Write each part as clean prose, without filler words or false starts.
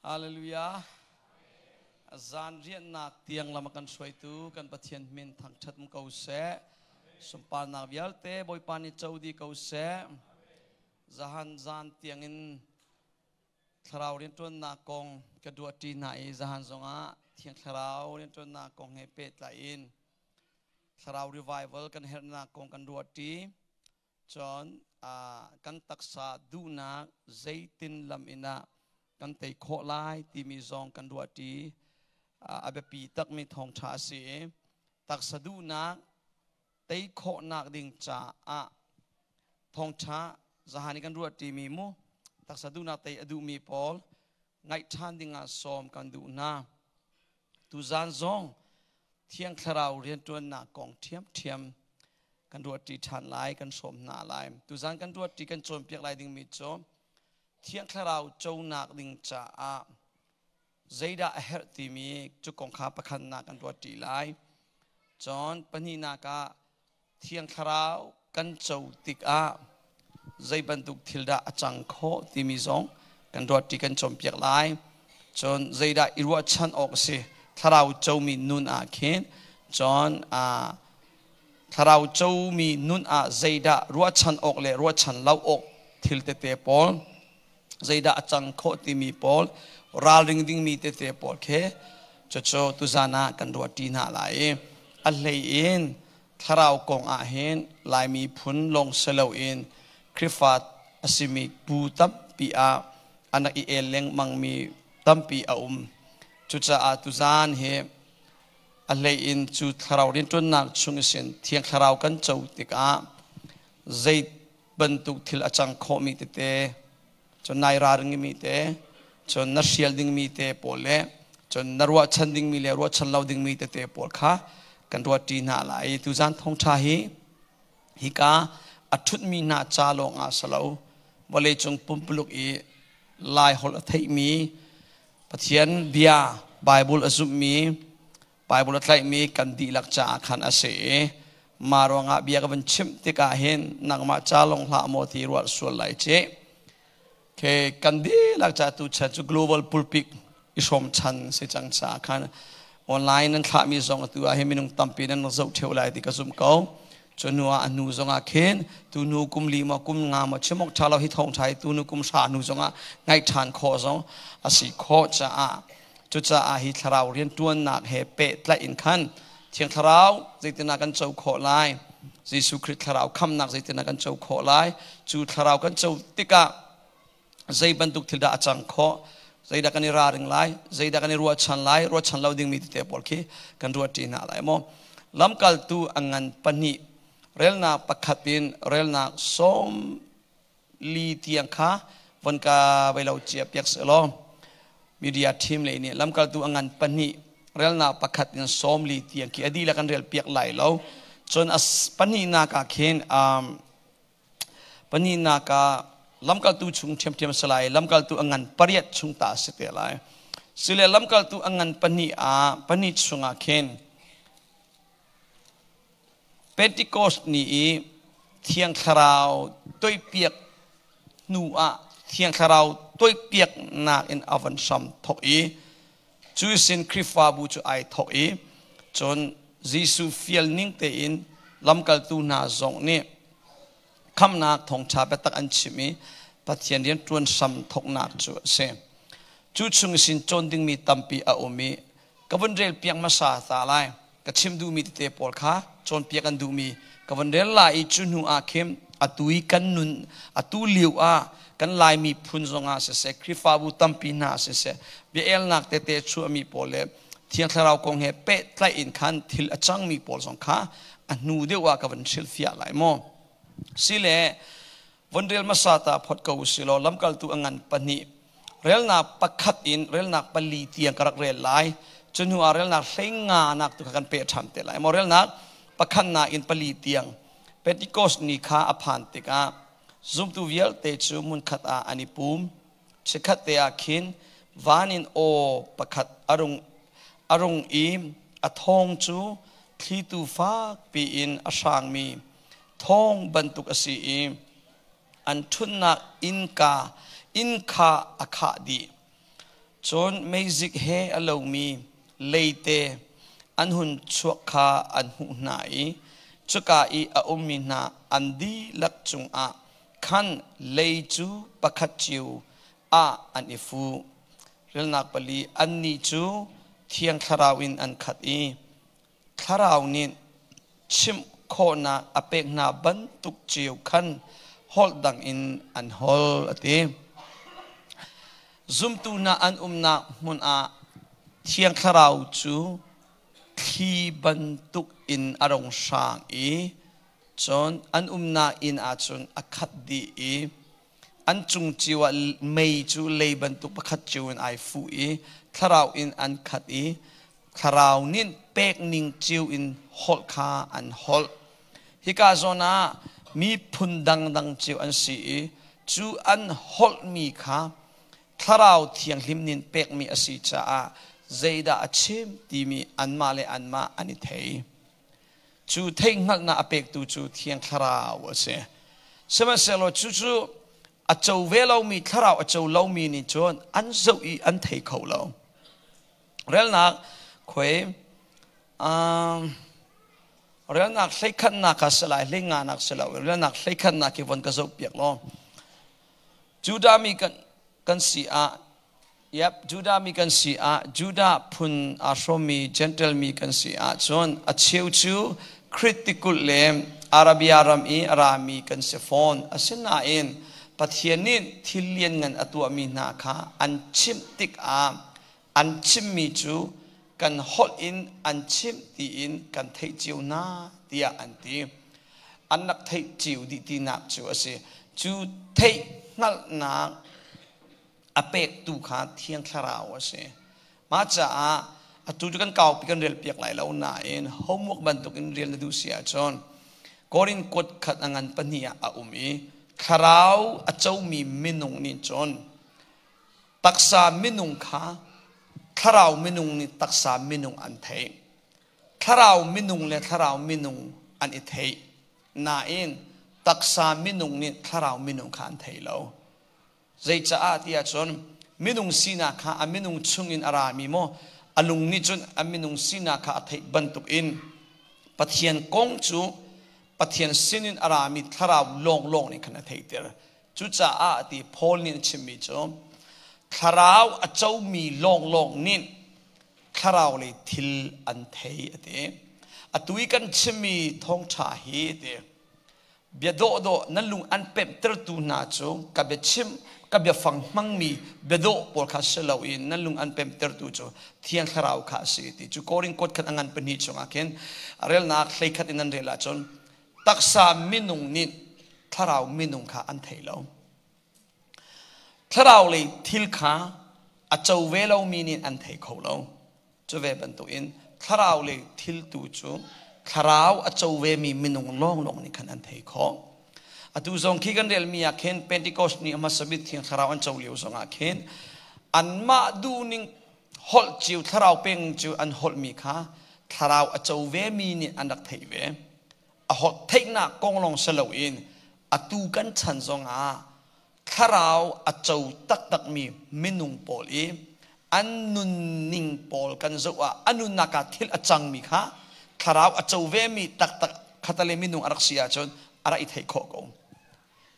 Hallelujah. Zan riannak tiang lam a kan hruaitu kan Pathian min thangṭhat um ko seh. Sunparnak vialte Bawipa nih co dih ko seh. Zahan zan tiangin thlarau rianṭuannak kong ka duahṭi hna i zahan zongah Thiang Thlarau rianṭuannak kong he pehtlai in thlarau revival kan herhnak kong kan ruahṭi. Cun kan taksa duhnak zeitin lam in ah kan tei khawh lai timi zong kan ruahṭi. A biapi takmi thawngṭha a si i taksa duhnak tei khawhnak ding caah thawngṭha zahan i kan ruahṭimi mu taksa duhnak tei a duhmi pawl ngaih ṭhan dingah sawm kan duh hna. Tuzaan zong Thiang Thlarau rianṭuannak kong ṭhiamṭhiam kan ruahṭi ṭhan lai, kan hrawm hna lai. Tuzaan kan ruahṭi kan cawnpiak lai dingmi cu Thiang Thlarau conak ding caah zeidah a herh timi cu kong kha pakhatnak kan ruahṭi lai. Cun pahnihnak ah Thiang Thlarau kan co tikah zei bantuk thil dah a cang khawh timi zong kan ruahṭi kan cawnpiak lai. Cun zeidah i ruahchan awk a si Thlarau comi nun ah khin cun Thlarau comi nun ah zeidah ruahchan awk le ruahchan lo awk thil tete pawl zeidah a cang khawh timi pawl ralring dingmi tete pawl khi cucu tuzan ah kan ruahṭi hna lai i a hlei in thlarau kong ah hin Laimi phun lawng si loin Khrihfa a simi bu tampi ah an rak i el lengmangmi tampi a um. Cucaah tuzan hi a hlei in cu thlarau rianṭuannak chung isin Thiang Thlarau kan co tikah zei bantuk thil a cang khawhmi tete cun nai ralringmi te cun na hrial dingmi te pawl le cun na ruahchan dingmi le ruahchan lo dingmi tete pawl kha kan ruahṭi hna lai. Tuzan thawngṭha hi hika a ṭhutmi hna ca lawng ah si lo, vawleicung pumpuluk i Lai holh a theihmi Pathian bia Bible a zumhmi Bible a tlaihmi kan dihlak caah khan a si i mah ruangah bia ka van chimh tikah hin nangmah ca lawng hlah maw ti ruah sual lai ci. Ke kan dihlak ca tu chan cu global pulpit i hrawm chan si cang caah khan online nan thlahmi zong atu ah hin minung tampi nan rak zoh theu lai ti ka zumh ko. Cu hnu ah a hnu zongah khin tu hnu kum li maw kum nga maw chim awk ṭha lo hi thawng ṭha hi tu hnu kum hra hnu zongah ngaih ṭhan khawh zong a si khawh caah. Cucaah hi thlarau rianṭuannak he pehtlaih in khan Thiang Thlarau zeitinah kan co khawh lai? Jesuh Khrih thlarau khamnak zeitinah kan co khawh lai? Cu thlarau kan co tikah zei bantuk thil dah a cang khawh? Zeidah kan i raring lai? Zeidah kan i ruahchan lai? Ruahchan lo dingmi tete pawl khi kan ruahṭi hna lai maw? Lamkaltu a ngan pahnih relnak pakhat in relnak 40 tiang kha von ka vei lo cia piak selaw media team lei nih lamkaltu a ngan pahnih relnak pakhat in 40 tiang khi a dihlak kan rel piak lai lo. Cun a pahnihnak ah khin pahnihnak ah lamkaltu chung ṭhiamṭhiam si lai, lamkaltu a ngan pariat chung ta si te lai. Sile lamkaltu a ngan pahnih ah pahnih chungah khin Pentecost ni i Thiang Thlarau toihpiak hnu ah Thiang Thlarau toihpiaknak in a van hram thawk i cu sin Khrihfabu cu ai thawk i cun Jesuh fial ning tein lamkaltu hna zong nih khamhnak thawngṭha biatak an chim i Pathian rian ṭuan hram thawknak cu a si. Cu chung sin cawn dingmi tampi a um i ka vun rel piak hmasa ta lai. Ka chim duhmi tete pawl kha cawnpiak an duhmi ka von rel lai i cu hnu ah khin atu i kan nun atu lio ah kan Laimi phun zongah siseh, Khrihfabu tampi hna siseh, bia elnak tete chuahmi pawl le Thiang Thlarau kong he pehtlaih in khan thil a cangmi pawl zong kha a hnu deuh ah ka van hrilhfiah lai mu. Sile von rel hmasa ta phot ko usilaw lamkaltu a ngan pahnih relnak pakhat in relnak pali tiang ka rak rel lai. Cu hnu ah relnak 15 nak tu kha kan peh ṭhan te lai. Maw relnak pakhatnak in pali tiang. Pentecost ni kha a phan tikah zumtu vialte cu hmunkhat ah an i pum. Chikkhat te ah khin van in aw pakhat a rung i a thawng cu thlitu fak piin a hrangmi thawng bantuk a si i an ṭhutnak innka inn kha a khah dih. Cun meizik he a lomi leite an hun chuak kha an hmuh hna i cuka i a ummi hna an dihlak cungah khan lei cu pakhat cio ah an i fu. Relnak pali annih cu Thiang Thlarau in an khat i Thlarau nih chimh khawhnak a pek hna bantuk cio khan holh dang in an holh a ti. Zumtu hna an umnak hmun ah Thiang Thlarau cu thli bantuk in a rung hrang i cun an umnak inn ah cun a khat dih i an cung cio ah mei cu lei bantuk pakhat cio in ai fuh i thlarau in an khat i thlarau nih pek ning cio in holh kha an holh. Hika zawn ah miphun dangdang cio an si i cu an holhmi kha thlarau thianghlim nih pekmi a si caah zeidah a chim timi anmah le anmah an i thei. Cu theihhngalhnak a pektu cu Thiang Thlarau a si. Sihmanhsehlaw cucu a co ve lomi thlarau a co lomi nih cun an zoh i an thei kho lo. Relnak khuai relnak hleikhatnak kha si lai hleinganak si lo relnak hleikhatnak hi von ka zoh piak law Judah mi kan si ah Yep, Judah mi kan si ah, Judah phun aa hrawmmi Gentile mi kan si ahcun a cheu cu Krit tikulh le Arabia ram i a rami kan si fawn. Asinain Pathian nih thil lianngan a tuahmi hna kha an chimh tikah an chimmi cu kan holh in an chimh tiin kan theih cio hna tiah an ti. An rak theih cio dih tinak cu a si. Cu theih hngalhnak a pektu kha Thiang Thlarau a si. Mah caah atu cu kan kaupi kan rel piak lai lo nain homework bantuk in rial na duh si ahcun Korin kuat khat a ngan pahnih ah a um i thlarau a comi minung nih cun taksa minung kha thlarau minung nih taksa minung an theih. Thlarau minung le thlarau minung an i theih. Nain taksa minung nih thlarau minung kha an thei lo. Zeicaah tiah cun minung sinak kha a minung chungin a rami maw a lung nih cun a minung sinak kha a theih bantukin Pathian kong cu Pathian sinin a rami thlarau lawnglawng nih khan a theihter. Cucaah ti Paul nih a chimmi cu thlarau a comi lawnglawng nih thlarau lei thil an thei a ti. Atu i kan chimmi thawngṭha hi a ti. Bia dawhdawh nan lung an pemhtertu hna cu ka biachim ka biafang hmangmi biadawh pawl kha si loin nan lung an pemhtertu cu Thiang Thlarau kha a si ti cu Korin kuat khat a ngan pahnih chungah khin relnak hleikhat in nan rel ahcun taksa minung nih thlarau minung kha an thei lo. Thlarau lei thil kha a co ve lomi nih an thei kho lo. Cu ve bantukin thlarau lei thil tu cu thlarau a co vemi minung lawnglawng nih khan an thei khawh. Atu zong khi kan relmi ah khin Pentecost ni a hmasa bik Thiang Thlarau an co lio zongah khin anmah duhning holh cio thlarau peng cu an holhmi kha thlarau a co vemi nih an rak theih ve. A holh theihnak kong lawng si loin atu kan chan zongah thlarau a co taktakmi minung pawl i an nunning pawl kan zoh ah a nunnak ah thil a cangmi kha thlarau a co vemi taktak khatale minung a rak si ahcun a rak i theih khawh ko.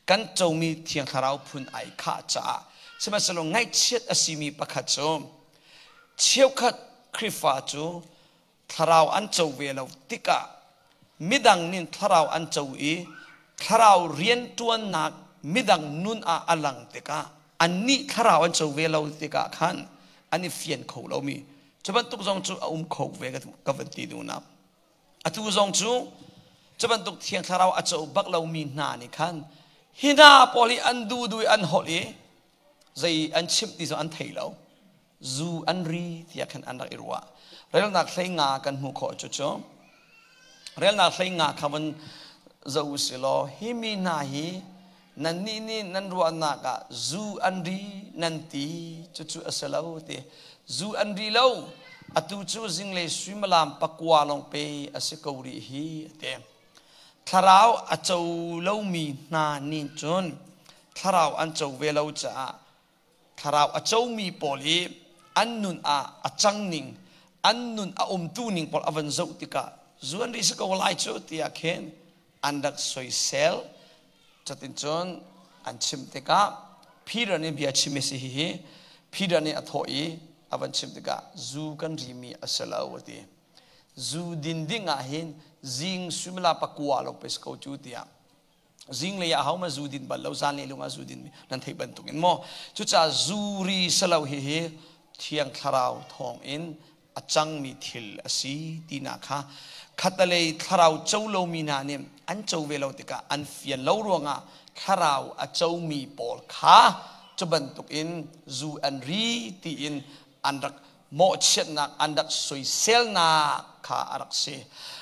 Kan comi Thiang Thlarau phun ai khah caah sihmanhsehlaw ngaihchiat a simi pakhat cu cheukhat Khrihfa cu thlarau an co ve lo tikah midang nih thlarau an co i thlarau rianṭuannak midang nun ah a lang tikah annih thlarau an co ve lo tikah khan an i fian kho lomi cu bantuk zong cu a um kho ve ka van ti duhnak. Atu zong cu cu bantuk Thiang Thlarau a co bak lomi hna nih khan hi hna pawl hi an duh duh i an holh i zei an chimh ti zong an thei lo. Zu an ri tiah khan an rak i ruah. Relnak hlei nga kan hmuh khawh cucu relnak hlei nga kha von zoh u si law hi mi hna hi nannih nih nan ruahnak ah zu an ri nan ti cucu a si lo ti zu an ri lo atu cu zinglei suimilam pakua lawng pe a si ko rih hi a ti. Thlarau a co lomi hna nih cun thlarau an co ve lo caah thlarau a comi pawl i An nun ah a cang ning, an nun a umtu ning pawl a van zoh tikah zu an ri si ko lai cu tiah khin an rak soisel. Cutin cun an chim tikah Peter nih bia chim si hihi Peter nih a thawh i a van chim tikah zu kan rimi a si lo a ti. Zu din ding ah hin zing suimila pakua lo pe si ko cu tiah zinglei ah ho ma zu din bal lo, zanlei lung ah zu din nan theih bantuk in maw. Cucaah zu ri salo hi hi Thiang Thlarau thawng in a cangmi thil a si tinak kha khatalei thlarau co lomi hna nih an co ve lo tikah an fian lo ruangah thlarau a comi pawl kha cu bantuk in zu an ri tiin an rak mawhchiatnak, an rak soiselnak kha a rak si.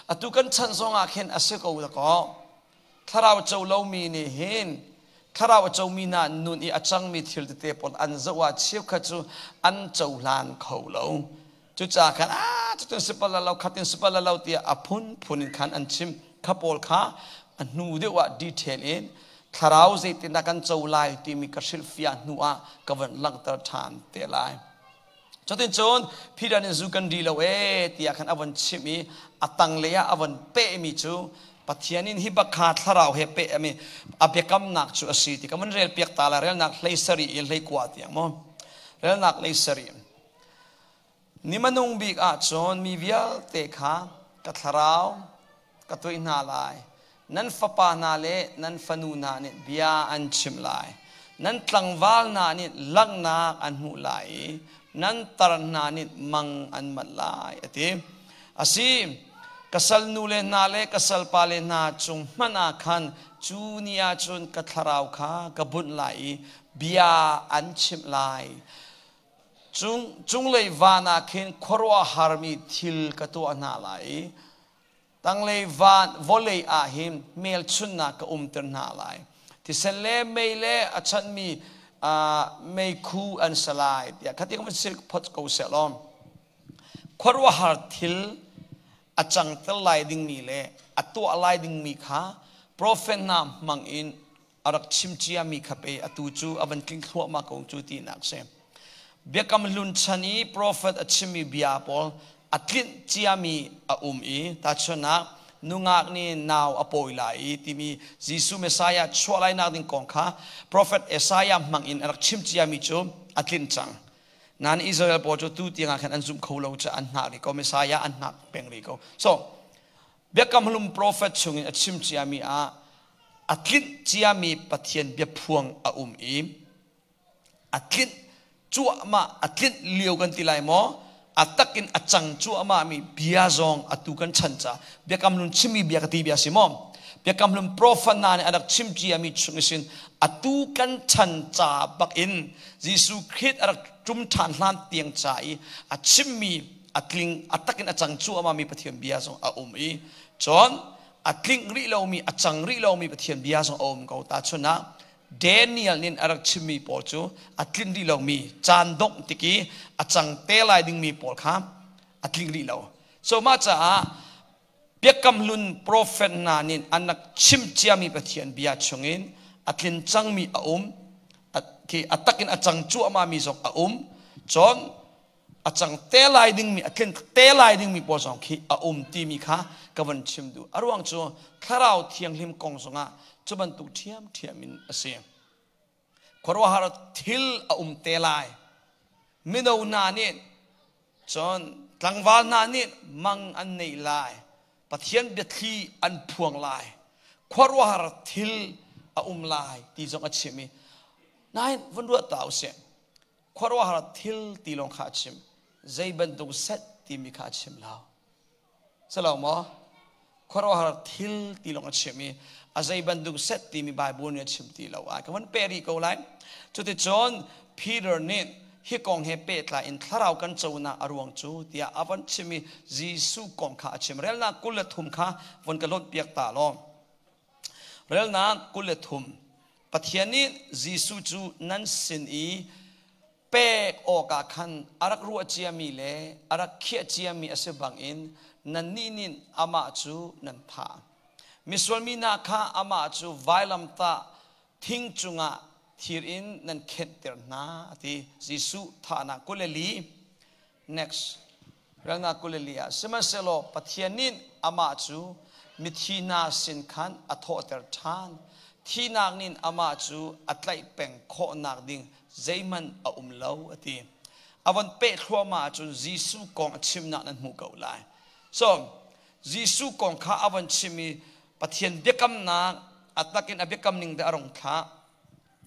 Atu kan chan zongah khin a si ko dakaw. Thlarau co lomi nih hin thlarau a comi hna nun i a cangmi thil tete pawl an zoh ah cheukhat cu an cohlan kho lo. Cucaah khan a cutin si bal lo, khatin si bal lo tiah a phunphun in khan an chim. Kha pawl kha a hnu deuh ah detail in thlarau zeitindah kan co lai timi ka hrilhfiah hnu ah ka van langhter ṭhan te lai. Cutin cun Peter nih zu kan ri lo ee tiah khan a von chimh i a tanglei ah a von pehmi cu Pathian in hi bak kha thlarau he peh ami a biakamnak cu a si ti ka van rel piak ta la. Relnak 17 in 19 tiang maw, relnak 17. Ni manung bik ah cun mi vialte kha ka thlarau ka tuih hna lai. Nan fapa hna le nan fanu hna nih bia an chim lai. Nan tlangval hna nih langhnak an hmuh lai i nan tar hna nih mang an manh lai, a ti. Asi, ka salnu le hna le ka salpa le hna cung hmanh ah khan cu ni ah cun ka thlarau kha ka bunh lai i bia an chimh lai. Cunglei van ah khin khuaruahharmi thil ka tuah hna lai i tanglei van vawlei ah hin hmelchunhnak ka umter hna lai. Thisen le mei le a chanhmi meikhu an si lai tiah kha ti kan sil phot ko seh law, khuaruahhar thil a cangter lai dingmi le a tuah lai dingmi kha profet hna hmang in a rak chim ciami kha pe atu cu a van tling thluahmah ko cu tinak si. Biakam Hlun chan i profet a chimmi bia pawl a tlinh ciami a um i tahchunhnak, nungak nih nau a pawi lai i timi Jesuh Messiah chuah lai nak ding kong kha profet Isaiah hmang in a rak chim ciami cu a tlinh cang. Nain Israel pawl cu tu tiangah khan an zum kho lo ca an hngak rih ko, Messiah an hngak peng rih ko. So Biakam Hlun profet chungin a chim ciami ah a tlinh ciami Pathian biaphuang a um i a tlinh cuahmah, a tlinh lio kan ti lai maw, a takin a cang cuahmah mi bia zong atu kan chan ca Biakam Hlun chimmi bia ka ti bia si maw, Biakam Hlun profet hna nih a rak chim ciami chung isin atu kan chan ca bak in Jesuh Khrist a rak ṭum ṭhan hlan tiang ca i a chimmi a tling, a takin a cang cuahmah mi Pathian bia zong a um i cun a tling rih lomi, a cang rih lomi Pathian bia zong a um ko. Tahchun ah, Daniel nih a rak chimmi pawl cu a tlinh rih lomi, caan dongh tik i a cang te lai dingmi pawl kha a tling rih lo. So mah caah Biakam Hlun profet hna nih an rak chim ciami Pathian bia chungin a tlin cangmi a um, a takin a cang cuahmahmi zong a um, cun a cang te lai dingmi, a tlin te lai dingmi pawl zong khi a um timi kha ka van chim duh. A ruang cu Thlarau Thianghlim kong zongah cu bantuk ṭhiamṭhiam in a si. Khuaruahhar thil a um te lai. Mino hna nih cun tlangval hna nih mang an nei lai, Pathian biathli an phuang lai, khuaruahhar thil a um lai ti zong a chim i nain vun ruat ta usih. Khuaruahhar thil ti lawng kha a chim, zei bantuk set timi kha a chim lo. Silo maw? Khuaruahhar thil ti lawng a chim i a zei bantuk set timi Bible nih a chim ti lo. Ai ka van pe rih ko lai. Cuticun Peter nih hi kong he pehtlai in thlarau kan conak a ruang cu tiah a van chim i Jesuh kong kha a chim. Relnak 23 kha von ka lawnh piak ta law. Relnak 23. Pathian nih Jesuh cu nan sin i pek awkah khan a rak ruah ciami le a rak khiah ciami a si bangin nannih nih amah cu nan thah. Misual mi hna kha amah cu vailamtah thing cungah thir in nan khenhter hna, a ti. Jesuh thahnak 24. Next. Relnak 24 ah sihmanhsehlaw Pathian nih amah cu mithi hna sin khan a thawhter ṭhan. Thihnak nih amah cu a tlaih peng khawhnak ding zeihmanh a um lo a ti. A von peh thluahmah ahcun Jesuh kong a chimnak nan hmuh ko lai. So, Jesuh kong kha a von chim i Pathian biakamnak a takin a biakam ning te a rung thlah.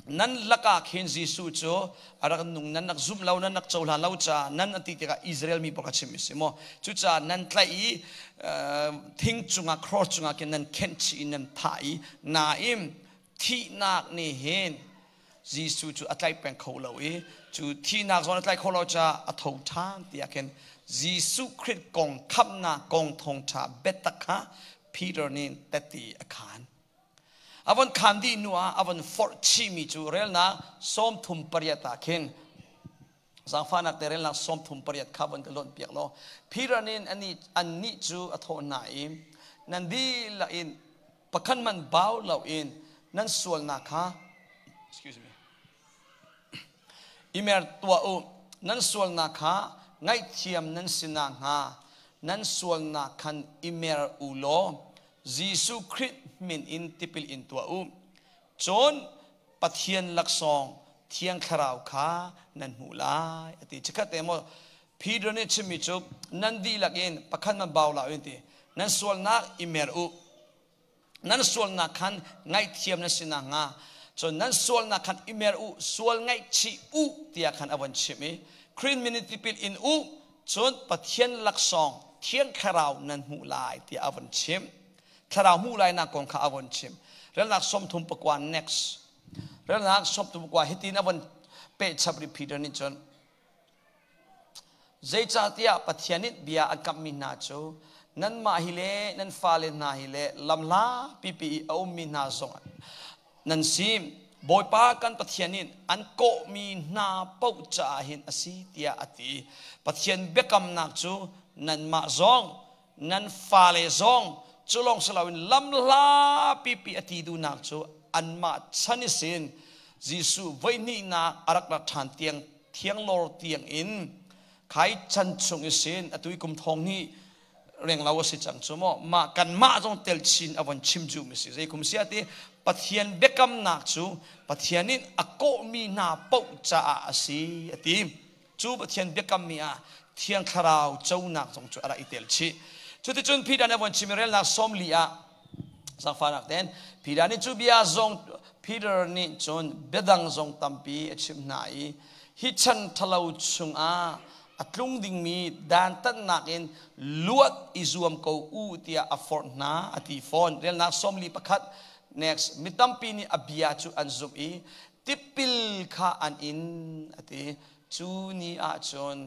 Nan lakah khin Jesuh cu a rak nung nan rak zumh lo nan rak cohlan lo caah nan an ti tikah Israel mi pawl kha chim a si maw cucaah nan tlaih i thing cungah cross cungah khin nan khenh chih i nan thah i nain thihnak nih hin Jesuh cu a tlaih peng kho lo i cu thihnak zawn a tlaih kho lo caah a tho ṭhan tiah khin Jesuh Khrih kong khamhnak kong thawngṭha biatak kha Peter nih tette a khaan. A von khaan dih hnu ah a von forh chihmi cu relnak 38 ah khin zaangfahnak te relnak 38 kha von ka lonh piak law Peter nih annih cu a thawh hna i nan dihlak in pakhat man bau loin nan sualnak kha excuse me i mer tuah u nan sualnak kha ngaihthiam nan si nakhnga nan sualnak khan i mer u law Jesuh Khrih min in tipil in tuah u. Cun Pathian laksawng Thiang Thlarau kha nan hmuh lai a ti. Chikkhat te maw Peter nih chimmi cu nan dihlak in pakhat man bau la in ti. Nan sualnak i mer u. Nan sualnak khan ngaihthiam nan si nakhnga cun nan sualnak khan i mer u, sual ngaihchih u tiah khan a von chim i Khrih min in tipil in u Cun Pathian laksawng Thiang Thlarau nan hmuh lai tiah a vun chim. Thlarau hmuh lainak kong kha a vun chim. Relnak 39 next. Relnak 39 hitin a vun pehchap rih Peter nih cun Zeicahtiah Pathian nih bia a kamhmi hna cu nanmah hi le nan fale hna hi le lamhla pipi i a ummi hna zong nan si Bawipa kan Pathian nih an kawhmi hna paoh caah hin a si tiah a ti. Pathian biakamnak cu nanmah zong nan fale zong cu lawng si loin lamhla pipi a ti duhnak cu anmah chan i sin Jesuh voihnihnak a rak rat ṭhan tiang thianglawr tiang in khai chan chung i sin atu i kum thong hnih renglo a si cang cu maw mah kanmah zong tel chin a von chim cu mi si zei kum sia ti Pathian biakamnak cu Pathian in a kawhmi hna paoh caah a si a ti cu Pathian biakammi ah Thiang Thlarau conak zong cu a rak i tel chih cuticun Peter nih a von chim i relnak 40 ah zaangfahnak ten Peter nih cu bia zong Peter nih cun biadang zong tampi a chimh hna i hi chan ṭhalo chungah a tlung dingmi dantatnak in luat i zuam ko u tiah a forh hna a ti fawn. Relnak 41 next mi tampi nih a bia cu an zumh i tipil kha an in a ti. Cu ni ah cun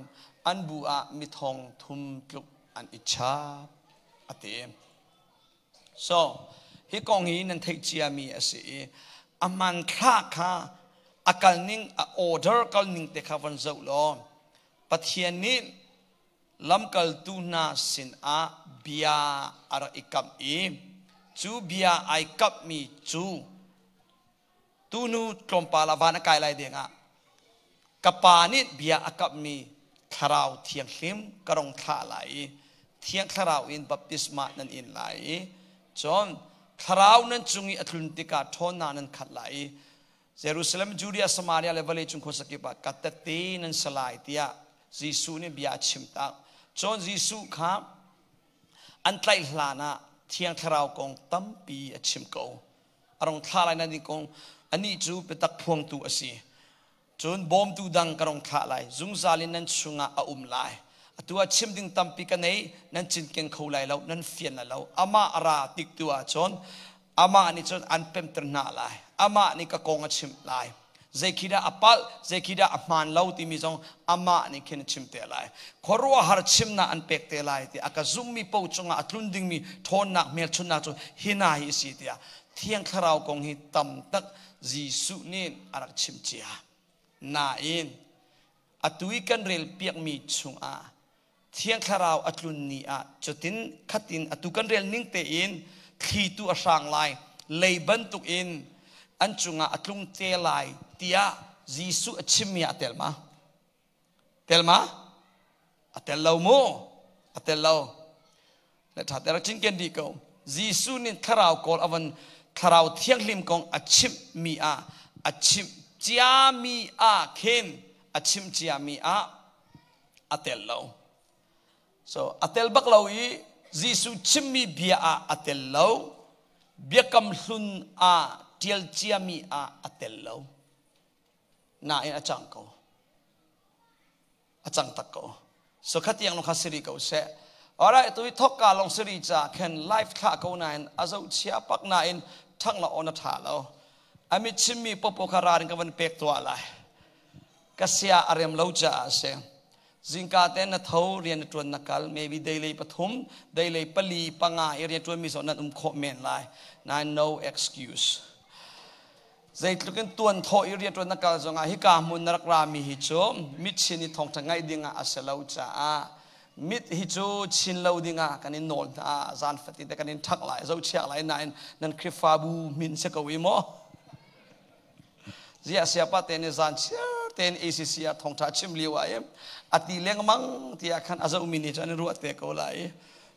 an bu ah mi thong thum tluk an i chap a ti. So, hi kong hi nan theih ciami a si i a hmanthlak kha a kalning a order kalning te kha von zoh law Pathian nih lamkaltu hna sinah bia a rak i kamh i cu bia ai kamhmi cu Tunu tlawmpal ah van a kai lai dengah ka pa nih bia a kamhmi thlarau thianghlim ka rong thlah lai i thiang thlarau in baptisma nan in lai i cun thlarau nan cung i a tlun tikah ṭhawnnak nan khat lai i Jerusalem, Judea, Samaria le vawlei cung khuasakip ah ka tette nan si lai tiah Jesuh nih bia a chim tak. Cun Jesuh kha an tlaih hlan ah thiang thlarau kong tampi a chim ko. A rong thlah lai nan kong anih cu biatak phuangtu a si. Cun bawmtu dang ka rong thlah lai. Zungzal in nan chungah a um lai. Atu ah chim ding tampi ka nei, nan cinken kho lai lo, nan fian lai lo. Amah a ra tik tu ahcun amah nih cun an pemter hna lai. Amah nih ka kong a chimh lai. Zei khi dah a palh, zei khi dah a hmaan lo timi zong amah nih khin a chim te lai. Khuaruahhar chimnak an pek te lai ti a ka zummi paoh cungah a tlun dingmi ṭhawnnak hmelchunhnak cu hi hna hi a si tiah Thiang Thlarau kong hi tam tak Jesuh nih a rak chim cia. Nain atu i kan rel piakmi chungah Thiang Thlarau a tlun ni ah cutin khatin atu kan rel ning tein thlitu a hrang lai, lei bantuk in an cungah a tlung te lai tiah Jesuh a chimmi ah a tel ma? Tel ma? A tel lo mu. A tel lo. Le ṭha te rak cinken dih ko. Jesuh nih thlarau kawl a von thlarau thianghlim kong a chimhmi ah a chimh ciami ah khin a chimh ciami ah a tel lo. So a tel bak lo i Jesuh chimmi bia ah a tel lo. Biakam hlun ah ṭial ciami ah a tel lo. Nain a cang ko. A cang tak ko. So khatiang lo kha siri ko seh. Alright, tu hi thokka long siri cha khen live thla ko nain a zo chia pak nain thang la on a tha lo. Ami chimmi popo kha rarin ka van pek tua lai. Ka sia a rem lo cha a se. Zingka te na tho rian na tuan na kal maybe daily pathum daily pali panga i rian tuan mi so nan um kho men lai. Nain no excuse. Zeitluk in tuan thawh i rianṭuan na kal zongah hika hmun na rak rami hi cu mit chin i thawngṭha ngaih dingah a si lo caah mit hi cu chin lo dingah kan in nawl hna. Zan fatite kan in ṭhak lai, zohchiak lai, nain nan Khrihfabu min si ko i maw ziah siapa te nih zan chiar tein ACC ah thawngṭha chim lio ah i a ti lengmang tiah khan a zohmi nih cun an ruah te ko lai.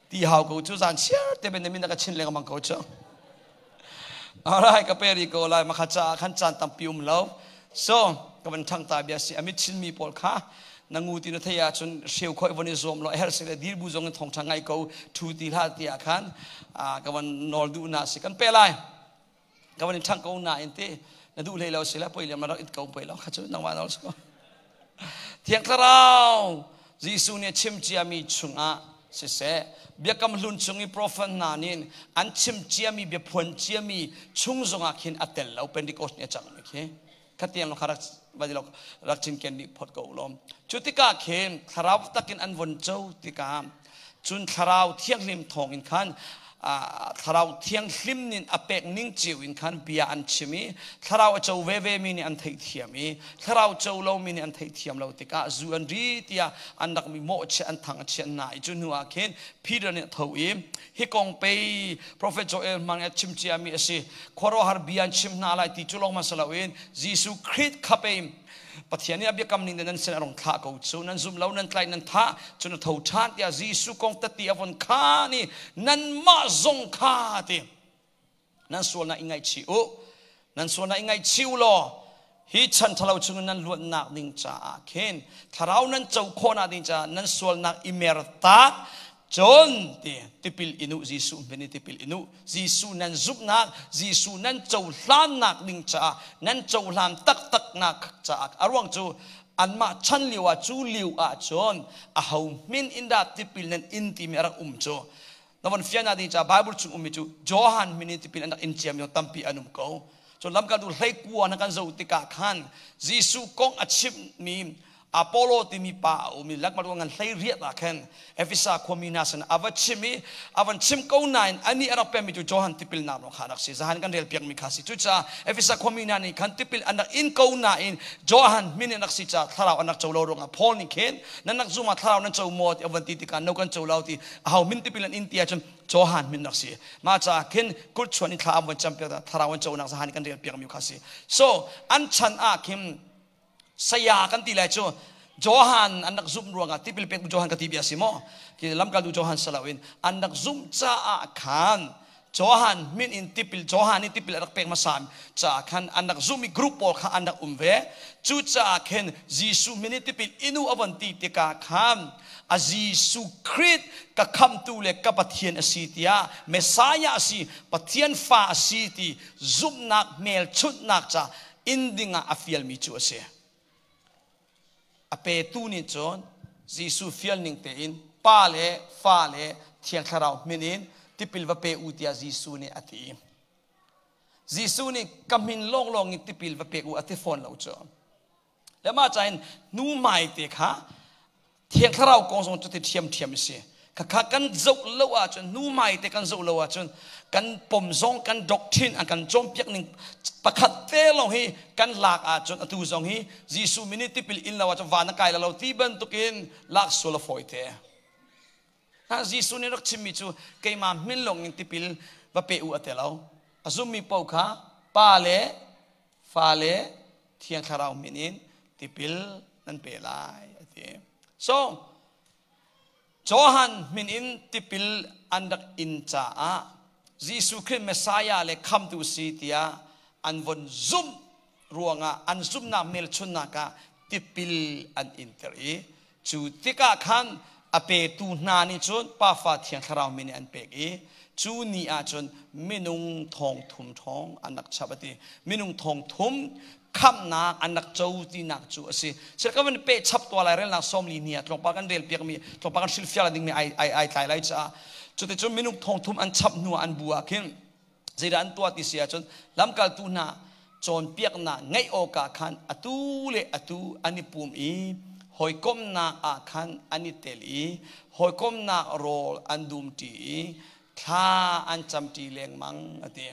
Ti hau ko cu zan chiar te ben min ka chin lengmang ko cu. Alright, ka peri ko lai makha cha khan chan tampi um lo. So ka van thang ta bia si amit chin mi pawl kha na ngu ti na thei ah cun hreu khoi von i zuam lo her se le dir bu zong in thong tha ngai ko thu ti hla ti ah khan ka van nawl du na si kan pe lai ka van in thang ko na in te na duh hlei lo si la poi le ma rak it ko poi lo kha cu nangmah nawl so. Thiang Thlarau Jesuh nih a chim ciami chungah siseh, Biakam Hlun chung i profet hna nih an chim ciami biaphuan ciami chung zongah khin a tel lo. Pentecost nih a cangmi khi khatiang lo kha rak rak cinken dih phot ko lawm. Cu tikah khin thlarau takin an von co tikah cun thlarau thianghlim thawng in khan thlarau thianghlim nin a pek ning cio in khan bia an chim i thlarau a co veve mi nih an theihthiam i thlarau co lo mi nih an theihthiam lo tikah zu an ri tiah an rak mi mawhchiah an thang a chiah hna i cu hnu ah khin Peter nih a tho i hi kong pei Prophet Joel hmang a chim cia mi a si, khuaruahhar bia an chim hna lai ti cu lawng hmasa loin Jesuh Christ kha pei Pathian nih a biakam ning nan sin a rung thlah ko cu, nan zum lo, nan tlai, nan thah, cun a tho ṭhan tiah Jesuh kong tati a von khaan i nanmah zong kha ti nan sualnak i ngaihchih u, nan sualnak i ngaihchih u law hi chan ṭhalo chungin nan luatnak ding caah khin thlarau nan co khawhnak ding caah nan sualnak i mer tak cun ti tipil inu, Jesuh min i tipil inu, Jesuh nan zumhnak, Jesuh nan cohlannak ding caah, nan cohlan taktaknak caah. A ruang cu anmah chan lio ah, cu lio ah cun aho min in dah tipil nan in timi a rak um cu na von fian ding caah Bible chung ummi cu Johan min in tipil an rak in ciami tampi an um ko. Cun lamkaltu 19 na kan zoh tikah khan Jesuh kong a chimmi Apollo timi pa a um i lakmat ngan hlei riat ah khan Efesa khuami hna sin a va chim i a van chim ko nain ani a rak pemi cu Johan tipilnak lawng kha rak si. Zahan kan rel piakmi kha si. Cucaah Efesa khuami hna nih khan tipil an rak in ko nain Johan min in rak si caah thlarau an rak co lo ruangah Paul nih khin nan rak zum ah thlarau nan co maw ti a van ti tikah no kan co lo ti aho min tipil an in ti ahcun Johan min rak si. Mah caah khin kut chuan in thla an von cam piak thlarau an conak zahan kan rel piakmi kha si. So an chan ah khin saya kan ti lai cu Johan an rak zumh ruangah tipil pek Johan ka ti bia si maw ki lamkaltu Johan saloin an rak zumh caah khan Johan min in tipil Johan in tipil a rak pek hmasa caah khan an rak zumh i group pawl kha an rak um ve. Cu caah khin Jesuh min in tipil inu a von ti tikah khan a Jesuh Christ ka khamtu le ka Pathian a si tiah, Messiah a si, Pathian fa a si ti zumhnak hmelchunhnak ca inn dingah a fialmi cu a si. A petu nih cun Jesuh fial ning tein Pa le Fa le Thiang Thlarau min in tipil va pe u tiah Jesuh nih a ti. Jesuh nih ka min lawnglawng in tipil va pek u a ti fawn lo cu. Le mah cain nu hmai te kha Thiang Thlarau kong zong cuti ṭhiamṭhiam a si. Khakha kan zoh lo ahcun, nu hmai te kan zoh lo ahcun, kan pom zong kan doctrine an kan cawnpiak ning pakhat te lawng hi kan lak ahcun atu zong hi Jesuh min i tipil in lo ahcun van a kai lo ti bantukin lak sual a fawi te. Ha Jesuh nih rak chimmi cu keimah min lawng in tipil va pe u a te lo. A zummi paoh kha Pa le Fa le Thiang Thlarau min in tipil nan pe lai a ti. So Johan min in tipil an rak in caah Jesuh Khrih Messiah le khamtu si tiah an von zumh ruangah an zumhnak hmelchunhnak ah tipil an inter i cu tikah khan a petu hna nih cun Pafa Thiang Thlarau min in an pek i cu ni ah cun minung thong thum ṭhawng an rak chap a ti. Minung thong thum khamhnak an rak co tinak cu a si. Sir ka van pe chap tua lai relnak 40 ni ah tlawmpal kan rel piak mi tlawmpal kan hrilhfial ding mi ai ai ai tlai lai caah cuticun minung thong thum an chap hnu ah an bu ah khin zeidah an tuah ti si ahcun lamkaltu hna cawnpiaknak ngeih awkah khan atu le atu an i pum i hawikomhnak ah khan an i tel i hawikomhnak rawl an dumṭi i thla an camṭi lengmang a ti.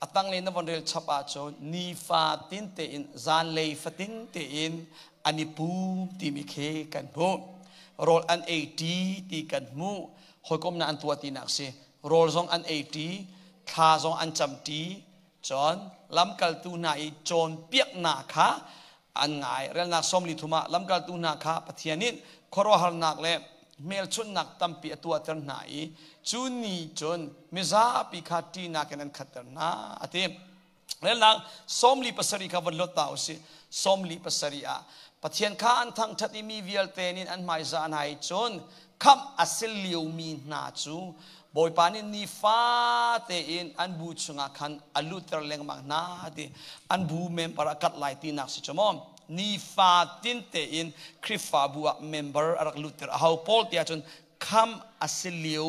A tanglei na von rel chap ahcun nifa tin tein zanlei fatin tein an i pum timi khi kan hmuh. Rawl an ei ṭi ti kan hmuh. Hawikomhnak an tuah tinak si. Rawl zong an ei ṭi, thla zong an cam ṭi. Cun lamkaltu hna i cawnpiaknak kha an ngai. Relnak 43 ah lamkaltu hna kha Pathian nih khuaruahharnak le hmelchunhnak tampi a tuahter hna i cu ni cun mizapi kha ṭihnak in an khatter hna a ti. Relnak 47 kha von lot ta usih. 47 ah Pathian kha an thangṭhat i mi vialte nih an hmaizah hna i cun khamh a si liomi hna cu Bawipa nih nifate in an bu chungah khan a lutter lengmang hna ti an bu member a kat lai tinak si cu maw nifatin tein Khrihfabu ah member a rak lutter a ho pawl tiah cun khamh a si lio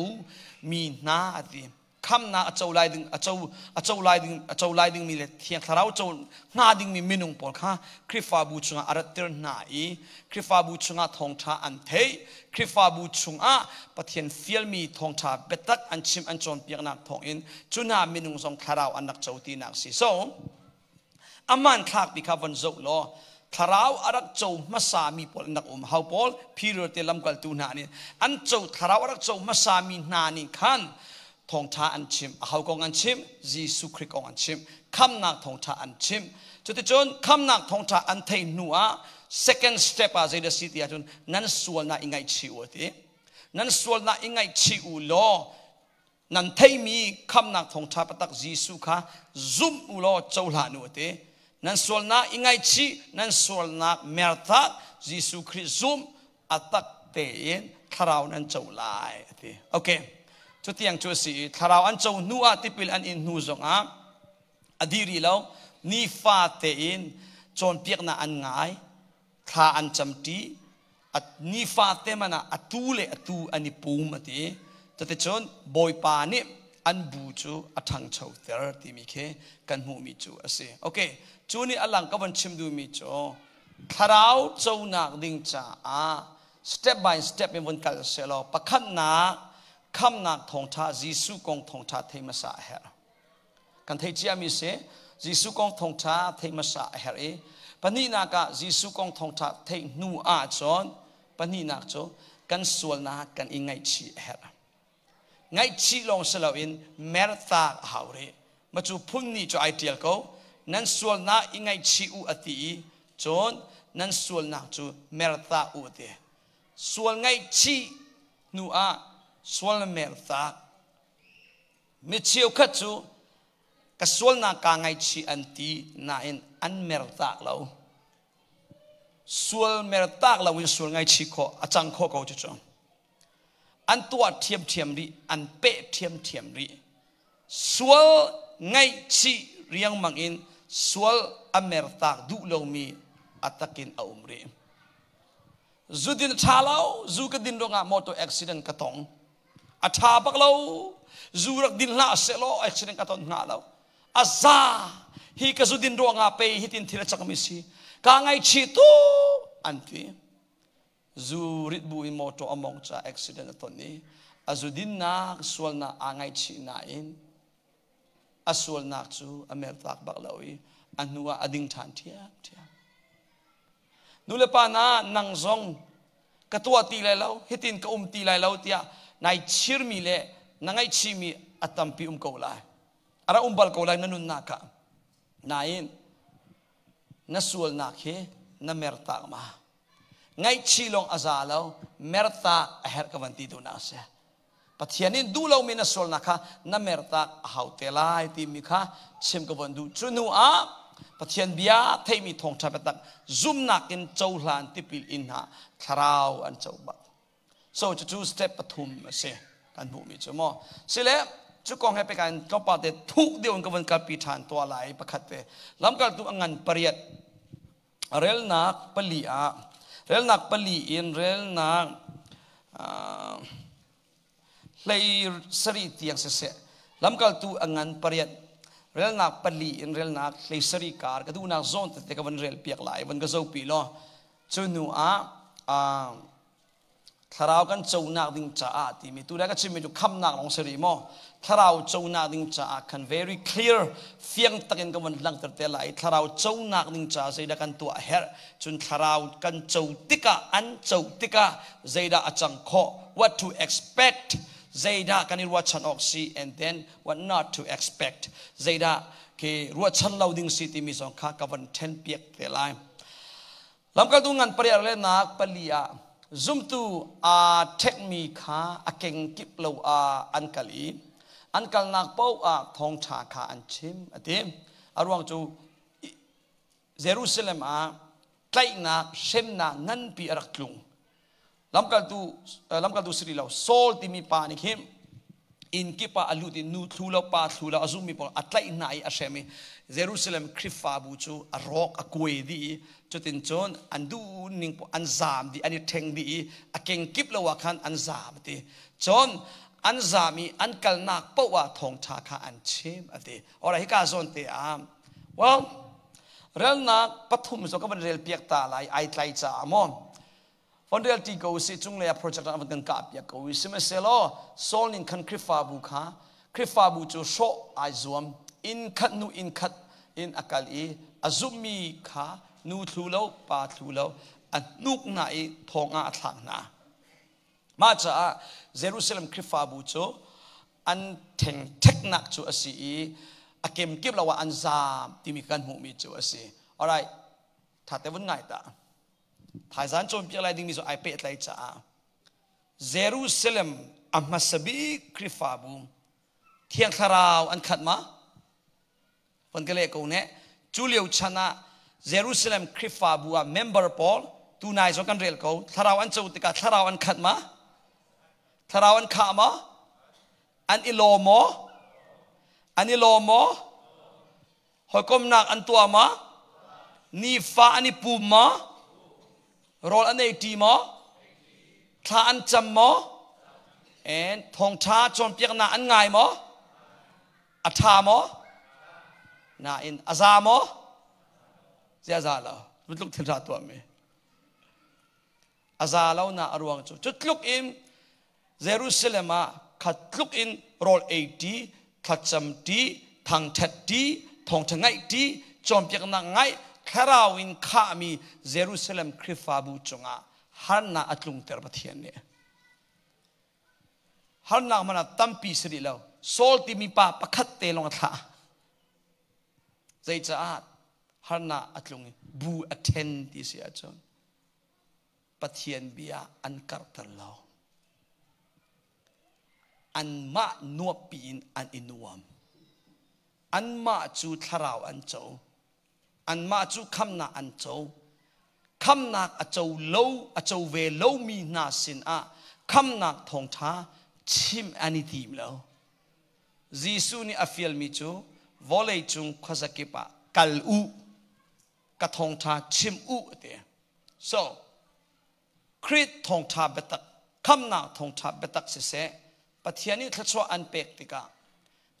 mi hna a ti khamnak a co lai ding a co a co lai ding a co lai dingmi le thiang thlarau co hnga dingmi minung pawl kha Khrihfabu chungah a ratter hna i Khrihfabu chungah thawngṭha an theih Khrihfabu chungah Pathian fialmi thawngṭha biatak an chim an cawnpiaknak thawngin cu hna minung zong thlarau an rak co tinak si so a hmanthlak ti kha von zoh law thlarau a rak co hmasami pawl an rak um hau pawl Peter te lamkaltu hna nih an co thlarau a rak co hmasami hna nih khan thawngṭha an chim a ho kong an chim Jesuh Khrih kong an chim khamnak thawngṭha an chim cuticun khamnak thawngṭha an theih hnu ah second step ah zeidah si ti ahcun nan sualnak i ngaihchih u ti nan sualnak i ngaihchih u law nan theimi khamnak thawngṭha patak Jesuh kha zum u law cohlan u ti nan sualnak i ngaihchih nan sualnak mertak Jesuh Khrih zum a tak tein thlarau nan co lai a ti okay cutiang cu a si i thlarau an co hnu ah tipil an in hnu zongah a dih rih lo nifa tein cawnpiaknak an ngai thla an camṭi nifate man ah atu le atu an i pum a ti cuticun bawipa nih an bu cu a ṭhangchoter timi khi kan hmuhmi cu a si okay cu nih a lang ka von chim duhmi cu thlarau conak ding caah step by step in vun kal selaw pakhatnak khamnak thawngṭha Jesuh kong thawngṭha thei hmasa a herh Kan theih ciami si Jesuh kong thawngṭha theih hmasa a herh i pahnihnak ah Jesuh kong thawngṭha theih hnu ahcun pahnihnak cu kan sualnak kan i ngaihchih a herh. Ngaihchih lawng si loin mertak a hau rih. Ma cu phun nih cu ai ṭial ko. Nan sualnak i ngaihchih u a ti i cun nan sualnak cu mertak u a ti. Sual ngaihchih hnu ah sual mertak Mi cheukhat cu ka sualnak kaa ngaihchih an ti nain an mertak lo. Sual mertak lo in sual ngaihchih khawh a cang khawh ko cucu. An tuah ṭhiamṭhiam rih, an peh ṭhiamṭhiam rih. Sual ngaihchih riangmang in sual a mertak duh lomi a takin a um rih. Zu din a ṭha lo, zu ka din ruangah motor accident ka tong. A ṭha bak lo. Zu rak din hlah sehlaw accident ka ton hnga lo. A za hi ka zu din ruangah pei hitin thil a cangmi si. Kaa ngaihchih tuk an ti. Zu rit bu in motor a mong caah accident a ton i a zu dinnak sualnak aa ngaihchih nain a sualnak cu a mertak bak lo i a hnu ah a ding ṭhan ṭhiamṭhiam. Nulepa na nang zong ka tuah ti lai lo, hitin ka um ti lai lo tiah nai chirmi le na ngaihchihmi a tampi um ko lai. A rak um bal ko lai na nunnak ah. Nain na sualnak hi na mertak ma? Ngaihchih lawng a za lo, Mertak a herh ka van ti duhnak a si. Pathian in duh lomi na sualnak kha na mertak a hau te lai timi kha chim ka von duh. Cu hnu ah Pathian bia theimi thawngṭha biatak zumnak in cohlan tipil in hna thlarau an co bak. So cucu step pathum a si kan hmuhmi cu maw. Sile cu kong he peka in tlawmpal te thuk deuh in ka von kalpi ṭhan tuah lai pakhat te. Lamkaltu a ngan pariat relnak pali ah relnak pali in relnak hlei sarih tiang siseh lamkaltu a ngan pariat relnak pali in relnak hlei sarih kar ka duhnak zawn tete ka van rel piak lai van ka zopi law cu hnu ah Thlarau kan conak ding caah timi tu le ka chimmi cu khamnak lawng si rih maw? Thlarau conak ding caah khan very clear fiang takin ka von langhter te lai. Thlarau conak ding caah zeidah kan tuah a herh? Cun thlarau kan co tikah an co tikah zeidah a cang khawh? What to expect? Zeidah kan i ruahchan awk si? And then what not to expect? Zeidah khi ruahchan lo ding si timi zong kha ka von ṭhen piak te lai. Lamkaltu ngan pariat le nak pali ah zumtu aa ṭhekmi kha a kengkip lo ah an kal i an kalnak paoh ah thawngṭha kha an chim a ti. A ruang cu Jerusalem ah tlaihnak hremnak nganpi a rak tlung. Lamkaltu lamkaltu si rih lo Saul timi pa nih khin inn kip ah a lut i nu thlu lo pa thlu lo a zummi pawl a tlaih hna i a hrem i Jerusalem Khrihfabu cu a rawk a kuai dih i cutin cun an duh ning an zaam dih an i ṭheng dih i a kengkip lo ah khan an zaam a ti. Cun an zaam i an kalnak paoh ah thawngṭha kha an chim a ti. Alright, hika zawn te ah well relnak pathum zong ka van rel piak ta lai ai tlai caah maw Von rel ti ko usih cunglei ah project ah van kan kah piak ko i sihmanhsehlaw Saul ning khan Khrihfabu kha Khrihfabu cu hrawh ai zuam inn khat hnu inn khat in a kal i a zumhmi kha nu thlu lo pa thlu lo a hnuk hna i thong ah a thlak hna. Mah caah Jerusalem Khrihfabu cu an thengtheknak cu a si i a kemkip lo ah an zaam timi kan hmuhmi cu a si. Alright, tha te vun ngai ta. Thaizan cawnpiak lai dingmi cu ai pehtlaih caah Jerusalem a hmasa bik Khrihfabu Thiang Thlarau an khat ma? Von ka leh ko ne. Cu lio chan ah Jerusalem Khrihfabu ah member pawl tunai zong kan rel ko. Thlarau an co tikah thlarau an khat ma? Thlarau an khah ma? An i lawm maw? An i lawm maw? Hawikomnak an tuah ma? Nifa an i pum maw? Rawl an ei ṭi maw? Thla an cam maw? And thawngṭha cawnpiaknak an ngai maw? A ṭha maw? Nain a za maw? Zia za lo. Tluk thil ṭha tuahmi. A za lo na a ruang cu cu tluk in Jerusalem ah kha tluk in rawl ei ṭi, thlacam ṭi, thangṭhat ṭi, thawngṭha ngaih ṭi, cawnpiaknak ngaih, thlarau in khahmi Jerusalem Khrihfabu cungah harnak a tlungter Pathian nih. Harnak hmanh ah tampi si rih lo. Saul timi pa pakhat te lawng a thlah. Zeicaah harnak a tlung i bu a ṭhen ti si ahcun Pathian bia an karhter lo. Anmah nuamhpi in an i nuam. Anmah cu thlarau an co. Anmah cu khamnak an co. Khamnak a co lo, a co ve lomi hna sinah khamnak thawngṭha chim an i tim lo. Jesuh nih a fialmi cu vawlei cung khuazakip ah kal u, ka thawngṭha chim u a ti. So, Khrih thawngṭha biatak, khamnak thawngṭha biatak siseh, Pathian nih thluachuah an pek tikah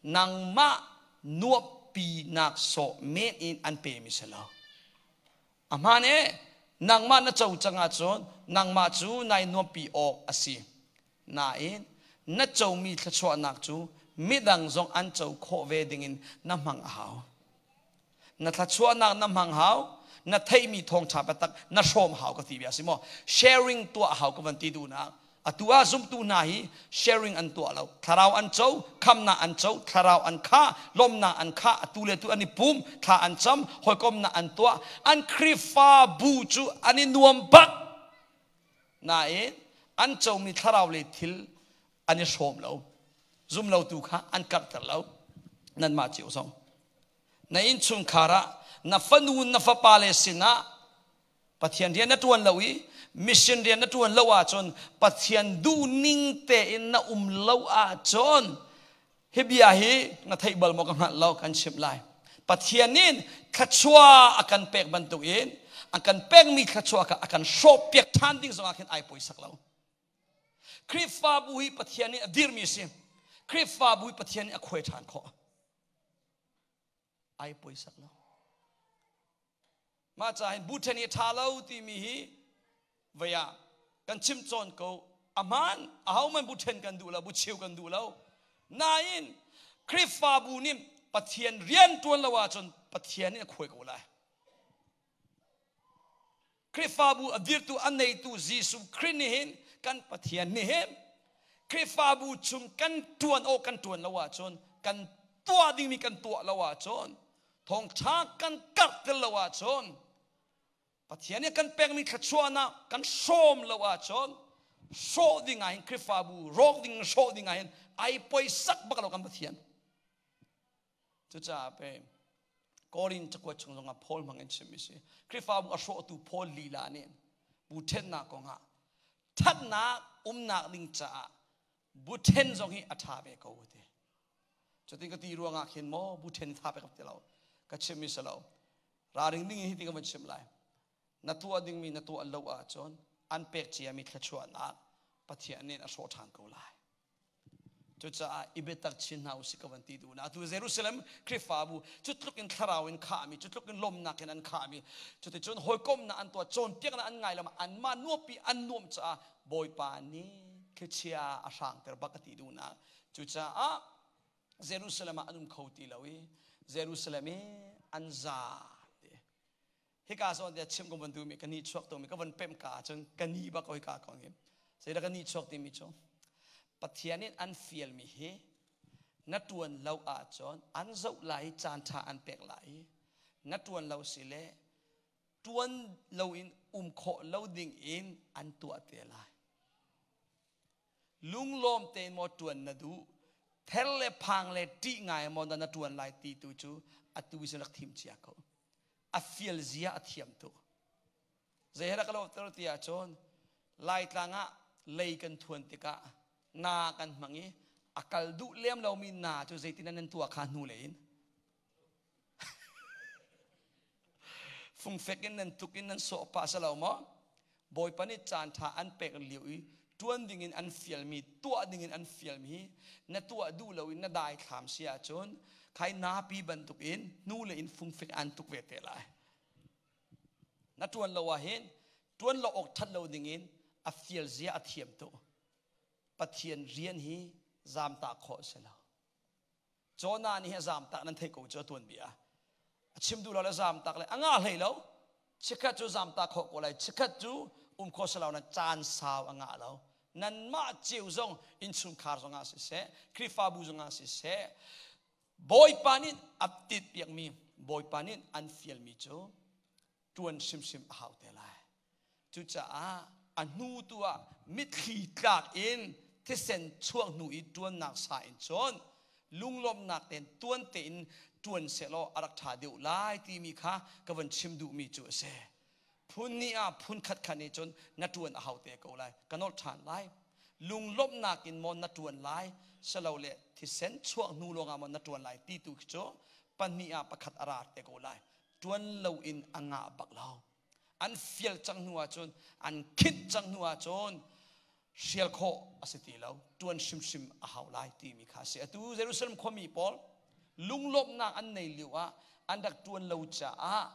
nangmah nuamhpinak sawh men in an pemi si lo. A hmaan e, nangmah na co cang ahcun nangmah cu nai nuamhpi awk a si. Nain, na comi thluachuahnak cu midang zong an co khawh ve dingin na hmang a hau. Na thluachuahnak na hmang hau, na theihmi thawngṭha biatak na hrawm hau ka ti bia si maw? Sharing tuah hau ka van ti duhnak. Atu ah zumtu hna hi sharing an tuah lo. Thlarau an co, khamnak an co, thlarau an kha, lawmnak an kha, atu le tu an i pum, thla an cam, hawikomnak an tuah. An Khrihfabu cu an i nuam bak. Nain, An comi thlarau lei thil an i hrawm lo. Zumlotu kha an karhter lo. Nanmah cio zong. Na innchungkhar ah na fanu na fapa le sinah Pathian rian na ṭuan lo i mission rian na ṭuan lo ahcun Pathian duhning tein na um lo ahcun hi bia hi na theih bal maw ka hngalh lo kan chimh lai. Pathian nih thluachuah a kan pek bantuk in a kan pekmi thluachuah kha a kan hrawhpiak ṭhan ding zongah khin ai poisak lo. Khrihfabu hi Pathian nih a dirmi a si. Khrihfabu hi Pathian nih a khuai ṭhan khawh. Ai poisak lo. Mah ca hin bu ṭhen hi a ṭha lo timi hi vei ah kan chim cawn ko. A hmaan, ahohmanh bu ṭhen kan duh lo, bu cheu kan duh lo. Nain Khrihfabu nih Pathian rian ṭuan lo ahcun Pathian nih a khuai ko lai. Khrihfabu a dirtu a neitu Jesuh Khrih nih hin kan Pathian nih hin Khrihfabu chung kan ṭuan awk kan ṭuan lo ahcun kan tuah dingmi kan tuah lo ahcun thawngṭha kan karhter lo ahcun Pathian nih kan pekmi thluachuahnak kan hrawm lo ahcun hrawh ding ah hin Khrihfabu rawk ding hrawh ding ah hin ai poisak bak lo kan Pathian. Cucaah pe Korin cakuat chung zongah Paul hmang in chimmi si. Khrihfabu a hrawhtu Paul lila nih bu ṭhennak kongah ṭhatnak umnak ding caah bu ṭhen zong hi a ṭha ve ko ti. Cutin ka ti ruangah khin maw bu ṭhen tha pek ti lo. Ka chimmi si lo. Ralring ding hi ti ka van chim lai. Na tuah dingmi na tuah lo ahcun an pek ciami thluachuahnak Pathian nih a hrawh ṭhan ko lai. Cucaah i biatak chin hna usih ka van ti duh na. Atu Jerusalem Khrihfabu cu tluk in thlarau in khahmi, cu tluk in lawmnak in an khahmi, cuticun hawikomhnak an tuah, cawnpiaknak an ngai lo, anmah nuampi an nuamh caah Bawipa nih thlichia a hrangter bak a ti duhnak. Cucaah Jerusalem ah an um kho ti lo i Jerusalem i an za ti. Hika zawn te chim ka van duhmi ka ni chuak tumi ka van pemh ka ahcun ka ni bak hoi ka kong hi. Zeidah ka ni chuak timi cu Pathian in an fialmi hi na tuan lo ahcun an zoh lai i caan ṭha an pek lai i na tuan lo si le tuan lo in um khawh lo ding in an tuah te lai. Lunglawm tein maw ṭuan na duh ther le phang le ṭih ngai maw na ṭuan lai ti tu cu atu sin rak thim cia ko. A fial zia a thiam tuk. Zei he dah ka lawhter ti ahcun Laitlang ah lei kan thuan tikah na kan hmang i a kal duh lem lomi na cu zeitin nan tuah kha hnu lei in fungfek in nan tuk in nan sawh pah si lo maw? Bawipa nih caan ṭha an pek lio i ṭuan dingin an fialmi, tuah dingin an fialmi na tuah duh lo in na daithlam si ahcun khai napi bantukin hnu le in fungfek an tuk ve te lai. Na ṭuan lo ahhin ṭuan lo awk ṭhat lo dingin a fial zia a thiam tuk. Pathian rian hi zamtak khawh a si lo. Jonah nih a zamtak nan theih ko cu a tuanbia. A chim duh lo le zamtak le a ngah hlei lo. Chikkhat cu zamtak khawh ko lai, chikkhat cu um kho si lo na caan sau a ngah lo. Nanmah cio zong innchungkhar zongah siseh, Khrihfabu zongah siseh, Bawipa nih a tit piakmi, Bawipa nih an fialmi cu ṭuan hrimhrim a hau te lai. Cucaah a hnu tu ah mitthli tlak in thisen chuak hnu i ṭuannak sa in cun lunglawmhnak tein tuan tein ṭuan sehlaw a rak ṭha deuh lai timi kha ka van chim duhmi cu a si. Phun ni ah phun khat khat nih cun na ṭuan a hau te ko lai. Ka nolh ṭhan lai. Lunglawmhnak in maw na ṭuan lai, silole thisen chuak hnu lawngah maw na ṭuan lai ti tu khi cu pahnih ah pakhat a ra te ko lai. Ṭuan loin a ngah bak lo. An fial cang hnu ahcun an khinh cang hnu ahcun hrial khawh a si ti lo ṭuan hrimhrim a hau lai timi kha a si atu Jerusalem khuami pawl lunglawmhnak an nei lio ah an rak ṭuan lo caah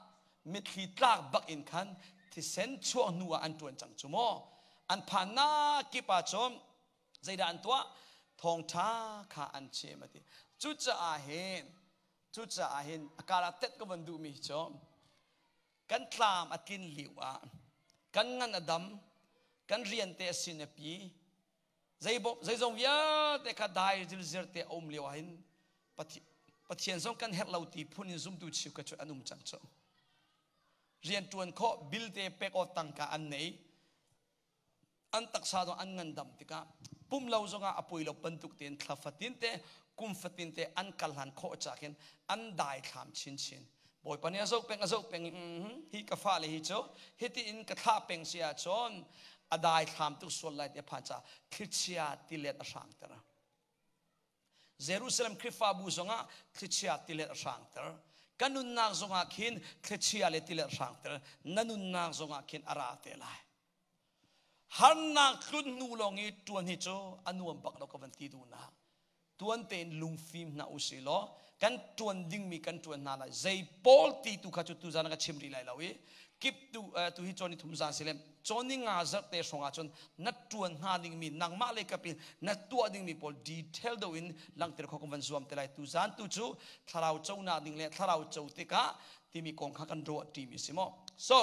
mitthli tlak bak in khan thisen chuah hnu ah an ṭuan cang cu maw an phannak kip ah cun zeidah an tuah thawngṭha kha an chim a ti cucaah hin cucaah hin a kar ah tet ka van duhmi cu Kan tlam a tlin lio ah kan ngan a dam, kan rian te a sin a pi, zeizong vialte kha dai zilzir te a um lio ah hin Pathian zong kan herh lo ti phun in zumtu chiu ka cu an um cang cu. Rian ṭuan khawh, bil te pek awk tangka an nei. An taksa zong an ngandam tikah pum lo zongah a poi lo bantuk tein thla fatin te kum fatin te an kal hlan khawh ca khin an daithlam chinchin. Bawipa nih a zoh peng a zoh peng hi ka fale hi cu hiti in ka thlah peng si ahcun a daithlam tuk sual lai ti a phan caah thlichia tilet a hrangter. Jerusalem Khrihfabu zongah thlichia tilet a hrangter. Ka nunnak zongah khin thlichia le tilet a hrangter. Na nunnak zongah khin a ra te lai. Harnak tlun hnu lawng i ṭuan hi cu a nuam bak lo ka van ti duh na. Tuan tein lungfim hna usih law kan ṭuan dingmi kan ṭuan hna lai. Zei pawl ti tu kha cu tuzan ka chim rih lai lo i kip tu tu hi cawn ni thum zan si lem cawn ni nga zarh te hrawng ahcun na ṭuan hnga dingmi nangmah le kapin na tuah dingmi pawl detail do in langhter kho kan van zuam te lai. Tuzan tu cu thlarau conak ding le thlarau co tikah timi kong kha kan ruah ṭimi si maw. So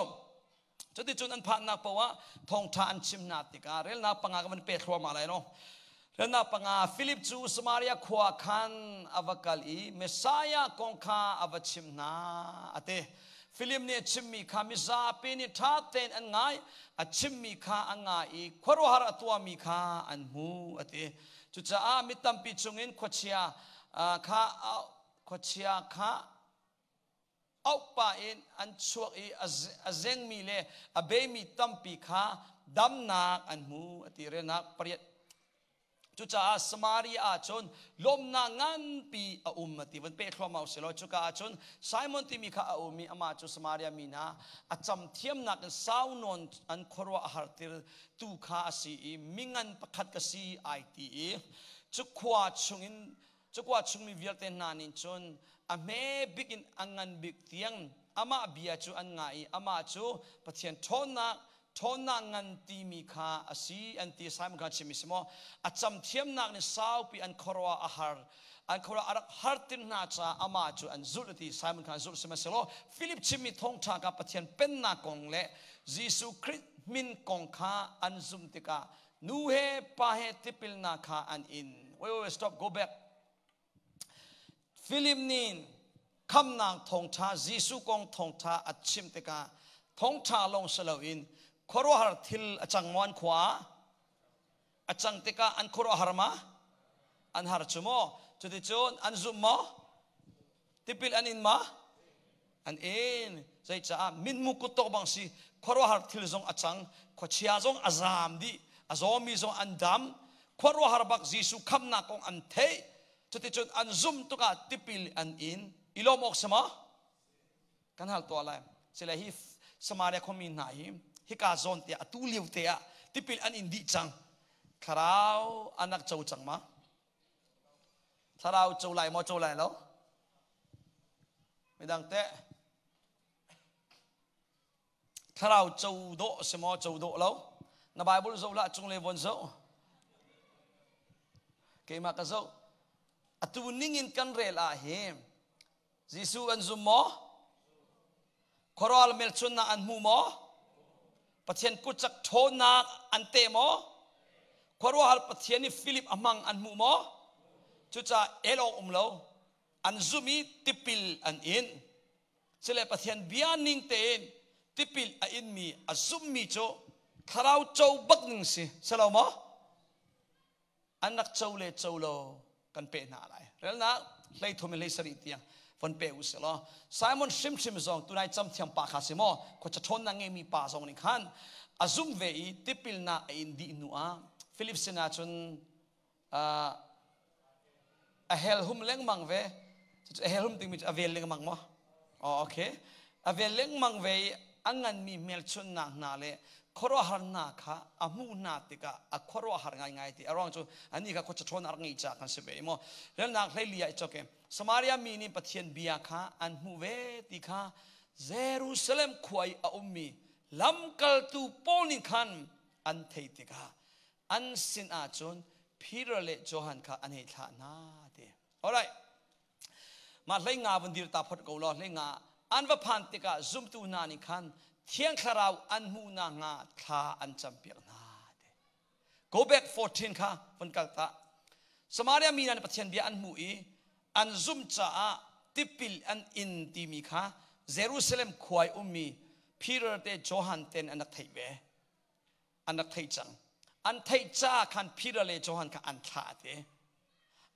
Cuticun an phannak paoh ah thawngṭha an chim hna tikah relnak panga ka van pe thluahmah lai no. Relnak panga Filip cu Samaria khua khan a va kal i Messiah kong kha a va chim hna a ti. Filip nih a chimmi kha mizapi nih ṭha tein an ngai, a chimmi kha an ngai i khuaruahhar a tuahmi kha an hmu a ti. Cucaah mi tampi chungin khuachia kha khuachia kha auhpa in an chuak i a zengmi le a beimi tampi kha damnak an hmu a ti relnak pariat. Cucaah Samaria ah cun lawmnak nganpi a um a ti. Van peh thluahmah usih law cuka ah cun Simon timi kha a um i amah cu Samaria mi hna a cam thiamnak in sau nawn an khuaruah a hartir tu kha a si i mingan pakhat ka si ai ti i cu khua chungin Cukua chungmi vialte hna nih cun a hme bik in a ngan bik tiang amah bia cu an ngah i amah cu Pathian ṭhawnnak ṭhawnnak ngan timi kha a si an ti. Simon kha chim si maw a cam thiamnak nih saupi an khuaruah a har an khuaruah a rak har tin hna caah amah cu an zulh ti. Simon kha zulh sihmanhsehlaw Philip chimmi thawngṭha kha Pathian pennak kong le Jesuh Khrih min kong kha an zumh tikah nu he pa he tipilnak kha an in. Wait, wait, wait, stop, go back. Philip nih khamnak thawngṭha Jesuh kong thawngṭha a chim tikah thawngṭha lawng si loin khuaruahhar thil a cang maw an khua a cang tikah an khuaruahhar ma an har cu maw cuticun an zum maw tipil an in ma an in zeicaah mitmu kuttok bang si khuaruahhar thil zong a cang khuachia zong a zaam dih a zawmi zong an dam khuaruahhar bak Jesuh khamnak kong an theih cuticun an zum tukah tipil an in i lawm awk si maw kan hal tuah lai sile hi Samaria khuami hna hi hika zawn te atu lio te ah tipil an in dih cang thlarau anak co cang ma Thlarau co lai maw co lai lo? Midang teh thlarau co dawh si maw co dawh lo? Na Bible zoh lah cung le von zoh. Keimah ka zoh. Atu ningin kan rel ah hi Jesuh an zum maw? Khuarual melchunnak an hmu maw? Pathian kutcak ṭhawnnak an te maw? Khuaruahhar Pathian nih Philip a hmang an hmu maw? Cucaah el awk um lo. An zum i tipil an in. Sile Pathian bia ning tein tipil a inmi a zummi cu thlarau co bak ning si. Si lo maw? An rak co le co lo kan pe hna lai. Relnak 13 in 17 tiang von pe u sih law Simon hrimhrim zong tunai camthiam pa kha si maw khuacha ṭhawnnak ngeimi pa zong nih khan a zum ve i tipilnak a in dih hnu ah Philip sinah cun a hel hum lengmang ve. Cucu a hel hum timi cu a vel lengmang maw? Oh, okay. A vel lengmang ve i a nganmi hmelchunhnak hna le khuaruahharnak kha a hmuh hna tikah a khuaruahhar ngaingai ti. A ruang cu annih kha khuacha ṭhawn a rak ngeih caah kan si ve maw? Relnak 14 ah i cawk i Samaria mi nih Pathian bia kha an hmuh ve ti kha Jerusalem khua i a ummi lamkaltu pawl nih khan an theih tikah an sin ah cun Peter le Johan kha an hei thlah hna ti. Alright. Mah 15 vun dir ta phot ko law 15 an va phan tikah zumtu hna nih khan Thiang Thlarau an hmuh nakhnga thla an campiak hna ti. Go back 14 kha vun kal ta. Samaria mi hna nih Pathian bia an hmuh i an zumh caah tipil an in timi kha Jerusalem khua i ummi Peter te Johan ten an rak theih ve. An rak theih cang. An theih caah khan Peter le Johan kha an thlah te.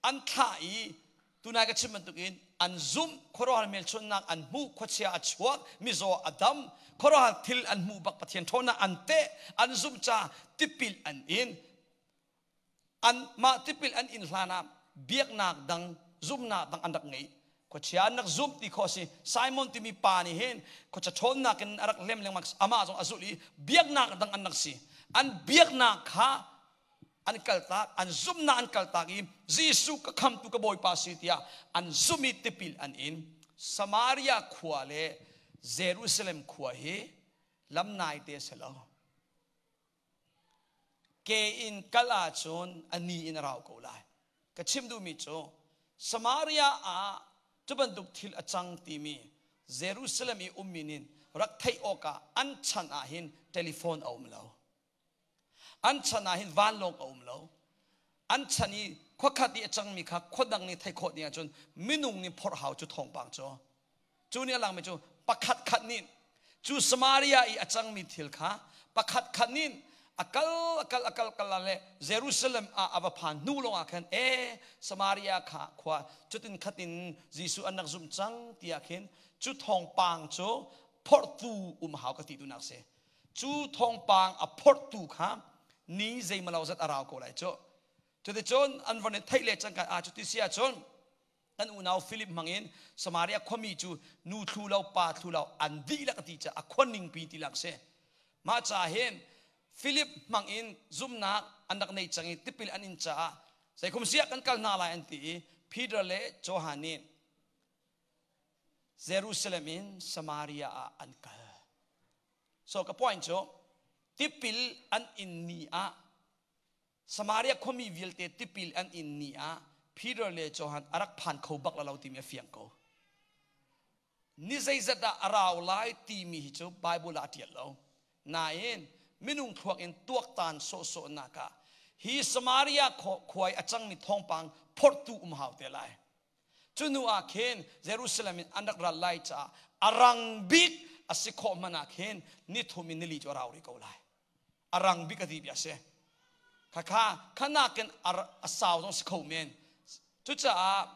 An thlah i tunai ka chim bantukin an zumh, khuaruahhar hmelchunhnak an hmuh, khuachia a chuak, mizaw a dam, khuaruahhar thil an hmuh bak, Pathian ṭhawnnak an teh, an zumh caah tipil an in. An mah tipil an in hlan ah biaknak dang, zumhnak dang an rak ngei. Khuachia an rak zumh ti khawh a si. Simon timi pa nih hin khuacha ṭhawnnak in a rak lem lengmang, amah zong a zulh i biaknak dang an rak si. An biaknak kha an kaltak, an zumhnak an kaltak i Jesuh ka khamtu ka Bawipa si tiah an zumh i tipil an in. Samaria khua le Jerusalem khua hi lam naite a si lo. Ke in kal ahcun a ni in a rau ko lai. Ka chim duhmi cu Samaria ah cu bantuk thil a cang timi Jerusalem i ummi nih rak theih awkah an chan ah hin telephone a um lo. An chan ah hin vanlawng a um lo. An chan i khuakhat i a cangmi kha khuadang nih theih khawh ding ahcun minung nih phorh hau cu thawngpang cu. Cu nih a langmi cu pakhat khat nih cu Samaria i a cangmi thil kha pakhat khat nih a kal a kal a kal kal le Jerusalem ah a va phan hnu lawngah khan e Samaria kha khua cutin khatin Jesuh an rak zumh cang tiah khin cu thawngpang cu phorhtu um hau ka ti duhnak si. Cu thawngpang a phorhtu kha ni zeimalo zat a rau ko lai cu. Cuticun an von i theih le cangka ah cuti si ahcun kan unau Philip hmangin Samaria khuami cu nu thlu lo pa thlu lo an dihlak a ti caah a khua ningpi ti lak si. Mah ca hin Philip hmangin zumhnak an rak nei cang i tipil an in caah zeikhum siah kan kal hna lai an ti i Peter le Johan nih Jerusalem in Samaria ah an kal. So ka point cu tipil an in ni ah Samaria khuami vialte tipil an in ni ah Peter le Johan a rak phan kho bak lo timi a fiang ko. Ni zeizat dah a rau lai timi hi cu Bible ah a ṭial lo. Nain minung thluak in tuaktan sawhsawhnak ah hi Samaria khuai a cangmi thawngpang phorhtu um hau te lai. Cu hnu ah khin Jerusalem in an rak ral lai caah a rang bik a si khawh hmanh ah khin ni thum in nili cu a rau rih ko lai. A rang bik a ti bia si. Khakha khanakin a sau zong si kho men. Cucaah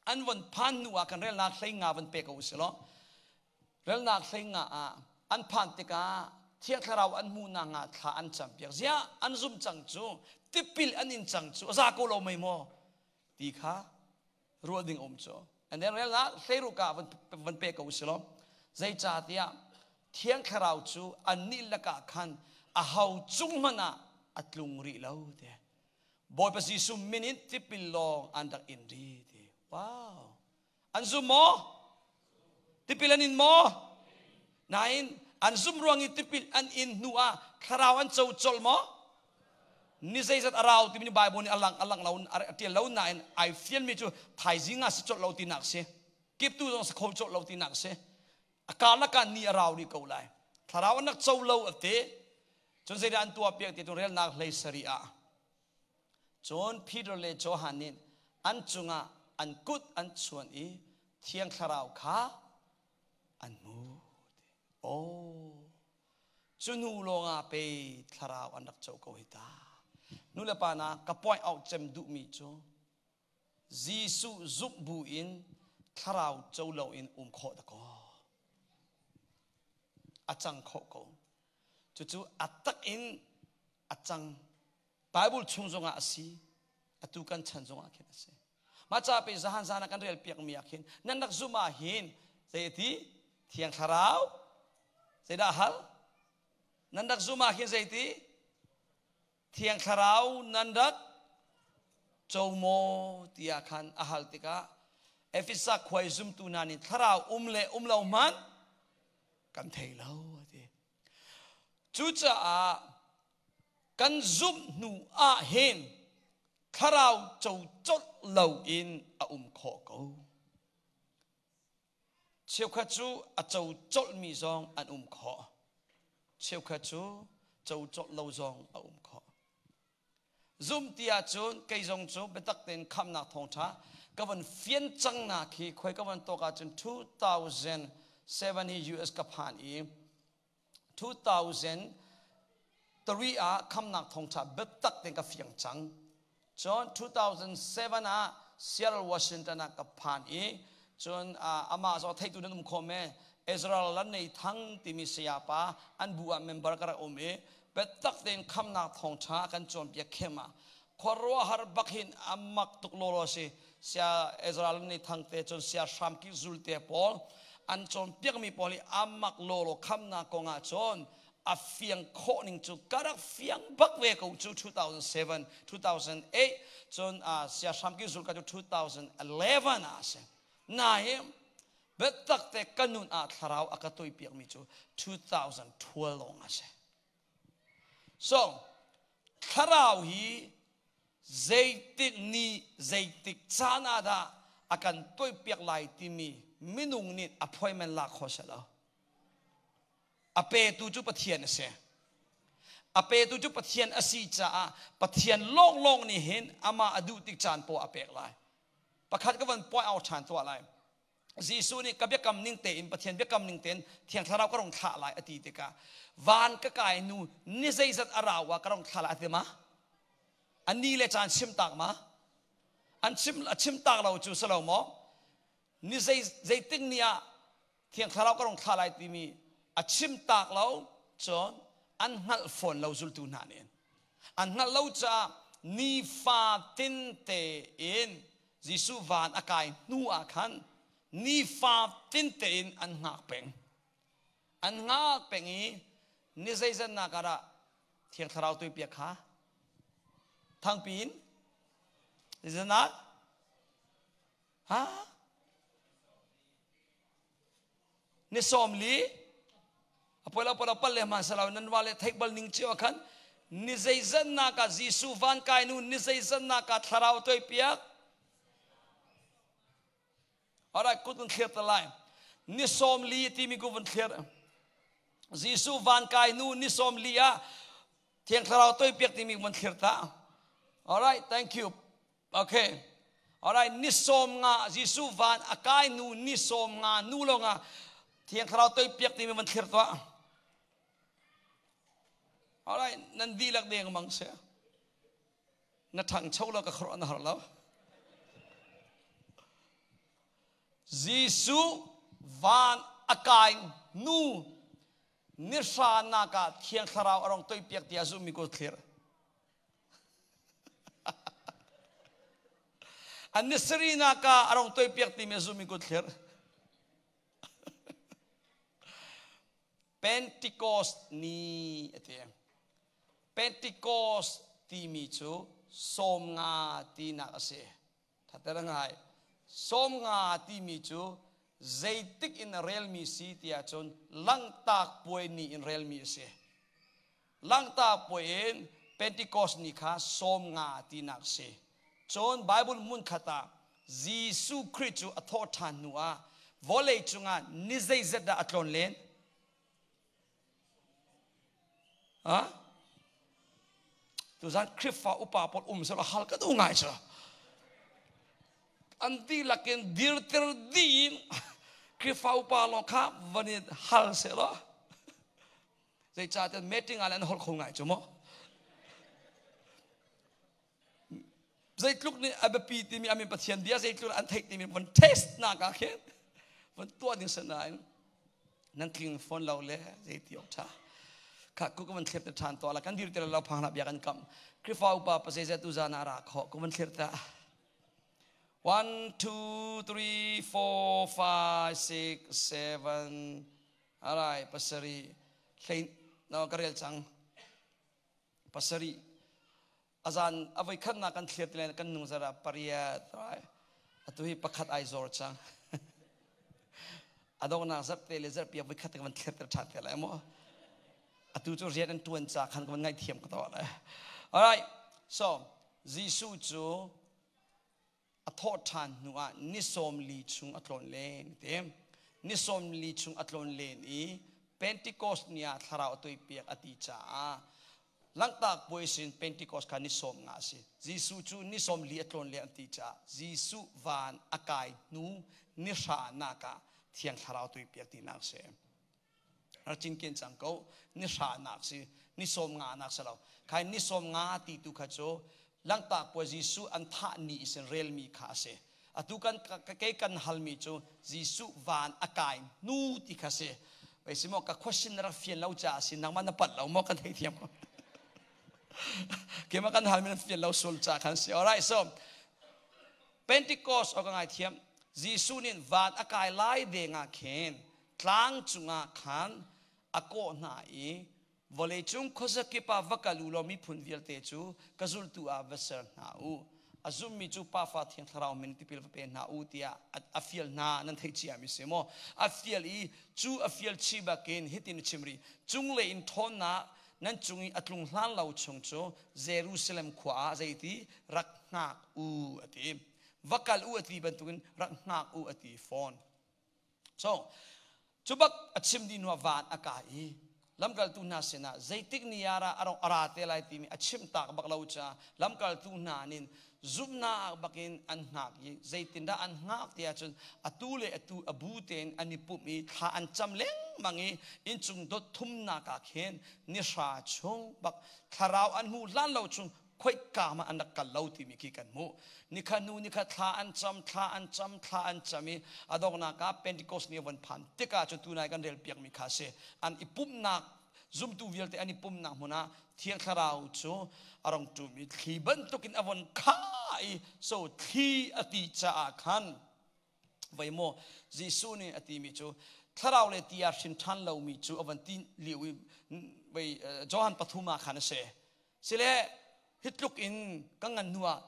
an von phan hnu ah kan relnak hlei nga van pe ko usih law relnak hlei nga ah an phan tikah Thiang Thlarau an hmuh nak nga thla an cam piak ziah an zum cang cu tipil an in cang cu a za ko lo mei maw ti kha ruah ding um cu and then relnak hleiruk ah van pe ko usih law zeicahtiah Thiang Thlarau cu annih lakah khan a ho cung hmanh ah a tlung rih lo ti Bawipa Jesuh min in tipil lawng an rak in ri ti wow an zum maw tipil an in maw nain an zum ruang i tipil an in hnu ah thlarau an co colh maw ni zeizat a rau timi Bible nih a lang a lang lo a tial lo nain ai fianmi cu thaizing ah si colh lo tinak si kiptu zong si kho colh lo tinak si a karlak ah ni a rau rih ko lai thlarau an rak co lo a ti cun zeidah an tuah piak ti tu relnak hlei sarih ah cun Peter le Johan nih an cungah an kut an chuan i thiang thlarau kha an hmu oh cu hnu lawngah pe thlarau an rak co ko hi ta nu le pa na ka point out cem duhmi cu Jesuh zumh bu in thlarau co lo in um khawh dakaw a cang khawh ko cucu a tak in a cang Bible chung zongah a si atu kan chan zongah khin a si mah ca pe zahan zan ah kan rel piak mi ah khin nan rak zum ah hin zei ti thiang thlarau zeidah hal nan rak zum ah khin zei ti Thiang Thlarau nan rak co maw tiah khan a hal tikah Efesa khuai zumtu hna nih thlarau um le um lo hmanh kan thei lo a ti. Cucaah kan zumh hnu ah hin thlarau co colh lo in a um khawh ko. Cheukhat cu a co colhmi zong an um khawh. Cheukhat cu co colh lo zong a um khawh. Zum ti ahcun kei zong cu biatak tein khamnak thawngṭha ka von fian cang nak hi khoi ka von tawk ahcun 2007 hi US ka phan i 2000. 3 ah khamnak thawngtha biatak tein ka fiang cang. Cun 2007 ah Seattle, Washington ah ka phan i cun amah zong theitu nan um kho me Israel lan nei thang timi sayapa an bu ah member ka rak um i biatak tein khamnak thawngtha kan cawnpiak khem ah khuaruahhar bak hin amak tuk lawlaw si sia Israel nei thang te cun sia hramki zul te pawl an cawnpiakmi pawl hi amak lawlaw khamnak kong ah cun a fiang khawh ning cu ka rak fiang bak ve ko cu 2007 2008 cun sia hramki zul ka cu 2011 ah si na hi biatak te ka nun ah thlarau a ka toipiak mi cu 2012 lawng a si. So thlarau hi zeitik ni zeitik caan ah dah a kan toipiak lai timi minung nih appointment lak kho se lo. A petu cu Pathian a si. A petu cu Pathian a si caah Pathian lawnglawng nih hin amah a duh tik caan poah a pek lai. Pakhat ka van point out ṭhan tuah lai. Jesuh nih ka biakam ning tein Pathian biakam ning tein Thiang Thlarau ka rung thlah lai a ti tikah van ka kai nu ni zeizat a rau ah ka rung thlah lai a ti ma? A ni le caan chim tak ma? An chim a chim tak lo cu si lo maw? Ni zei zeitik ni ah Thiang Thlarau ka rung thlah lai timi a chim tak lo cun an hngalh fawn lo zultu hna nih an hngalh lo caah nifa tin tein Jesuh van a kai hnu ah khan nifa tin tein an hngak peng an hngak peng i ni zeizatnak ah dah Thiang Thlarau tuipiak kha thangpi in zeizatnak ha Ni 40 a poi lo poi lo pal le hman selo nan wa le theih bal ning cio khan ni zeizatnak ah Jesuh van kai nu ni zeizatnak ah thlarau toi piak. Alright, kut kan thlir ta lai. Ni 40 timi ku van thlir. Jesuh van kai nu ni 40 ah Thiang Thlarau toi piak timi van thlir ta. Alright, thank you. Okay. Alright, ni 50 Jesuh van a kai nu ni 50 nu lawngah Thiang Thlarau toi piak timi van thlir tuah. Alright, nan dihlak deng mang se. Na ṭhangcho lo ka khuaruah na har lo. Jesuh van a kai nu ni hra nak ah Thiang Thlarau a rong toi piak tiah zummi ko thlir. An ni sarihnak ah a rong toipiak timi a zummi kut thlir. Pentecost ni a ti. Pentecost timi cu 50 tinak a si. Thater ngai. 50 timi cu zeitik in a relmi si tiah cun langtak puai ni in relmi a si. Langta puai in Pentecost ni kha 50 tinak si. Cun Bible hmun khat ah Jesuh Khrih cu a thawh ṭhan hnu ah vawlei cungah ni zeizat dah a tlawn len? Ha? Tuzan Khrihfa upa pawl um selaw hal ka duh ngai cu. An dihlak in dirter dih in Khrihfa upa lawng kha van in hal selaw. Zeicahtiah meeting ah le an holh kho ngai cu mu. Zeitluk nih a biapi timi amin Pathian bia zeitluk an theih timi von test nak ah khin von tuah ding sinain nan tling fawn lo le zeiti awk tha kha ku ka van thlir te than to la kan dir te lo phang la bia kan kam Krifa upa pasai tu zana ra kho ku van thlir ta 1 2 3 4 5 6 7 Alright, 7 hlei no ka rel cang. 7 azan avoi khatnak kan thlir ti kan nung zara 8, right? Atu hi pakhat ai zor cang. Adongnak zarhte le zarhpi voi khat kan thlir ter ṭhan te lai mu. Atu cu rian an ṭuan ca khan kan ngaihthiam ka to lai. Alright, so Jesuh cu a thawh ṭhan hnu ah ni 40 chung a tlawn len ti. Ni 40 chung a tlawn len i Pentecost ni ah thlarau a tuipiak a ti caah Langhtak puai sin Pentecost kha ni 50 a si. Jesuh cu ni 40 a tlawn len an ti caah Jesuh van a kai hnu ni hra nak ah Thiang Thlarau tuipiak tinak si. Rak cinken cang ko. Ni hra nak si, ni 50 nak si lo. Khai ni 50 ti tu kha cu Langtak puai Jesuh an thah ni isin relmi kha a si. Atu kan kei kan halmi cu Jesuh van a kai hnu ti kha si. Wei si maw ka question na rak fian lo caah si nangmah na palh lo maw kan thei thiam ko. Keimah kan halmi na fian lo sul ca khan si. Alright, so Pentecost o ka ngai thiam. Jesuh nih van a kai lai deng ah khin tlang cungah khan a kawh hna i Vawleicung khuazakip ah va kal u law miphun vialte cu ka zultu ah va ser hna u. A zummi cu Pa Fa Thiang Thlarau min tipil va pe hna u tiah a fial hna nan theih cia mi si maw? A fial i cu a fial chih bakin hitin a chim rih. Cunglei in ṭhawnnak nan cung i a tlung hlan lo chung cu Jerusalem khua ah zeiti rak hngak u a ti. Va kal u a ti bantukin rak hngak u a ti fawn. So, cu bak a chim dih hnuah van a kai i lamkaltu hna sinah zeitik ni ah dah a ra te lai timi a chim tak bak lo caah lamkaltu hna nih zumhnak bakin an hngak i zeitindah an hngak ti ahcun atu le atu a bu tein an i pumh i thla an cam lengmang i inncung dot thumnak ah khin ni hra chung bak thlarau an hmuh hlan lo chung khoika ma an rak kal lo timi khi kan hmuh. Nikhat hnu nikhat thla an cam, thla an cam, thla an cam i a donghnak ah Pentecost ni a von phan tikah cu tunai kan rel piakmi kha si. An i pumhnak zumtu vialte an i pumhnak hmun ah Thiang Thlarau cu a rong ṭum i thli bantukin a von kha i so thli a ti caah khan voi maw Jesuh nih a timi cu thlarau le ti ah hrin ṭhan lomi cu a van ti lio i voi Johan 3 ah khan a si. Sile hi tluk in ka ngan hnu ah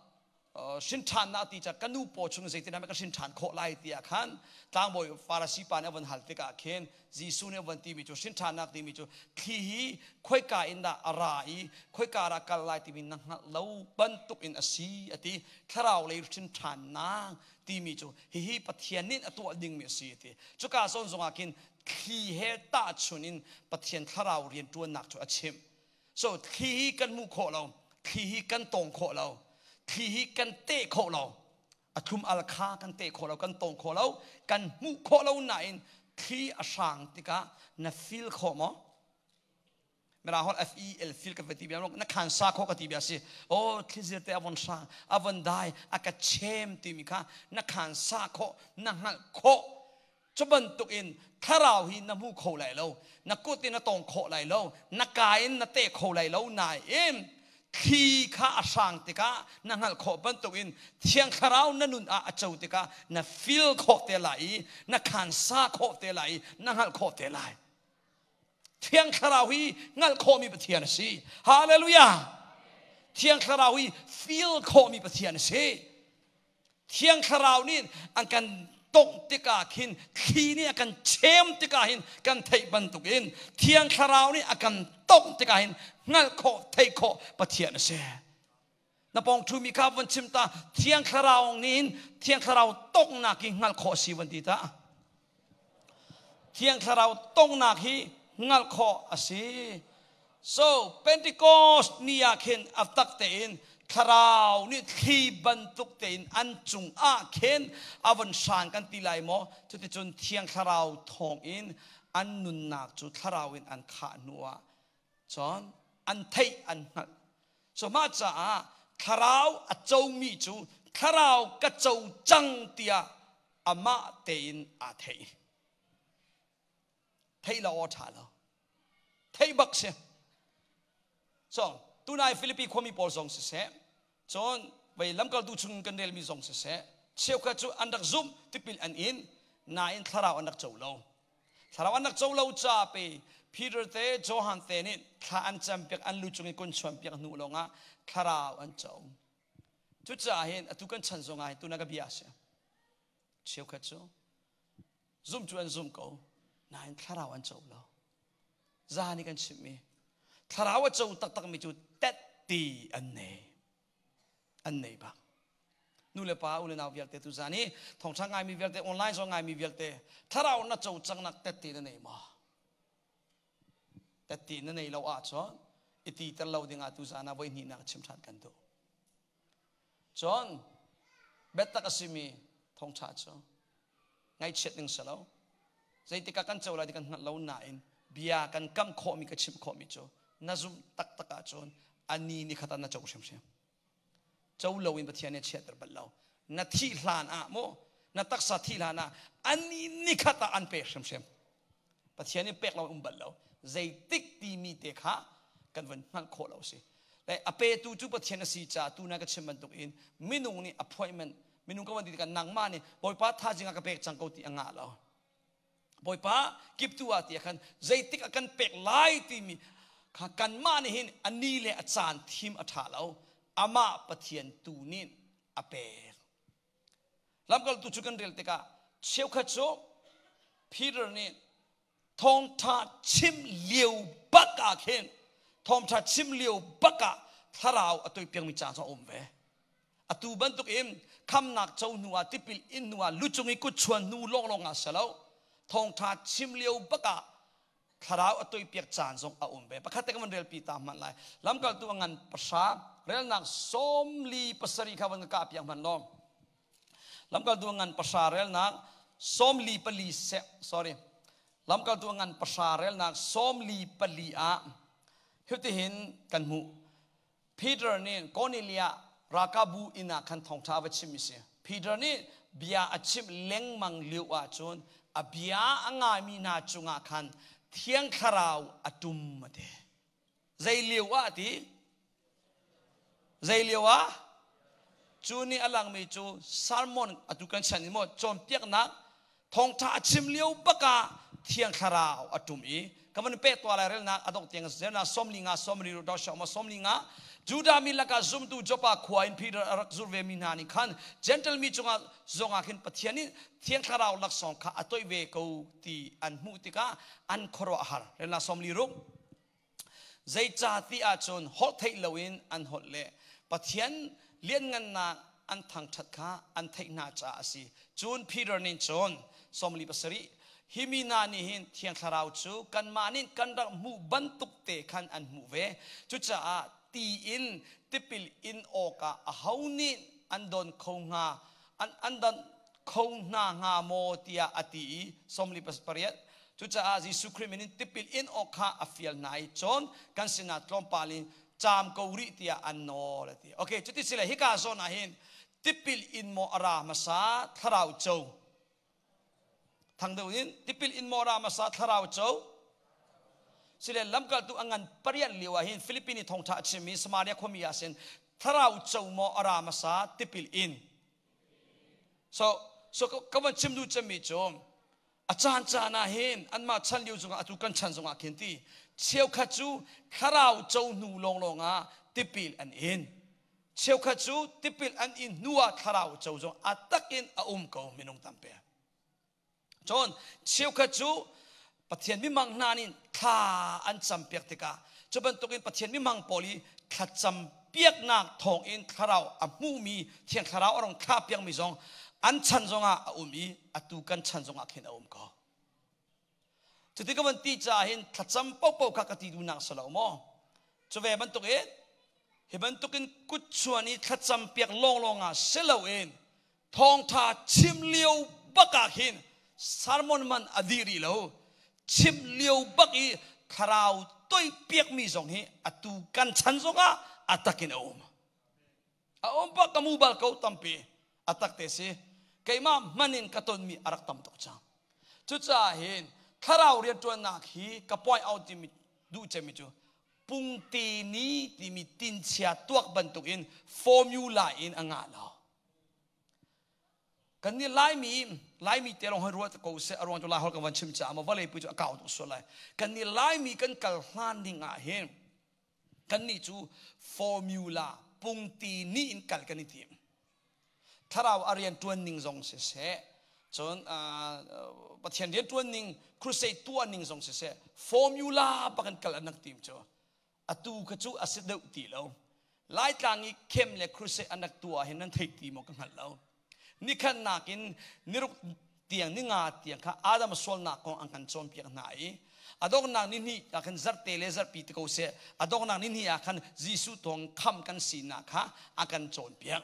hrin ṭhannak ti ca ka nu paw chung zeitin ka hrin ṭhan khawh lai tiah khan tlangbawi Farasi pa nih a von hal tikah khin Jesuh nih a von timi cu hrin ṭhannak timi cu thli hi khoika in dah a ra i khoika dah kal lai timi na hngalh lo bantuk in a si a ti. Thlarau lei hrin ṭhannak timi cu hihi Pathian nih a tuah dingmi a si a ti. Cuka zawn zongah khin thli he tahchun in Pathian thlarau rianṭuannak cu a chimh. So thli hi kan hmuh khawh lo, thli hi kan tawng khawh lo, thli hi kan teh khawh lo. A thlum al kha kan teh khawh lo, kan tawng khawh lo, kan hmuh khawh lo nain thli a hrang tikah na feel khawh maw? Mirang holh F E L feel ka ti bia na khan sa khawh ka ti bia si. Oh thlizir te a von hrang, a von dai, a ka chem timi kha na khan sa khawh, na hngalh khawh. Cu bantuk in thlarau hi na hmu kho lai lo, na kut in na tawng khawh lai lo, na ka in na teh kho lai lo nain thli kha a hrang tikah na hngalh khawh bantuk in Thiang Thlarau na nun ah a co tikah na feel khawh te lai i na khansa khawh te lai i na hngalh khawh te lai. Thiang Thlarau hi hngalh khawhmi Pathian a si. Hallelujah! Thiang Thlarau hi feel khawhmi Pathian a si. Thiang Thlarau nih an kan tongh tikah khin thli nih a kan chem tikah hin kan theih bantukin Thiang Thlarau nih a kan tongh tikah hin hngalh khawh theih khawh Pathian a si. Na pawng ṭhumi kha von chim ta Thiang Thlarau nih Thiang Thlarau tonghnak hi hngalh khawh a si von ti ta. Thiang Thlarau tonghnak hi hngalh khawh a si. So Pentecost ni ah khin a tak tein Thlarau nih thli bantuk tein an cung ah khin a von hran kan ti lai maw? Cuticun Thiang Thlarau thawng in an nunnak cu Thlarau in an khah hnu ah cun an theih an hngalh. So mah caah Thlarau a comi cu Thlarau ka co cang tiah amah tein aa thei. Theih lo aw ṭha lo. Theih bak si. So, tunai Philippi khuami pawl zong siseh, cun vei lamkaltu chung kan relmi zong siseh, cheukhat cu an rak zumh tipil an in, nain thlarau an rak co lo. Thlarau an rak co lo ca pe Peter te Johan te nih thla an campiak an lu cung i kun chuan piak hnu lawngah thlarau an co. Cucaah hin atu kan chan zongah hin tuna ka bia a si. Cheukhat cu zum cu an zum ko nain thlarau an co lo. Zan i kan chimhmi thlarau a co taktakmi cu tet-ti an nei. An nei bak. Nu le pa u le nau vialte tu zan i thawngṭha ngaimi vialte online zong ngaimi vialte thlarau na co cangnak tet-ti na nei maw? Tet-ti na nei lo ahcun i ti ter lo dingah tu zan ah voi hnihnak chim ṭhan kan duh. Cun biatak a simi thawngṭha cu ngaihchiat ding si lo. Zeitikah kan co lai ti kan hngalh lo nain Bia kan kam khawhmi ka chimh khawhmi cu na zumh taktak ahcun ani ni khat ah na co hrimhrim. Co loin Pathian nih a chiahter bal lo. Na thih hlan ah mu na taksa thih hlan ah ani ni khat ah an pek hrimhrim. Pathian nih pek lo um bal lo. Zeitik timi te kha kan van hngalh khawh lo si. Le a petu cu Pathian a si caah tu na ka chim bantuk in minung nih appointment minung ka van ti tikah nangmah nih Bawipa thazing ah ka pek cang ko ti a ngah lo. Bawipa kiptu ah ti khan zeitik a kan pek lai timi kha kanmah nih hin a ni le a caan thim a ṭha lo. Amah Pathian tu nih a pek. Lamkaltu cu kan rel tikah cheukhat cu Peter nih thawngṭha chim lio bak ah khin thawngṭha chim lio bak ah thlarau a toipiakmi caan zong a um ve. Atu bantuk in khamnak co hnu ah tipil in hnu ah lucung i kutchuan hnu lawnglawng ah si lo thawngṭha chim lio bak ah thlarau a toipiak caan zong a um ve. Pakhat te ka van relpi ta hmanh lai. Lamkaltu a ngan pahra relnak 47 kha van ka kah piak hmanh law. Lamkaltu a ngan pahra relnak 44 se sorry Lamkaltu a ngan pahra relnak 44 ah hitihin kan hmuh. Peter nih Cornelia ralkapbu inn ah khan thawngṭha a va chim a si. Peter nih bia a chimh lengmang lio ahcun a bia a ngaimi hna cungah khan Thiang Thlarau a ṭum a ti. Zei lio ah a ti? Zei lio ah? Cu nih a langmi cu sermon atu kan chan i maw cawnpiaknak thawngṭha a chim lio bak ah Thiang Thlarau a ṭum i ka van peh tuah lai relnak a dongh tiang zerna 50 30 do shoma 50 Judah mi lakah zumtu Joppa khua in Peter a rak zur ve mi hna nih khan Gentle mi cungah zongah khin Pathian nih Thiang Thlarau laksawng kha a toih ve ko ti an hmuh tikah an khuaruah har relnak 46 Zeicahti ahcun holh theih loin an holh le Pathian lianngannak an thangṭhat kha an theih hna caah a si. Cun Peter nih cun 47 hi mi hna nih hin Thiang Thlarau cu kanmah nih kan rak hmuh bantuk te khan an hmuh ve. Cucaah ti in tipil in awkah aho nih an don kho hnga an don kho hna hnga maw tiah a ti i 48 Cucaah Jesuh Khrih min in tipil in awk kha a fial hna i cun kan sinah tlawmpal in caam ko rih tiah an nawl a ti. Okay, cuti sile hika zawn ah hin tipil in maw a ra hmasa thlarau co? Thang deuh in tipil in maw a ra hmasa thlarau co? Sile lamkaltu a ngan pariat lio ah hin Philippine i thawngṭha a chimmi Samaria khuami ah sin thlarau co maw a ra hmasa tipil in? So ka van chim duh cemmi cu a caan caan ah hin anmah chan lio zongah atu kan chan zongah khin ti cheukhat cu thlarau co hnu lawnglawng ah tipil an in cheukhat cu tipil an in hnu ah thlarau co zong a takin a um ko minung tampi cun cheukhat cu Pathian mimang hna nih thla an campiak tikah cu bantukin Pathian mimang pawl i thlacam piaknak thawngin thlarau a hmuhmi thiang thlarau a rong thlah piakmi zong an chan zongah a um i atu kan chan zongah khin a um ko. Cuti ka van ti caah hin thlacam paohpaoh kha ka ti duhnak si lo maw? Cu ve bantukin hi bantukin kutchuan i thlacam piak lawnglawng ah si loin thawngtha chim lio bak ah khin sermon man a dih rih lo chim lio bak i thlarau toi piakmi zong hi atu kan chan zongah a takin a um a um bak ka mu bal ko tampi a tak te si keimah hman in ka tonmi a rak tam tuk cang cucaah hin thlarau rianṭuannak hi ka point out timi duh cemmi cu pungte ni timi tinchia tuak bantukin formula in a ngah lo kan nih Laimi Laimi te lawng hoi ruat ko seh a ruang cu Lai holh kan van chim caah maw vawlei pui cu a kau tuk sual lai kan nih Laimi kan kal hlan ding ah hin kan nih cu formula pungti ni in kal kan i tim thlarau a rian tuan ning zong siseh cun Pathian rian tuan ning crusade tuah ning zong siseh formula bak in kal an rak tim cu atu kha cu a si deuh ti lo Laitlang i khem le crusade an rak tuah hin nan thei ti maw ka hngal lo nikhat nakin niruk tiang ninga tiang kha Adam sualnak kong an kan cawnpiak hna i a donghnak ni hnih ah khan zarhte le zarhpi ti ko seh a donghnak ni hnih ah khan Jesuh thawng kham kan sinak kha a kan cawnpiak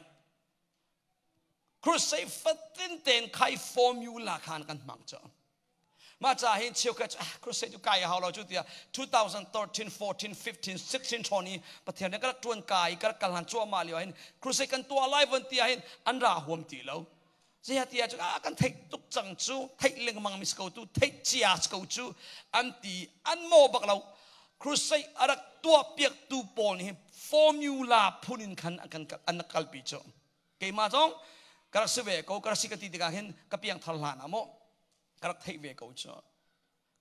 crusade fatin ten khai formula khan kan hmang cu. Mah ca hin cheukhat cu ah crusade cu kai a hau lo cu tiah 2013, 14, 15, 16 hrawn i Pathian nih ka rak ṭuan ka i ka rak kal hlan cuahmah lio hin crusade kan tuah lai von ti ahhin an ra huam ti lo. Zeiah ti ahcun ah kan theih tuk cang cu, theih lengmang mi si ko tu, theih cia si ko cu an ti an maw bak lo. Crusade a rak tuah piaktu pawl nih hin formula phun in khan an kan an kalpi cu. Keimah zong ka rak si ve ko, ka rak si ka ti tikah hin ka piangthar hlan ah maw ka rak theih ve ko cu.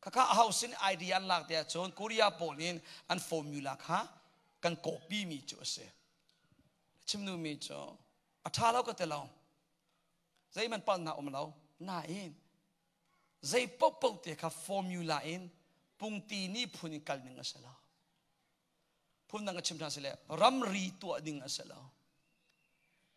Khakha a ho sin idea an lak te ahcun Korea pawl in an formula kha kan copy mi cu a si. Chim duhmi cu a ṭha lo ka ti lo. Zeihmanh palhnak um lo. Nain zei paohpaoh te kha formula in pungti ni phun in kal ning a si lo. Phundang ka chim ṭhan si le ramri tuah ding a si lo.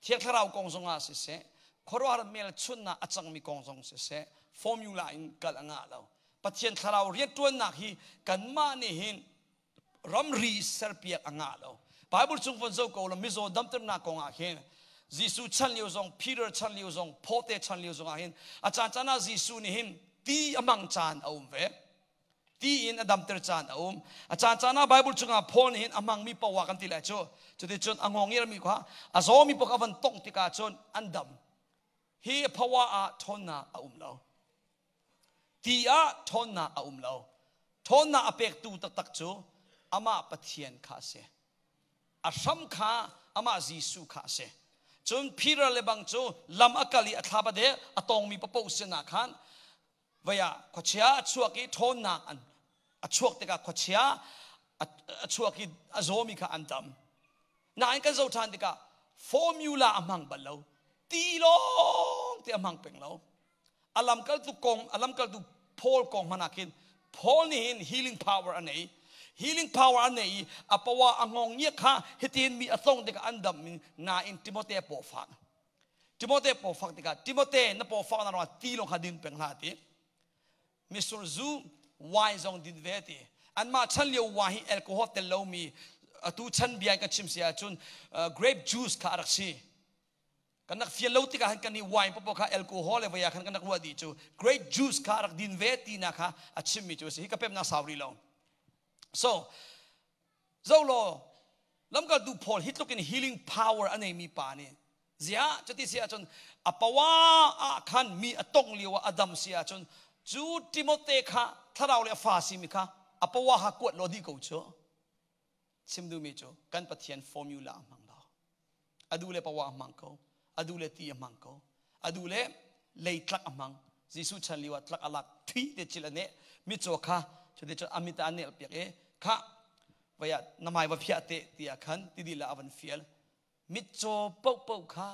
Thiang Thlarau kong zongah siseh, khuaruahhar hmelchunhnak a cangmi kong zong siseh, formula in kal a ngah lo. Pathian Thlarau rianṭuannak hi kanmah nih hin ramri serpiak a ngah lo. Bible chung von zoh ko law mizaw damternak kong ah hin Jesuh chan lio zong, Peter chan lio zong, Paul te chan lio zong ah hin a caan caan ah Jesuh nih hin ti a mang caan a um ve. Ti in a damter caan a um. A caan caan ah Bible chungah Paul nih hin a hmangmi poah kan ti lai cu. Cuticun a ngawngirmi kha a zawmi paoh kha van tongh tikah cun an dam. Hi poah ah ṭhawnnak a um lo. Ti ah ṭhawnnak a um lo. Ṭhawnnak a pektu taktak cu amah Pathian kha a si. A hram kha amah Jesuh kha a si. Cun Peter le bang cu lam a kal i a thla bade a tongmi paoh sinah khan Vei ah khuachia a chuak i ṭhawnnak an a chuak tikah khuachia a chuak i a zawmi kha an dam. Nain kan zoh ṭhan tikah formula a hmang bal lo. Ti lawng te a hmang peng lo. A lamkaltu kong, a lamkaltu Paul kong hmanh ah khin Paul nih hin healing power a nei. Healing power a nei i a power a ngong ngiak kha hitin mi a tong tikah an dam nain Timote paw fak. Timote pawfak tikah Timote na pawfak na ruangah ti lawng kha din peng hlah ti. Misur zu wine zong din ve ti. Anmah chan lio wine hi alcohol tel lomi atu chan bia in kan chim si ahcun grape juice kha a rak si. Kan rak fian lo tikah kan i wine popo kha alcohol le vaya khan kan rak ruah dih cu grape juice kha a rak din ve ti na kha a chimmi cu a si. Hi ka pemnak sau rih lo. So Zo law lamkaltu Paul hi tluk in healing power a neimi pa nih ziah cuti si ahcun a pawa ah khan mi a tong lio ah a dam si ahcun cu Timote kha thlarau le a fa simi kha a pawa kha kuat law dih ko cu chim duhmi cu kan Pathian formula a hmang lo a duh le pawa a hmang ko a duh le ti a hmang ko a duh le leitlak a hmang Jesuh chan lio ah tlak a lak thui te cil a neh mitcaw kha cuti cun a mit ah a nel piak i kha vaya na mai va phiah te tiah khan ti la a van fial mitcaw paohpaoh kha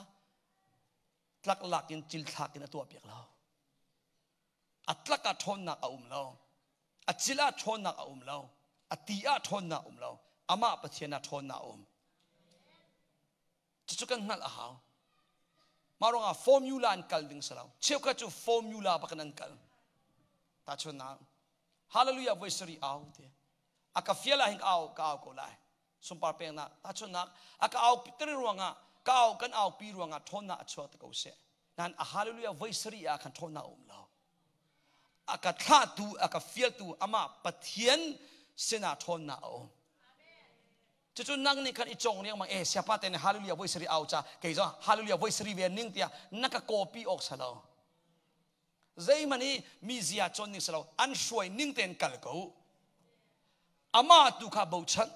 tlak lak in cil thlak in a tuah piak lo a tlak ah ṭhawnnak a um lo a cil ah ṭhawnnak a um lo a ti ah ṭhawnnak a um lo amah Pathian ah ṭhawnnak a um cucu kan hngalh a hau mah ruangah formula an kal ding si lo cheukhat cu formula bak in an kal tahchunhnak hallelujah voi sarih au ti a ka fial ah hin ka au ka au ko lai sunpar peknak tahchunhnak a ka au pi ruangah ka au kan au pi ruangah ṭhawnnak a chuak te ko seh nan a hallelujah voi sarih ah khan ṭhawnnak a um lo a ka thlahtu a ka fialtu amah Pathian sinah ṭhawnnak a um cucu nang nih khan i cong riangmang e siapa te nih hallelujah voi sarih au ca kei zong hallelujah voi sarih ve ning tiah na ka copy awk salo zeihmanh hi mi zia cawn ning salo an hruai ning tein kal ko amah tu kha bochan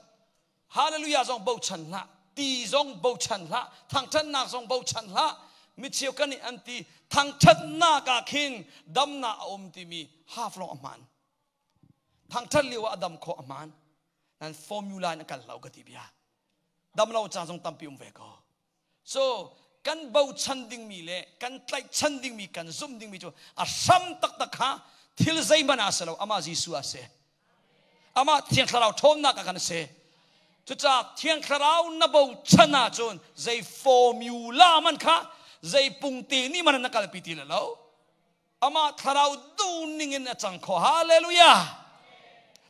hallelujah zong bochan hlah ti zong bochan hlah thangthatnak zong bochan hlah micheu kan nih an ti thangthatnak ah khin damnak a um timi half lawng a hmaan thangthat lio ah a dam khawh a hmaan nan formula in a kal lo ka ti bia dam lo caan zong tampi um ve ko So kan bochan dingmi le kan tlaihchan dingmi kan zumh dingmi cu a hram taktak kha thil zeihmanh ah si lo amah Jesuh ah si. Amah Thiang Thlarau ṭhawnnak ah kan si. Cucaah Thiang Thlarau na bochan ahcun zei formula man kha zei pungte nih man na kalpi ti lo. Amah thlarau duh ning in a cang kho. Hallelujah.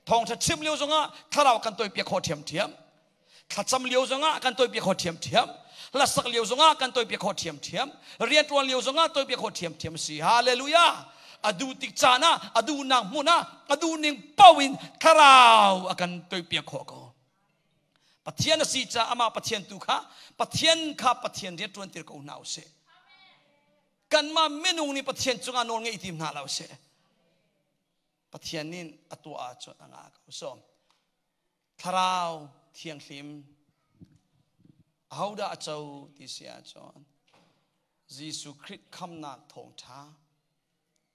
Thawngṭha chim lio zongah thlarau kan toipiak khawh ṭhiamṭhiam. Thlacam lio zongah kan toipiak khawh ṭhiamṭhiam. Hlasak lio zongah kan toipiak khawh ṭhiamṭhiam. Rianṭuan lio zongah toipiak khawh ṭhiamṭhiam si. Hallelujah. A duh tik caan ah, a duhnak hmun ah, a duh ning paoh in thlarau a kan toihpiak khawh ko. Pathian a si caah amah Pathian tu kha Pathian kha Pathian rian ṭuantir ko hna usih. Kanmah minung nih Pathian cungah nawl ngeih tim hna lo sih. Pathian nih a tuah ahcun a ngah ko. So, Thlarau Thianghlim ahodah a co ti si ahcun Jesuh Khrih khamnak thawngṭha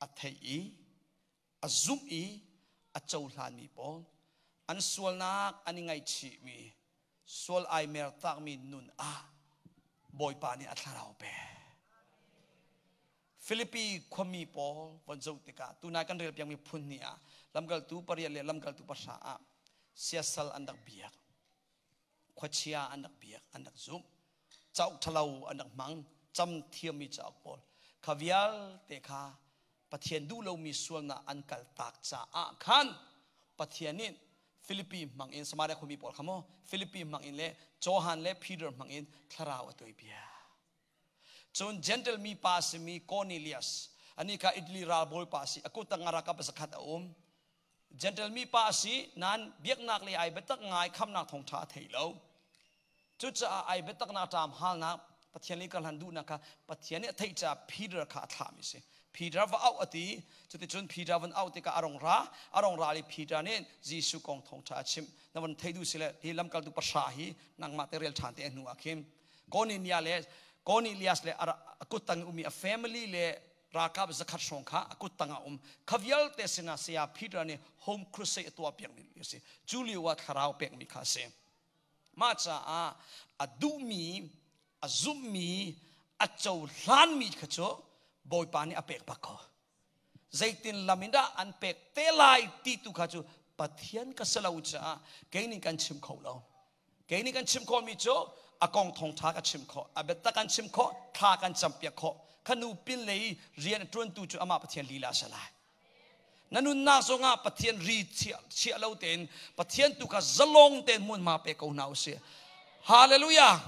a theih i a zumh i a cohlanmi pawl an sualnak an i ngaihchihmi sual ai mer takmi nun ah Bawipa nih a thlarau pe. Filipi khuami pawl von zoh tikah tunai kan rel piakmi phun hnih ah lamkaltu pariat le lamkaltu pahra ah siasal an rak biak, khuachia an rak biak, an rak zumh, cauk ṭhalo an rak hmang, cam thiammi cauk pawl kha vialte kha Pathian duh lomi sualnak an kal tak caah khan Pathian nih Filipi hmang in Samaria khuami pawl kha maw Filipi hmang in le Johan le Peter hmang in thlarau a tuai bia. Cun Gentle mi pa simi Cornelius ani kha Italy ralbawi pa si a kut tang ralkap zakhat a um. Gentle mi pa si nan biaknak le ai biatak ngai khamnak thawngtha a thei lo. Cucaah ai biataknak ṭam halnak Pathian nih ka hlan duhnak kha Pathian nih a theih caah Peter kha a thlahmi si. Peter va auh a ti. Cuticun Peter van auh tikah a rong ra. A rong ra i Peter nih Jesuh kong thawngṭha a chimh. Na van thei duh si le hi lamkaltu pahra hi nangmah te rel ṭhan te hnu ah khin Cornelius le Cornelius le a kuttang ummi a family le ralkap zakhat hrawng kha a kuttang ah um. Kha vialte sinah saya Peter nih home crusade a tuah piakmi a si. Cu lio ah thlarau pekmi kha a si. Mah caah a duhmi, a zumhmi, a cohlanmi kha cu Bawipa nih a pek bak ko. Zeitin lam in dah an pek te lai ti tu kha cu Pathian ka si lo caah kei nih kan chim kho lo. Kei nih kan chim khawhmi cu a kong thawngṭha ka chim khawh, a biatak kan chim khawh, thla kan campiak khawh. Kha nu pin lei rian a ṭuantu cu amah Pathian lila a si lai. Na nunnak zongah Pathian ri chiah lo tein Pathian tu kha zalong tein hmunhma pe ko hna usih. Hallelujah.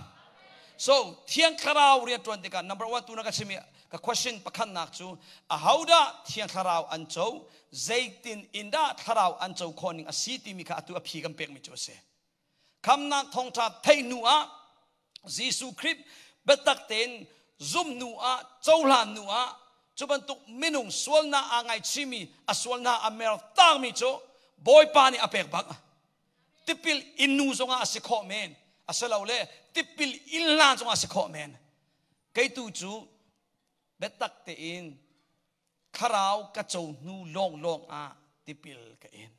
So Thiang Thlarau rian ṭuan tikah number one tu na ka chim i ka question pakhatnak cu ahodah Thiang Thlarau an co zeitin in dah Thlarau an co khawh ning a si timi kha atu a phi kan pekmi cu a si. Khamnak thawngṭha theih hnu ah Jesuh Khrih biatak tein zum hnu ah cohlan hnu ah cu bantuk minung sualnak aa ngaichimi a sualnak a mer takmi cu Bawipa nih a pek bak. Tipil in nu zongah a si khawh men asilole tipil in hlan zongah a si khawh men. Kei tu cu biatak tein thlarau ka co hnu lawnglawng ah tipil ka in.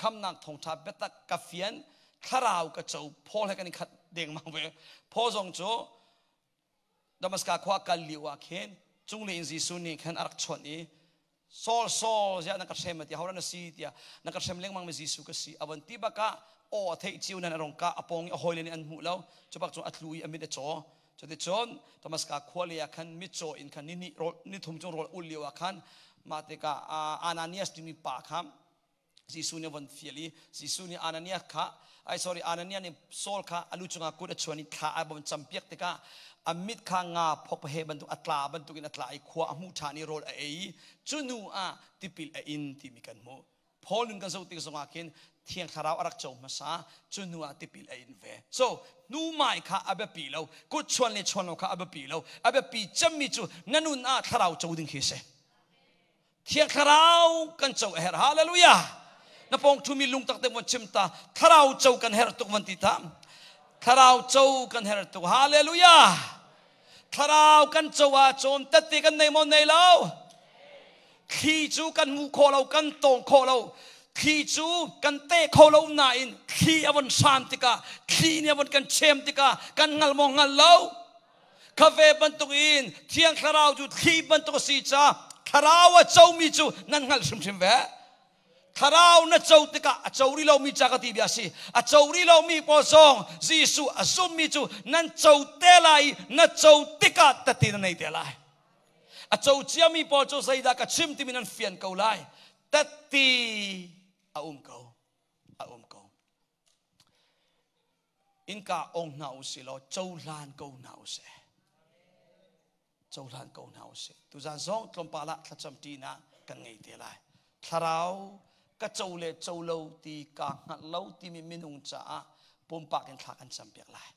Khamnak thawngṭha biatak ka fian thlarau ka co Paul he kan i khat dengmang ve Paul zong cu Damaskas khua kal lio ah khin cunglei in Jesuh nih khan a rak chawnh i Saul Saul ziah na ka hrem ti hodah na si tiah na ka hrem lengmang mi Jesuh ka si a von ti bakah aw a theih cio nan a rong ka a pawng i a hawile nih an hmuh lo cu bak cu a tlu i a mit a caw cuticun Damaskas khua lei ah khan mitcaw in khan ni hnih rawl ni thum chung rawl ul lio ah khan mah tikah Ananias timi pa kha Jesuh nih a von fial i Jesuh nih Ananias kha ai sorry Ananias nih Saul kha a lu cungah kut a chuan i thla a von campiak tikah a mit kha nga phok he bantuk a tla bantukin a tla i khua a hmuh ṭhan i rawl a ei i cu hnu ah tipil a in timi kan hmuh. Paul nun kan zoh tik zongah khin Thiang Thlarau a rak co hmasa cu hnu ah tipil a in ve. So hnumai kha a biapi lo, kut chuan le chuan lo kha a biapi lo. A biapi cemmi cu na nun ah thlarau co ding khi a si. Thiang Thlarau kan co a herh. Hallelujah. Na pawng ṭhumi lungtak te von chim ta. Thlarau co kan herh tuk von ti ta. Thlarau co kan herh tuk. Hallelujah. Thlarau kan co ah cawm tette kan nei maw nei lo? Thli cu kan hmu khawh lo, kan tawng khawh lo. Thli cu kan te kho lo nain thli a von hram tikah, thli nih a von kan chem tikah kan hngal maw hngal lo? Kha ve bantukin Thiang Thlarau cu thli bantuk a si caah Thlarau a comi cu nan hngalh hrimhrim ve. Thlarau na co tikah a co rih lomi ca ka ti bia a si. A co rih lomi pawl zong Jesuh a zummi cu nan co te lai i na co tikah tati na nei te lai. A co ciami pawl cu zeidah ka chim timi nan fian ko lai. Tati a um ko. A um ko. Innka ong hna u si law cohlan ko hna u sih. Cohlan ko hna usih. Tuzan zong tlawmpal ah thlacam ṭinak kan ngei te lai. Thlarau ka co le co lo ti kaa hngalh lo timi minung caah pumpak in thla kan campiak lai.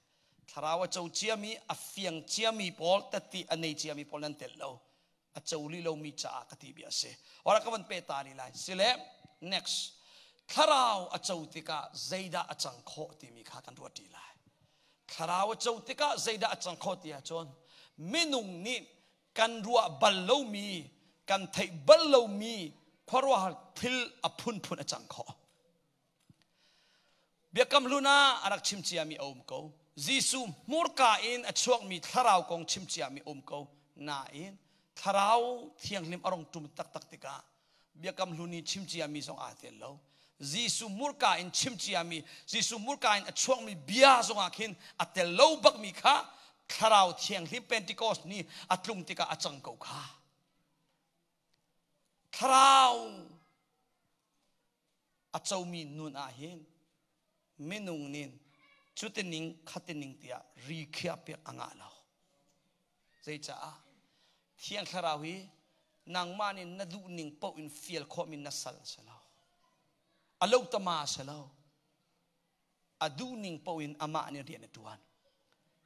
Thlarau a co ciami, a fiang ciami pawl, tatti a nei ciami pawl nan tel lo. A co li lomi caah ka ti bia a si. Ora ka van pe ta ni lai. Sile, next. Thlarau a co tikah zeidah a cang khawh timi kha kan ruat ṭi lai. Thlarau a co tikah zeidah a cang kho ti ahcun minung nih kan ruah bal lomi, kan theih bal lomi khuaruahhar thil a phunphun a cang kho. Biakam hlun ah a rak chim ciami a um ko. Jesuh hmurka in a chuakmi thlarau kong chim ciami a um ko. Nain thlarau thianghlim a rong ṭum taktak tikah Biakam hlun i chim ciami zong aa tel lo. Jesuh murka in chim ciami, Jesuh murka in a chuakmi bia zongah khin a tel lo bakmi kha Thlarau Thianghlim Pentecost ni a tlung tikah a cang ko kha. Thlarau a comi nun ah hin minung nin cutining khatining tiah ri khiah piak a ngah lo. Zeicaah? Thiang Thlarau hi nangmah nih na duhning paoh in fial khawhmi na sal a si lo. A lotama a si lo. A duhning paoh in amah nih rian a ṭuan.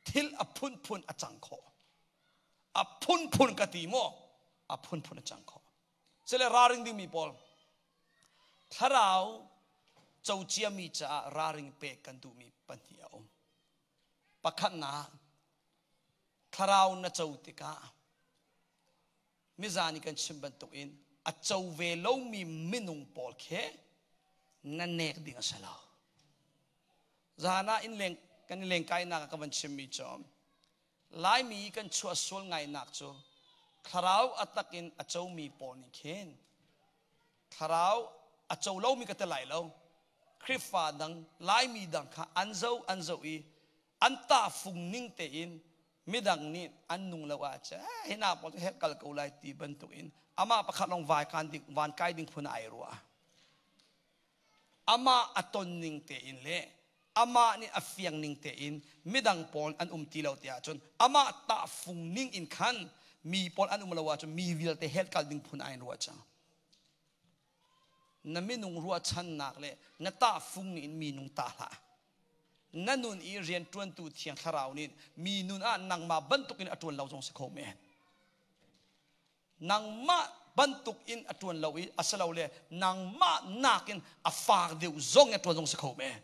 Thil a phunphun a cang khawh. A phunphun ka ti maw? A phunphun a cang khawh. Sile raring dingmi pawl thlarau co ciami caah raring pek kan duhmi pahnih a um. Pakhatnak, thlarau na co tikah mizan i kan chim bantukin a co ve lomi minung pawl khi na nek ding a si lo. Zan ah innleng kan i lengkainak ah ka van chimmi cu Laimi kan chuah sual ngainak cu thlarau a takin a comi pawl nih khin thlarau a co lomi ka ti lai lo Khrihfa dang Laimi dang kha an zo an zoh i an tahfung ning tein midang nih an nung lo ah cun hi na pawl cu hek kal ko lai ti bantuk in amah pakhat lawng vai kan ding van kai ding phun ai ruah amah a ton ning tein le amah nih a fiang ning tein midang pawl an um ti lo ti ahcun amah tahfung ning in khan mi pawl an um lo ahcun mi vialte hell kal ding phun ai ruah cang. Na minung ruahchannak le na tahfung nih in minung tah hlah. Na nun i rianṭuantu Thiang Thlarau nih mi nun ah nangmah bantukin a ṭuan lo zong si kho men. Nangmah bantuk in a ṭuan lo i a si lo le nangmah nakin a fak deuh zong in a ṭuan zong si kho men.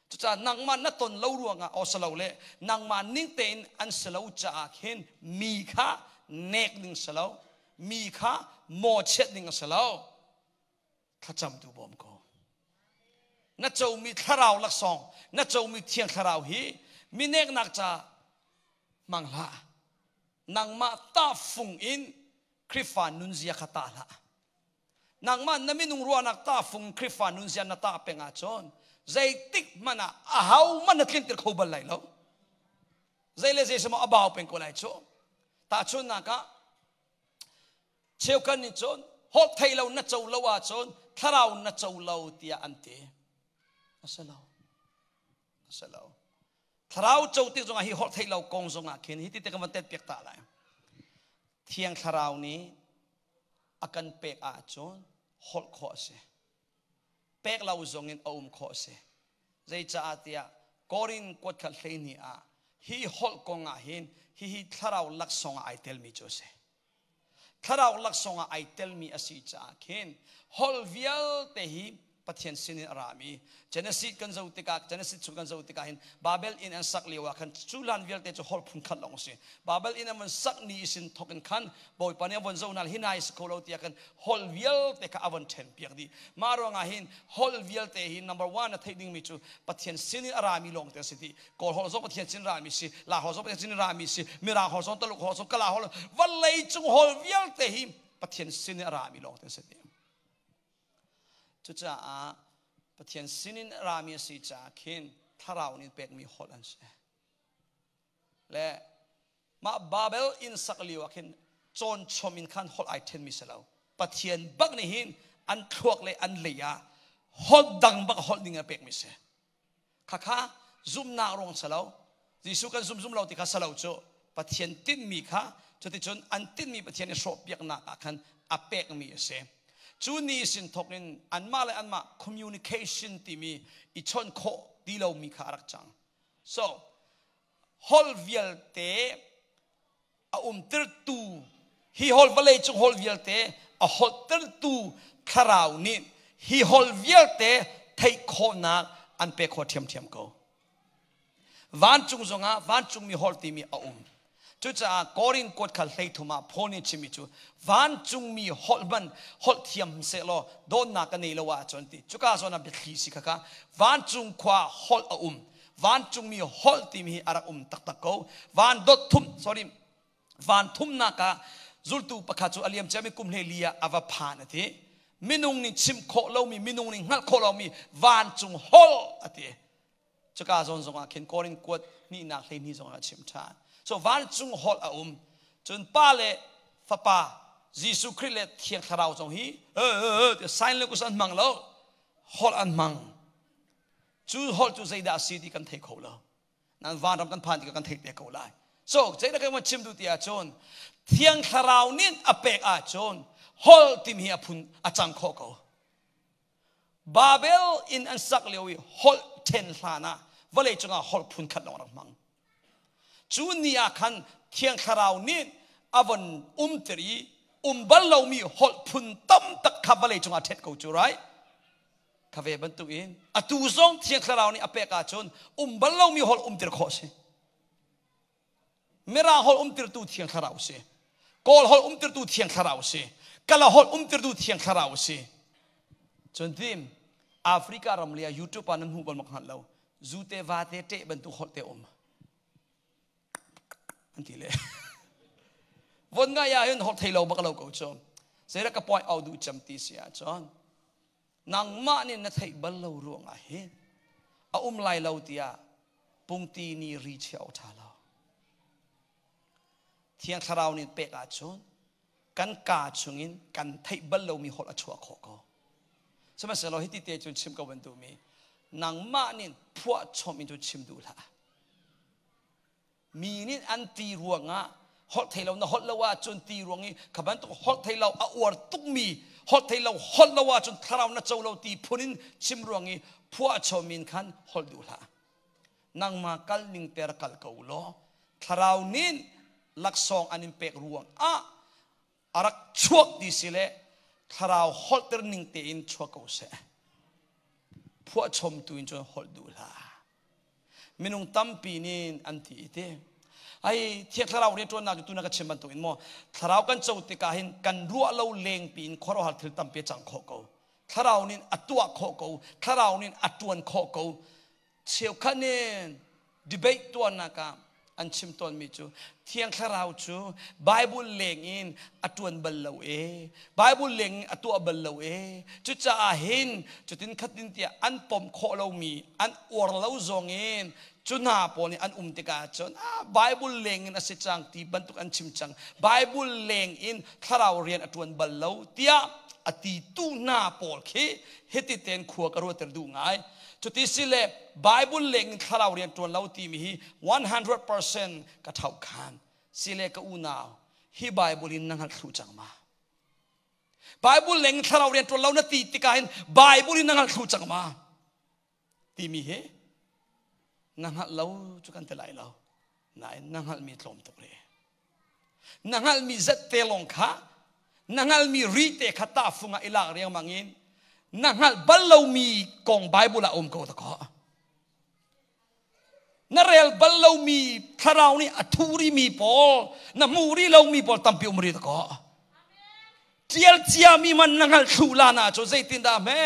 Cucaah nangmah na ton lo ruangah aw si lo le nangmah ning tein an si lo caah khin mi kha nek ding si lo, mi kha mawchiat ding a si lo. Thlacam tu bawm ko. Na comi thlarau laksawng, na comi thiang thlarau hi mi neknak ca hmang hlah. Nangmah tahfung in Khrihfa nunzia kha tah hlah. Nangmah na minung ruahnak tahfung Khrihfa nunzia na tah peng ahcun zeitik hmanh ah aho hmanh na tlinter kho bal lai lo. Zei le zei semaw a bau peng ko lai cu. Tahchunhnak ah cheukhat nih cun holh thei lo na co lo ahcun thlarau na co lo tiah an ti. A si lo. A si lo. Thlarau co tik zongah hi holh theih lo kong zongah khin hi ti te kan van tet piak ta lai. Thiang thlarau nih a kan pek ahcun holh khawh a si. Pek lo zongin a um khawh a si. Zeicaah tiah Korin kuatkhat 12 ah hi holh kong ah hin hihi thlarau laksawng ah ai telmi cu a si. Thlarau laksawng ah ai telmi a si caah khin holh vialte hi Pathian sinin a rami Genesis kan zoh tikah Genesis chung kan zoh tikah hin Babel inn an sak lio ah khan cu hlan vialte cu holh phun khat lawng a si. Babel inn an von sak ni sin thok in khan Bawipa nih a von zoh hna hi nai si kho lo tiah khan holh vialte kha a von ṭhen piak dih. Mah ruangah hin holh vialte hi number one a theih dingmi cu Pathian sinin a rami lawng te a si dih. Kawl holh zong Pathian sin rami si, La holh zong Pathian sin rami si, Mirang holh zong, Taluk holh zong, Kala holh, vawlei cung holh vialte hi Pathian sinin a rami lawng te a si dih. Cucaah Pathian sinin a rami a si caah khin thlarau nih pekmi holh an si. Le mah Babel inn sak lio ah khin cawn chom in khan holh ai ṭhenmi si lo. Pathian bak nih hin an thluak le an lei ah holh dang bak holh ding a pekmi si. Khakha zumhnak ruang si lo. Jesuh kan zum zum lo ti kha si lo cu. Pathian tinhmi kha Cuticun an tinhmi Pathian i hrawhpiaknak ah khan a pekmi a si. Cu ni sin thawk in anmah le anmah communication timi i chawnh khawh ti lomi kha a rak cang. So, holh vialte a umtertu hi holh vawlei cung holh vialte a holhtertu thlarau nih hi holh vialte theih khawhnak an pek khawh ṭhiamṭhiam ko. Vancung zongah vancungmi holh timi a um. Cucaah Korin kuat khal 13 ah Paul nih chimmi cu vancungmi holh hman holh thiam sehlaw dawtnak ka nei lo ahcun ti. Cuka zawn ah biathli si khakha vancung khua holh a um. Vancungmi holh timi hi a rak um taktak ko. Van dot thum sorry van thumnak ah zultu pakhat cu a liam ciami kum 14 ah a va phan a ti. Minung nih chim khawh lomi minung nih hngalh khawh lomi vancung holh a ti. Cuka zawn zongah khin Korin kuat hnihnak 12 zongah a chim ṭhan. So vancung holh a um. Cun Pa le Fapa Jesuh Khrih le Thiang Thlarau zong hi sign language an hmang lo. Holh an hmang. Cu holh cu zeidah a si ti kan thei kho lo. Nan vanram kan phan tikah kan theih te ko lai. So zeidah kan chim duh ti ahcun Thiang Thlarau nih a pek ahcun holh timi hi a phun a cang khawh ko. Babel inn an sak lio i holh ṭhen hlan ah vawlei cungah holh phun khat lawng rak hmang. Cu ni ah khan Thiang Thlarau nih a von umter i um bal lomi holh phun tam tak kha vawlei cungah ṭhet ko cu right? Kha ve bantukin atu zong Thiang Thlarau nih a pek ahcun um bal lomi holh umter khawh a si. Mirang holh umtirtu Thiang Thlarau si. Kawl holh umtirtu Thiang Thlarau si. Kala holh umtirtu Thiang Thlarau si. Cun tim Africa ram le YouTube ah nan hmuh bal mak hngal lo. Zu te va te ṭeh bantuk holh te um. An ti le. Von ngai ah hin holh thei lo bak lo ko cu. Zeidah ka point au duh cem ti si ahcun nangmah nih na theih bal lo ruangah hin a um lai lo tiah pungti nih ri chia awk ṭha lo. Thiang Thlarau nih pek ahcun kan kaa chungin kan theih bal lomi holh a chuah khawh ko. Sihmanhsehlaw hiti te cun chim ko ban duhmi nangmah nih phuah chom in cu chim duh hlah. Mi nih an ti ruangah holh thei lo na holh lo ahcun ti ruang i kha bantuk holh thei lo a uar tukmi holh thei lo holh lo ahcun thlarau na co lo ti phun in chim ruang i phuah chom in khan holh duh hlah. Nangmah kal ning ter kal ko law thlarau nih laksawng an in pek ruang ah a rak chuak ti si le thlarau holhter ning tein chuak ko seh. Phuah chom tu in cun holh duh hlah. Minung tampi nih an ti i ti. Ai thiang thlarau rianṭuannak cu tuna ka chim bantuk in maw thlarau kan co tikah hin kan ruah lo lengpi in khuaruahhar thil tampi a cang khawh ko. Thlarau nih a tuah khawh ko. Thlarau nih a ṭuan khawh ko. Cheukhat nih debate tuahnak ah an chim tawnmi cu Thiang Thlarau cu Bible leng in a ṭuan bal lo e Bible leng in a tuah bal lo e cucaah hin cutin khatin tiah an pom khawh lomi an uar lo zong in cu hna pawl nih an um tikah cun ah Bible leng in a si cang ti bantuk an chim cang Bible leng in thlarau rian a ṭuan bal lo tiah a ti tu hna pawl khi hiti ten khua ka ruater duh ngai Cuti si le Bible leng in thlarau rian ṭuan lo timi hi 100% ka ṭhauh khan. Si le ka unau, hi Bible in na hngalh thlu cang ma? Bible leng in thlarau rian ṭuan lo na ti tikah hin Bible in na hngalh thlu cang ma? Timi hi na hngalh lo cu kan ti lai lo. Nain na hngalhmi tlawm tuk rih. Na hngalhmi zat te lawng kha na hngalhmi ri te kha tahfung ah i lak riangmang in na hngalh bal lomi kong Bible ah um ko ta kaw. Na rel bal lomi thlarau nih a thurimi pawl na hmu rih lomi pawl tampi um rih ta kaw. Tial ciami man na hngalh thlu la na cu zeitindah hme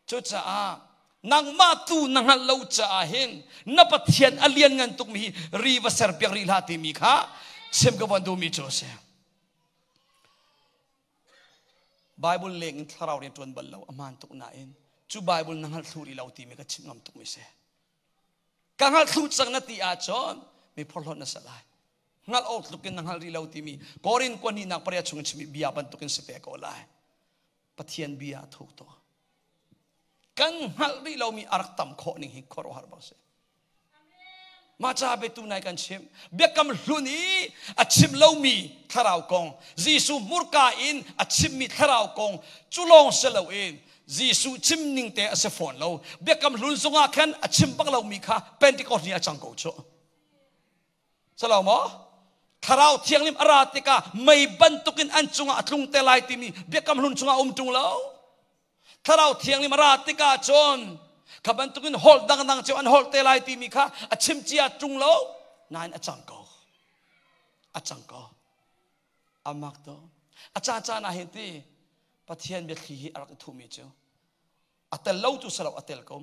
Cucaah nangmah tu na hngalh lo caah hin na Pathian a lianngan tukmi hi ri va serpiak rih hlah timi kha chim ka von duhmi cu a si. Bible leng in thlarau rian ṭuan bal lo a hmaan tuk nain cu Bible na hngalh thlu rih lo timi ka chim ngam tukmi si. Ka hngalh thlu cang na ti ahcun mi phorhlawt na si lai. Hngalh awk tluk in na hngalh rih lo timi Korin kua hnihnak pariat chung in chimmi bia bantukin si te ko lai. Pathian bia a thuk tuk. Kan hngalh rih lomi a rak tam khawh ning hi khuaruahhar bak si. Mah ca biatu nai kan chim. Biakam hlun i a chim lomi thlarau kong, Jesuh hmurka in a chimmi thlarau kong cu lawng si loin Jesuh chim ning te a si fawn lo. Biakam hlun zungah khan a chim bak lomi kha Pentecost ni a cang ko cu. Salo maw? Thlarau thianglim a ra tikah mei bantukin an cungah a tlung te lai timi biakam hlun chungah um ṭung lo. Thlarau thianglim a ra tikah cun kha bantukin holh dangdang cio an holh te lai timi kha a chim cia ṭung lo nain a cang ko. A cang ko. A mak to. A caan caan ah hin ti Pathian biathli hi a rak i thuhmi cu a tel lo tu salo a tel ko.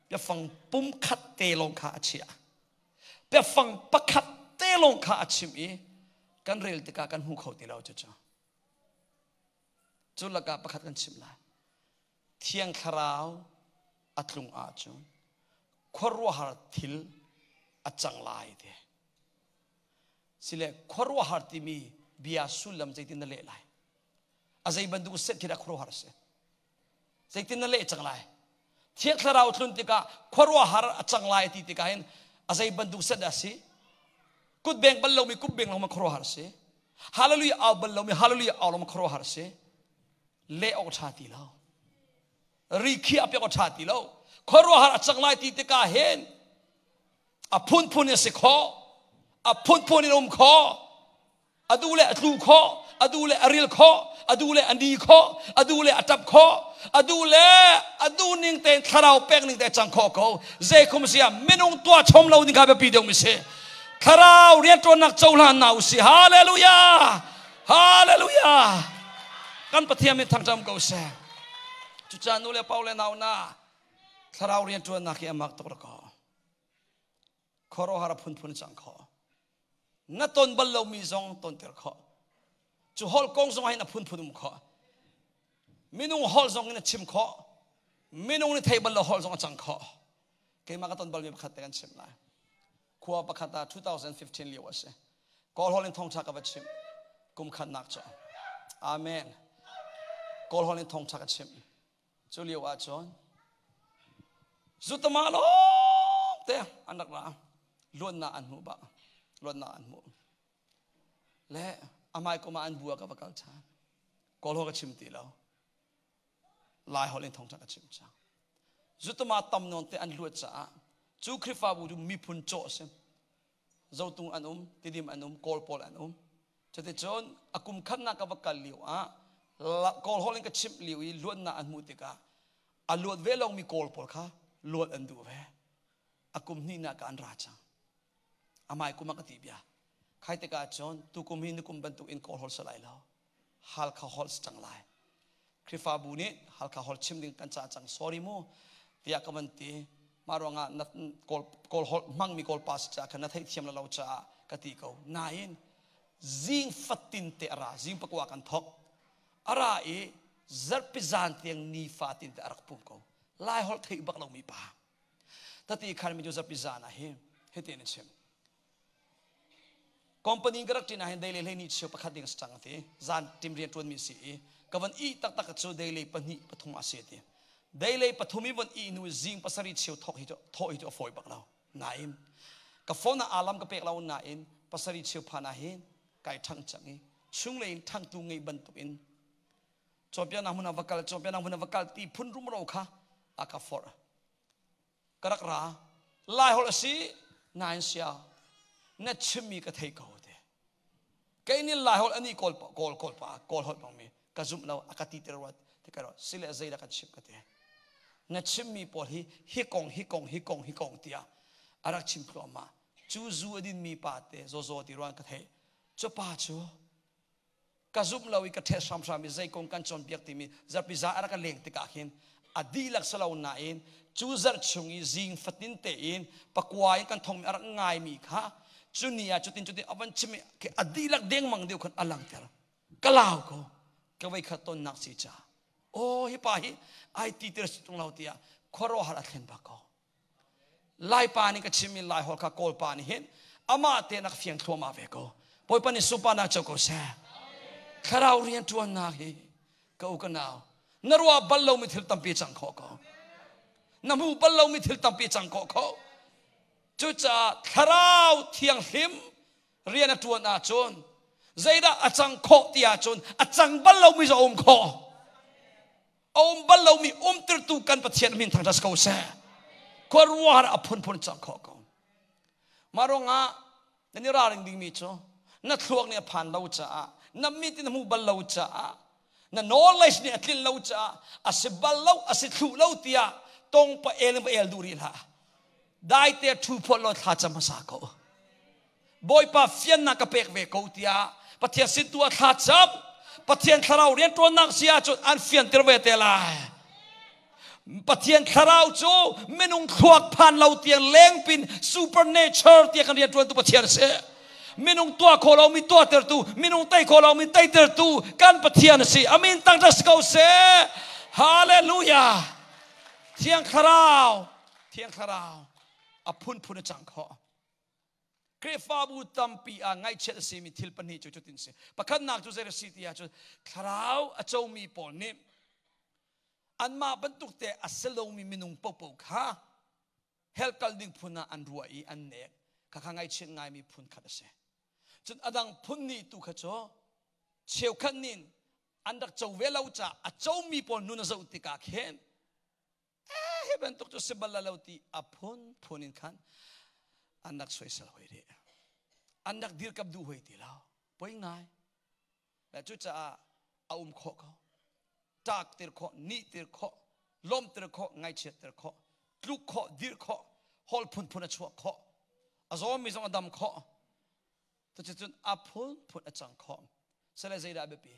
Biafang pum khat te lawng kha a chiah. Biafang pakhat te lawng kha a chim i kan rel tikah kan hmu kho ti lo cucu. Cu lakah pakhat kan chim lai. Thiang Thlarau a tlung ahcun khuaruahhar thil a cang lai ti. Sile khuaruahhar timi bia sullam zeitin na leh lai? A zei bantuk set khi dah khuaruahhar a si? Zeitin na leh cang lai? Thiang Thlarau tlun tikah khuaruahhar a cang lai ti tikah hin a zei bantuk set dah a si? Kutbeng bal lomi kutbeng lawng khuaruahhar a si. Hallelujah au bal lomi hallelujah au lawng khuaruahhar a si. Leh awk ṭha ti lo. Ri khiah piak awk ṭha ti lo. Khuaruahhar a cang lai ti tikah hin a phunphun in a si khawh. A phunphun in um khawh. A duh le a tlu khawh, a duh le a ril khawh, a duh le a ni khawh, a duh le a ṭap khawh, a duh le a duh ning tein thlarau pek ning te cang khawh ko. Zeikhum sia minung tuah chom lo ding kha biapi deuh mi si. Thlarau rianṭuannak cohlan na usih. Hallelujah! Hallelujah! Kan Pathian min thangṭam ko seh. Cucaah nu le pa le nau na thlarau rianṭuannak hi a mak tuk ko. Khuaruahhar a phunphun cang khawh. Na ton bal lomi zong tonter khawh. Cu holh kong zong hin a phunphun um khawh. Minung holh zong in a chim khawh. Minung nih thei bal lo holh zong a cang khawh. Keimah ka ton balmi pakhat te kan chim lai. Khua pakhat ah 2015 lio a si. Kawl holh in thawngṭha ka va chim. Kum khatnak cu. Amen. Kawl holh in thawngṭha ka chim. Cu lio ah cun zutama lawng te an rak ra. Luatnak an hmuh bak. Luatnak an hmuh. Le amai kum ah an bu ah ka va kal ṭhan. Kawl holh ka chim ti lo. Lai holh in thawngṭha ka chim cang. Zutama tam nawn te an luat caah cu Khrihfabu cu miphun cawh a si. Zotung an um, Tidim an um, Kawl pawl an um. Cuticun a kum khatnak ka va kal lio ah Kawl holh in ka chimh lio i luatnak an hmuh tikah a luat ve lomi Kawl pawl kha luat an duh ve. A kum hnihnak ka an ra cang. Amai kum ah ka ti bia. Khai tikah cun tukum hi nikum bantuk in Kawl holh si lai lo. Halkha holh si cang lai. Khrihfabu nih Halkha holh chim ding kan cah cang. Sorry mu tiah ka van ti. Mah ruangah na kawl, kawl holh hmangmi kawl pa si caah khan na theihthiam lo caah ka ti ko. Nain zing fatin te a ra. Zing pakua kan thok. A ra i zarhpi zan tiang ni fatin te a rak pum ko. Lai holh theih bak lomi pa. Tati khan mi cu zarhpi zan ah hi hitin a chim. Company ka rak ṭin ahhin deilei hlei ni cheu pakhat ding a si cang a ti. Zan ṭim rian ṭuanmi a si i ka von ih taktak cu deilei pahnih pathum a si a ti. Deilei pathum i von ih hnu zing pasarih cheu thawk hi cu thawh hi cu a fawi bak lo. Nain ka phone ah alarm ka pek lo nain pasarih cheu phan ahhin kai ṭhang cang i chunglei in ṭhangtu ngei bantukin cawnpiaknak hmun ah va kal cawnpiaknak hmun ah va kal ti phun rumro kha a ka forh. Ka rak ra. Lai holh a si nain sia na chimmi ka thei ko te. Kei nih Lai holh ani kawl kawl kawl pa kawl holh bangmi ka zumh lo a ka ti te ruat ti ka ruat sile zeidah kan chim ka ti. Na chimmi pawl hi hi kong hi kong hi kong hi kong tiah a rak chim thluahmah. Cu zu a dinmi pa te zawzaw ti ruang ka theih. Cu pa cu ka zumh lo i ka ṭhet hramhram i zei kong kan cawnpiak timi zarhpi za a rak ka leng tikah khin a dihlak si lo nain cu zarh chung i zing fatin tein pakua in kan thongmi a rak ngaimi kha cu ni ah cutin cutin a van chim i a dihlak dengmang deuh khan a langter ka lau ko ka voi khat tonnak si ca aw hi pa hi ai ti tir si tung lo tiah khuaruahhar a thlen bak ko Laipa nih ka chimmi Laiholh kha Kawlpa nih hin amah te nak fiang thluahmah ve ko. Bawipa nih sunparnak co ko seh. Thlarau rianṭuannak hi ka u ka nau na ruah bal lomi thil tampi cang khawh ko. Na hmu bal lomi thil tampi cang khawh ko. Cucaah Thlarau Thianghlim rian a ṭuan ahcun zeidah a cang khawh ti ahcun a cang bal lomi cu a um khawh. A um bal lomi umtertu kan Pathian min thangṭhat ko seh. Khuaruahhar a phunphun cang khawh ko. Mah ruangah nan i ralring dingmi cu na thluak nih a phan lo caah na mit in hmu bal lo caah na knowledge nih a tlin lo caah a si bal lo a si thlu lo tiah tong pa el in pa el duh rih hlah. Daite ṭhu phawt law thla cam hmasa ko. Bawipa fiannak ka pek ve ko tiah Pathian sin tu ah thla cam. Pathian thlarau rianṭuannak si ahcun an fianter ve te lai. Pathian thlarau cu minung thluak phan lo tiang lengpin supernature tiah kan rianṭuantu Pathian a si. Minung tuah kho lomi tuahtertu, minung tei kho lomi teitertu kan Pathian a si. Amin tangṭa si ko seh. Hallelujah. Thiang Thlarau, Thiang Thlarau a phunphun a cang khawh. Khrihfabu tampi ah ngaihchiat a simi thil pahnih cu cutin si. Pakhatnak cu zei a si ti ahcun thlarau a comi pawl nih anmah bantuk te a si lomi minung paohpaoh kha hell kal ding phun ah an ruah i an nek. Khakha ngaihchiat ngaimi phun khat a si. Cun a dang phun nih tu kha cu cheukhat nih an rak co ve lo caah a comi pawl nun a zoh tikah khin hi bantuk cu si bal lo ti a phunphun in khan an rak soisel hoi rih. An rak dirkap duh hoi ti lo. Poi ngai. Le cucaah a um khawh ko. Ṭak tir khawh, nih tir khawh, lawm tir khawh, ngaihchiat tir khawh, tluk khawh, dir khawh, hol phunphun a chuah khawh. A zawmi zong a dam khawh. Cuticun a phunphun a cang khawh. Sale zeidah a biapi?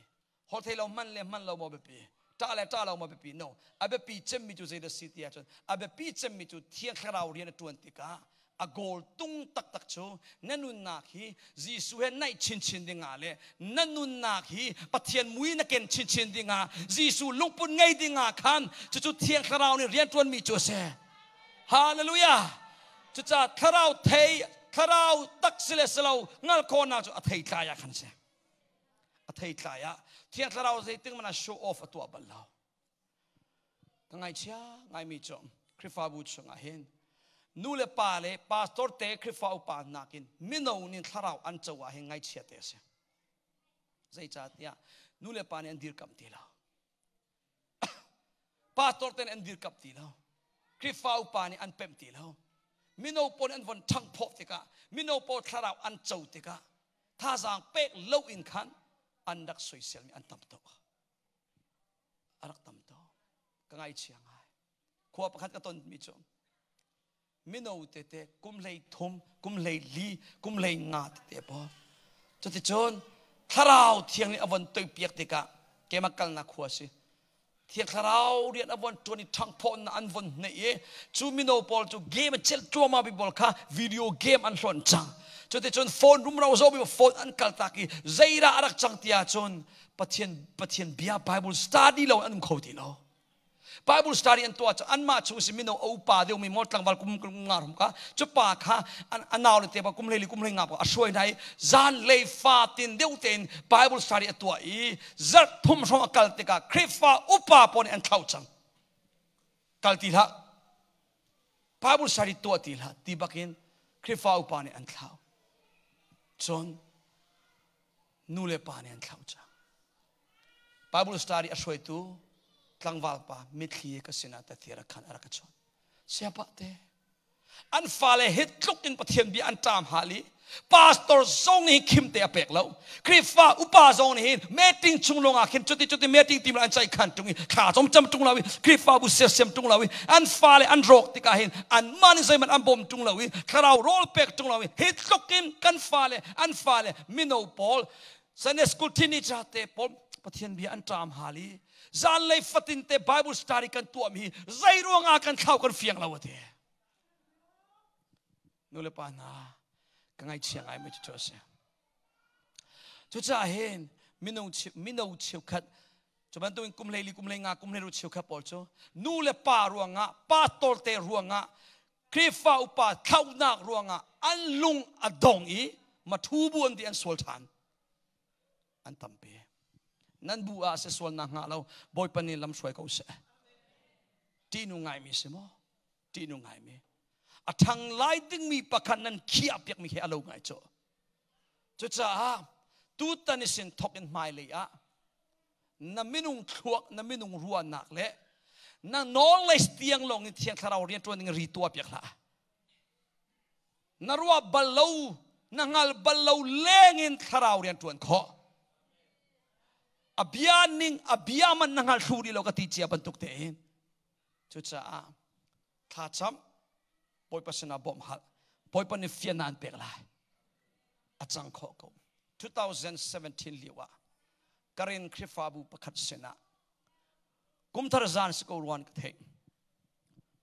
Holh thei lo hman le hman lo maw biapi? Ṭah le ṭah lo maw biapi? No. A biapi cemmi cu zeidah si ti ahcun a biapi cemmi cu Thiang Thlarau rian a ṭuan tikah a goal tung taktak cu na nunnak hi Jesuh he naih chinchin dingah le na nunnak hi Pathian mui na ken chinchin dingah Jesuh lungput ngei dingah khan cucu Thiang Thlarau nih rian ṭuanmi cu a si. Hallelujah! Cucaah thlarau thei thlarau tak si le si lo hngalh khawhnak cu a theitlai ah khan si. A theitlai ah Thiang Thlarau zeitik hmanh ah show off a tuah bal lo. Ka ngaihchia ngaimi cu Khrihfabu chungah hin nu le pa le pastor te Khrihfa upa nakin mino nih thlarau an co ah hin ngaihchia te a si. Zeicahtiah nu le pa nih an dirkamh ti lo. Pastor ten an dirkamh ti lo. Khrihfa upa nih an pemh ti lo. Mino pawl an von ṭhangphawh tikah mino pawl thlarau an co tikah thazaang pek lo in khan an rak soiselmi an tam tuk. A rak tam tuk. Ka ngaihchia ngai. Khua pakhat ka tonmi cu mino tete kum hlei thum, kum hlei li, kum hlei nga tete pawl. Cuticun thlarau thiang nih a von toipiak tikah keimah kalnak khua si. Thiang thlarau rian a von ṭuan i ṭhangphawhnak an von hneih i cu mino pawl cu game a celh cuahmah mi pawl kha video game an hlonh cang. Cuticun phone rumro zohmi phone an kaltak i zeidah a rak cang ti ahcun Pathian Pathian bia Bible study lo an um kho ti lo. Bible study an tuah cu anmah chung si mino a upa deuhmi maw tlangval kum nga rum ka cu pa kha a nau le te pa kum hlei kum hlei nga pa a hruai hna i zan lei fa tin deuh tein Bible study a tuah i zarh thum hrawng a kal tikah Khrihfa upa pawl nih an thlauh cang kal ti hlah Bible study tuah ti hlah ti bakin Khrihfa upa nih an thlau cun nu le pa nih an thlauh cang Bible study a hruaitu tlangval pa mitthli ka sinah tathir a khan a rak ka chawnh siapa te an fale hi tluk in Pathian bia an ṭam hal i pastor zong nih khim te a pek lo Khrihfa upa zong nih hin meeting chung lawngah khin cuti cuti meeting tim an caih khan ṭung i thla zong cam ṭung lo i Khrihfabu sersiam ṭung lo i an fale an rawk tikah hin anmah nih zeihmanh an bawm ṭung lo i thlarau rawl pek ṭung lo i hi tluk in kan fale an fale mino pawl Sunday school teenager te pawl Pathian bia an ṭam hal i zanlei fatin te Bible study kan tuahmi hi zei ruangah kan thlau kan fiang lo ati. Nu le pa hna ka ngaihchia ngai mi cu a si. Cucaah hin minung mino cheukhat cu bantukin kum hleili kum hlei nga kum hleiru cheukhat pawl cu nu le pa ruangah pastor te ruangah Khrihfa upa thlauhnak ruangah an lung a dong i mathu bu an ti an sual ṭhan an tampi nan bu ah se sualnak hnga lo Bawipa nih lam hruai ko seh ṭihnu ngaimi si maw ṭihnu ngaimi. A ṭhang lai dingmi pakhat nan khiah piakmi he a lo ngai cu. Cucaah tutan i sin thok in hmailei ah na minung thluak, na minung ruahnak le na knowledge tiang lawng in Thiang Thlarau rian ṭuan ding ri tuah piak hlah. Na ruah bal lo, na hngal bal lo leng in Thlarau rian ṭuan khawh. A bia ning, a bia man na hngal thlu rih lo ka ti cia bantuk tein. Cucaah thlacam Bawipa sinah bawmh hal. Bawipa nih fiannak an pek lai. A cang khawh ko. 2017 lio ah Karen Khrihfabu pakhat sinah kumthar zan si ko ruan ka theih.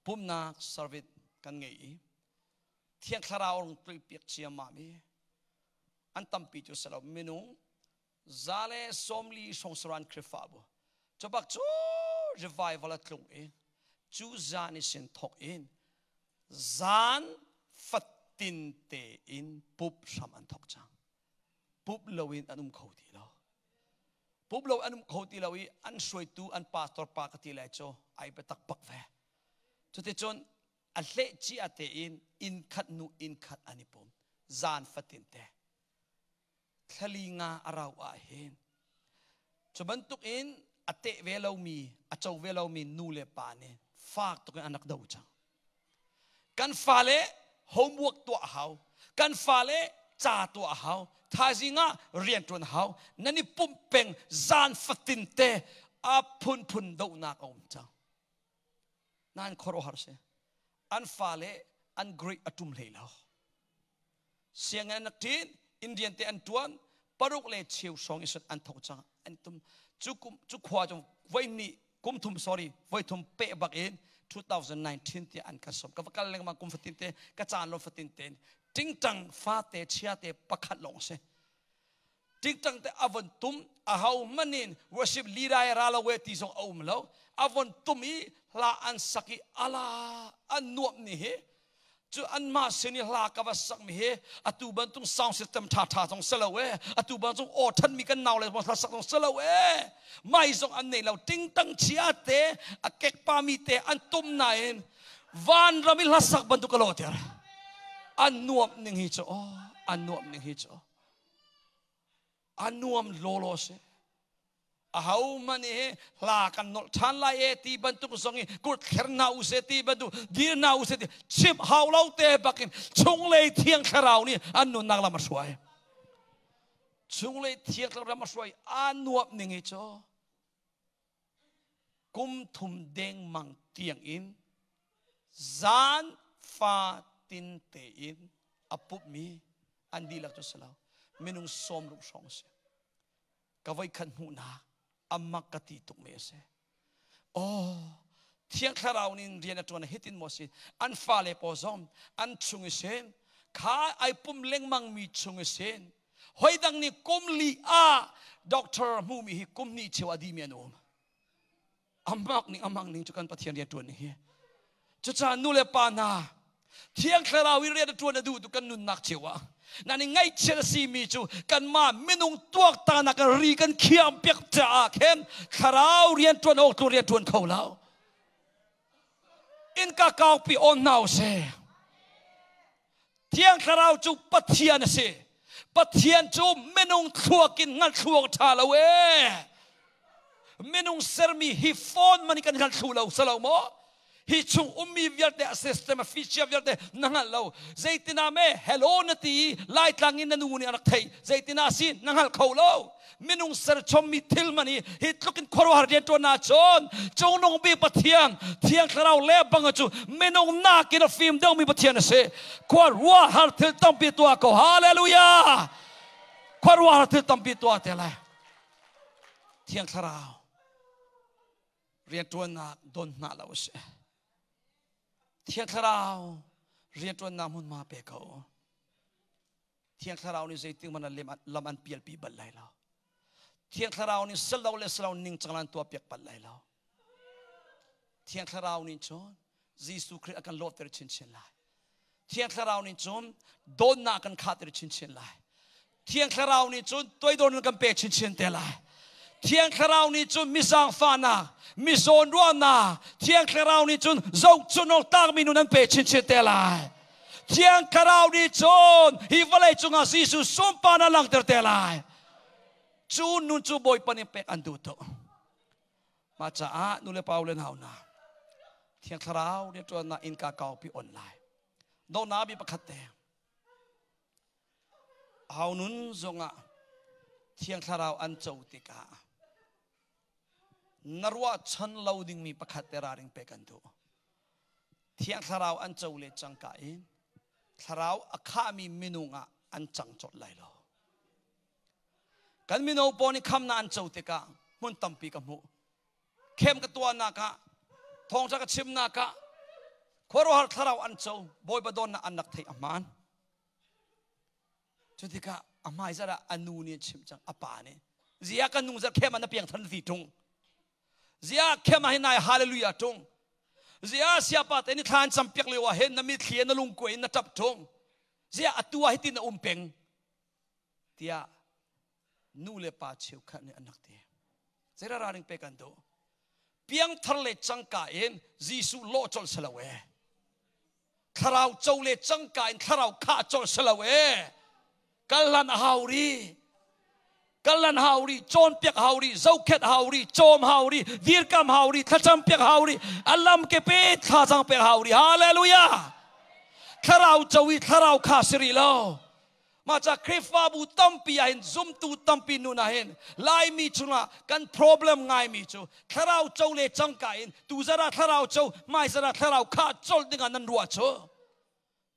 Pumnak service kan ngei i Thiang Thlarau rung tuipiak ciammam i an tampi cu si lo minung 140 hrawng Khrihfabu cu bak cu revival a tlung i cu zan i sin thok in zan fatin tein pup hram an thok cang. Pup loin an um kho ti lo. Pup lo an um kho ti lo i an hruaitu an pastor pa ka ti lai cu ai biatak bak ve. Cuticun a hleh cia tein inn khat nu inn khat an i pum zan fatin te. Thlali nga a rau ah hin cu bantuk in a teh ve lomi a co ve lomi nu le pa nih fak tuk in an rak do cang. Kan fale homework tuah a hau, kan fale ca tuah a hau, thaizing ah rian ṭuan a hau, nan i pumh peng zan fatin te a phunphun dohnak a um cang. Nan khuaruahhar si. An fale an grade a ṭum hlei lo. Sianginn an rak ṭin, Indian te an ṭuan, paruk le cheu hrawng i an thok cang. An tum cu kum cu khua cu voi hnih kum thum sorry voi thum peh bak in 2019 tiah an kan sawm. Ka va kal lengmang kum fatin te ka caan lo fatin te tingtang fate chia te pakhat lawng si. Tingtang te a von tum a ho manin worship leader ra lo we ti zong a um lo. A von tum i hla an sak i ala an nuam ni hi cu anmah sin i hla ka va sakmi hi atu bantuk sound system ṭha ṭha zong si lo e, atu bantuk aw ṭhanmi kan nau le hla sak zong si lo e, mai zong an nei lo, tingtang chia te a kekpa mi te an tum nain vanram i hla sak bantuk ka lawhter. An nuamh ning hi cu, oh, an nuamh ning hi cu a nuam lawlaw si. Ahohmanh hi hla kan nolh ṭhan lai e ti bantuk zong i kut thler hna u seh ti bantuk dir hna u seh ti chimh hau lo te bakin chunglei Thiang Thlarau nih an nunnak lam a hruai. Chunglei Thiang Thlarau lam a hruai, aa nuamh ning hi cu kum thum dengmang tiang in zan fa tin tein a pupmi an dihlak cu si lo, minung 60 hrawng a si. Ka voikhat hmuhnak amak ka ti tukmi a si. Oh, Thiang Thlarau nih rian a ṭuan hitin maw si? An fale pawl zong an chung i sin kha ai pum lengmang mi chung i sin hoi dang nih kum li ah doctor hmumi hi kum hnih cheu a dimi an um. Amak ning, amak ning cu kan Pathian rian ṭuan ning hi. Cucaah nu le pa hna, Thiang Thlarau i rian a ṭuan a duh tu kan nunnak cio ah nan i ngaihchiat a simi cu kanmah minung tuaktanak ri kan khiam piak caah khin Thlarau rian ṭuan awk tu rian ṭuan kho lo. Innka kaupi on hna usih. Thiang Thlarau cu Pathian a si. Pathian cu minung thluak in hngalh thlu awk ṭha lo ee. Minung sermi hi phone man kan hngal thlu lo si lo maw? Hi chung ummi vialte a system a feature vialte na hngalh lo. Zeitinah me hello na ti i Laitlang in na nu nih a rak theih. Zeitinah si na hngal kho lo. Minung serchommi thil man hi hi tluk in khuaruahhar rian ṭuan ahcun Cungnung Bik Pathian Thiang Thlarau le bang cu minung nakin a fim deuhmi Pathian a si. Khuaruahhar thil tampi tuah ko. Hallelujah! Khuaruahhar thil tampi tuah te lai. Thiang Thlarau rianṭuannak don hna lo a si. Thiang Thlarau rianṭuannak hmunhma pe ko. Thiang Thlarau nih zeitik hmanh ah lam an pialpi bal lai lo. Thiang Thlarau nih salo le salo ningcang an tuahpiak bal lai lo. Thiang Thlarau nih cun Jesuh Khrih a kan lawhter chinchin lai. Thiang Thlarau nih cun dawtnak a kan khahter chinchin lai. Thiang Thlarau nih cun toidornak kan pek chinchin te lai. Thiang Thlarau nih cun mi zaangfahnak, mi zawnruahnak, Thiang Thlarau nih cun zohchun awk tlakmi nun an pe chinchin te lai. Thiang Thlarau nih cun hi vawlei cungah Jesuh sunparnak langhter te lai. Cu nun cu Bawipa nih pek an duh tuk. Mah caah nu le pa le nau hna, Thiang Thlarau nih ṭuannak innka kaupi on lai. Donghnak bi pakhat te. Aho nun zongah Thiang Thlarau an co tikah na ruahchan lo dingmi pakhat te ralring pek an duh. Thiang Thlarau an co le cangka in Thlarau a khahmi minung ah an cang colh lai lo. Kan mino pawl nih khamnak an co tikah hmun tampi ka hmuh. Khem ka tuahnak ah, thawngṭha ka chimnak ah, khuaruahhar thlarau an co, Bawipa dawtnak an rak theih a hmaan. Cu tikah a hmaizarh ah a nu nih a chimh cang, a pa nih, Ziah kan nung zarh khem ah na piangthar na ti ṭung. Ziah khem ah hin nai hallelujah ṭung. Ziah siapa te nih thla an campiak lio ah hin na mitthli na lungkuai in na ṭap ṭung. Ziah atu ah hitin na um peng. Tiah nu le pa cheukhat nih an rak ti. Zeidah ralring pek an duh? Piangthar le cangka in Jesuh lawh colh si lo ee. Thlarau co le cangka in thlarau khah colh si lo ee. Kal hlan a hau ri. Kal hlan hau ri, cawnpiak hau ri, zohkhet hau ri, cawm hau ri, dirkam hau ri, thlacam piak hau ri, a lam ke pe thlacang pek hau ri. Hallelujah! Thlarau co i thlarau kha si rih lo. Mah ca Khrihfabu tampi ah hin zumtu tampi nun ah hin Laimi chungah kan problem ngaimi cu thlarau co le cangka in tuzarh ah thlarau co hmaizarh ah thlarau khah colh dingah nan ruah cu.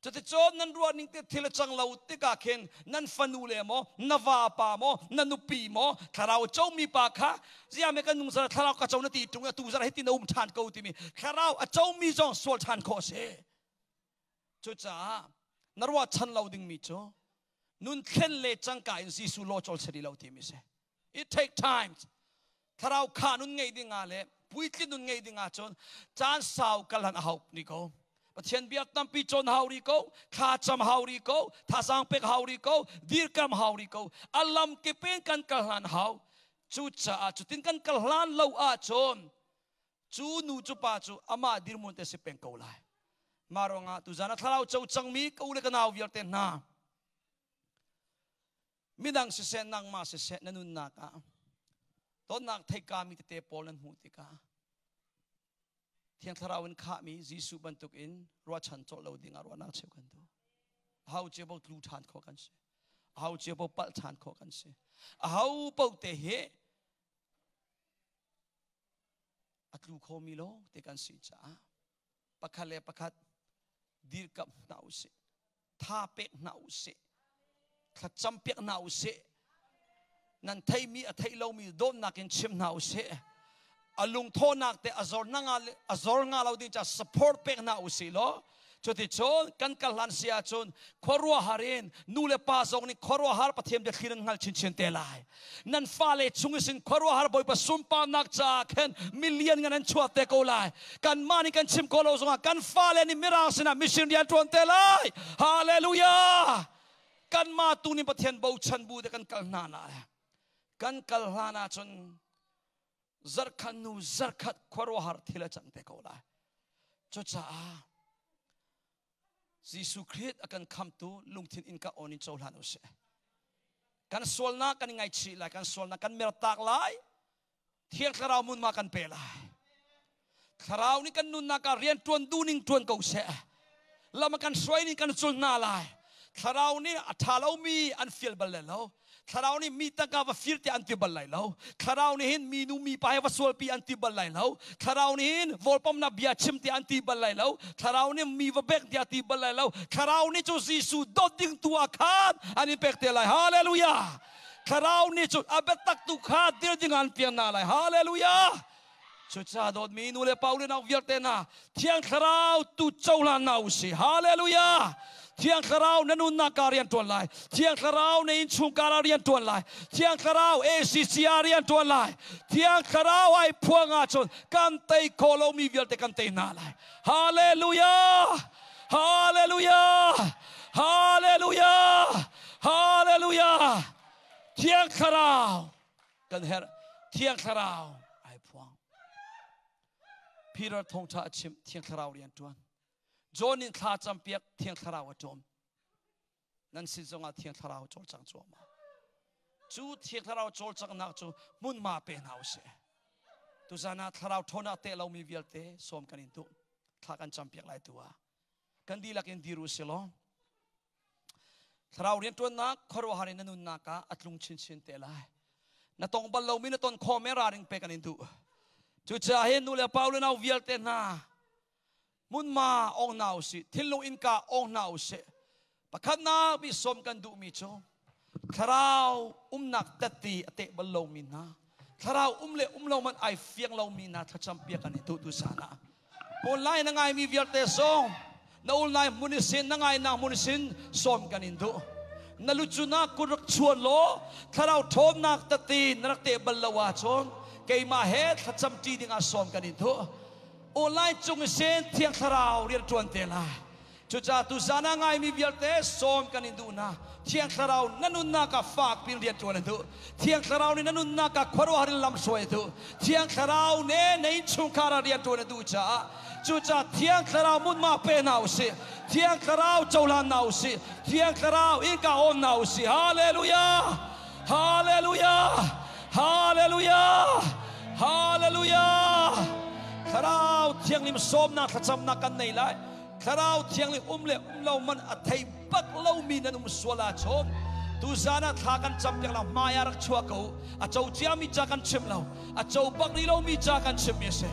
Cuticun nan ruah ning te thil a cang lo tikah khin nan fanu le maw na vapa maw na nupi maw thlarau comi pa kha ziame kan nung zara thlarau ka co na ti ṭung tu zara hitin na um ṭhan ko timi thlarau a comi zong sual ṭhan khawh a si. Cucaah na ruahchan lo dingmi cu nun thlen le cangka in Jesuh law cawl seri lo timi si. It take time. Thlarau kha nun ngei ding ah le puitlin nun ngei ding ah cun caan sau kal han a hau ni ko. Pathian bia tampi cawn hau ri ko, thla cam hau ri ko, thazaang pek hau ri ko, dirkam hau ri ko. A lam kip in kan kal hlan hau. Cucaah cutin kan kal hlan lo ahcun cu nu cu pa cu amah dirhmun te si peng ko lai. Mah ruangah tuzan a thlarau co cangmi ka u le ka nau vialte hna midang siseh nangmah siseh na nunnak ah tonnak theika mi tete pawl nan hmuh tikah Thiang Thlarau in khahmi Jesuh bantuk in ruahchan cawlh lo ding ah ruahnak cheu kan duh. Aho cio paoh tlu ṭhan khawh kan si. Aho cio paoh palh ṭhan khawh kan si. Aho paoh te hi a tlu khomi lawng te kan si caah pakhat le pakhat dirkamh hna usih tha pek hna usih thlacam piak hna usih nan theimi a theih lomi dawtnak in chim hna usih a lungthawhnak te a zor na nga a zor nga lo ding ca support pek hna usih law Cuticun kan kal hlan si ahcun khuaruahhar in nu le pa zong nih khuaruahhar Pathian biathli nan hngal chinchin te lai. Nan fale chung isin khuaruahhar Bawipa sunparnak caah khin million ngan an chuak te ko lai. Kanmah nih kan chim ko lo zongah kan fale nih mirang sinah mission rian ṭuan te lai. Hallelujah! Kanmah tu nih Pathian bochan bu te kan kal hna lai. Kan kal hlan ahcun zarkhat nu zarkhat khuaruahhar thil a cang te ko lai. Cucaah Jesuh Khrih a kan khamtu lungthin in ka on in cohlan u sih. Kan sualnak kan i ngaihchih lai, kan sualnak kan mertak lai. Thiang Thlarau mun ma kan pe lai. Thlarau nih kan nunnak ah rian ṭuan duhning ṭuan ko seh. Lam a kan hruai ning kan cul hna lai. Thlarau nih a ṭha lomi an fial bal lai lo. Thlarau nih mi tangka va fir tiah an ti bal lai lo. Thlarau nih hin mi nu mi pa he va sualpi an ti bal lai lo. Thlarau nih hin vawlpamnak bia chim tiah an ti bal lai lo. Thlarau nih mi va bek tiah ti bal lai lo. Thlarau nih cu Jesuh dawt ding tu ah khan an in pek te lai. Hallelujah! Thlarau nih cun a biatak tu kha dir ding an pian hna lai. Hallelujah! Cucaah dawtmi nu le pa u le nau vialte hna Thiang Thlarau tu cohlan hna u sih. Hallelujah! Thiang Thlarau na nunnak ah rian ṭuan lai. Thiang Thlarau na innchungkhar ah rian ṭuan lai. Thiang Thlarau ACC ah rian ṭuan lai. Thiang Thlarau ai phuang ahcun kan tei khawh lomi vialte kan tei hna lai. Hallelujah! Hallelujah! Hallelujah! Hallelujah! Thiang Thlarau kan herh. Thiang Thlarau ai phuang. Peter thawngṭha a chim, Thiang Thlarau rian ṭuan. John nih thla campiak, Thiang Thlarau a ṭawm. Nan sin zongah Thiang Thlarau cawlcang cuahmah. Cu Thiang Thlarau cawlcanghnak cu hmunhma pe hna usih. Tuzan ah Thlarau ṭhawnnak teh lomi vialte sawm kan in duh. Thla kan campiak lai tu ah. Kan dihlak in dir u si law Thlarau rianṭuannak khuaruahhar in na nunnak ah a tlung chinchin te lai. Na tong bal lomi na ton khawh men ralring pek an in duh. Cucaah hin nu le pa le nau vialte hna hmunhma ong hna usih, thinlung innka ong hna usih. Pakhatnak bi sawm kan duhmi cu thlarau umnak tatti a teh bal lomi hna thlarau um le um lo man ai fiang lomi hna thlacam piak an i duh tu san ah Online na ngaimi vialte zong na online hmun isin na ngainak hmun isin sawm kan in duh. Na lucun kut rak chuan law thlarau ṭhawnnak tati na rak teh bal lo ahcun keimah he thlacam ṭi dingah sawm kan in duh. Online cung isin Thiang Thlarau rian ṭuan te lai. Cucaah tuzan ah ngaimi vialte sawm kan in duh hna. Thiang Thlarau na nunnak ah fak pin rian ṭuan a duh. Thiang Thlarau nih na nunnak ah khuaruahhar in lam hruai a duh. Thiang Thlarau nih na innchungkhar ah rian ṭuan a duh caah cucaah Thiang Thlarau munma pe hna usih. Thiang Thlarau cohlan hna usih. Thiang Thlarau innka awn hna usih. Hallelujah! Hallelujah! Hallelujah! Hallelujah! Thlarau Thianghlim sawmnak thlacamnak kan nei lai. Thlarau Thianghlim um le um lo man a thei bak lomi nan um sual ahcun tuzan ah thla kan cam piak la hmai ah rak chuah ko. A co ciami ca kan chim lo, a co bak rih lomi ca kan chimmi a si.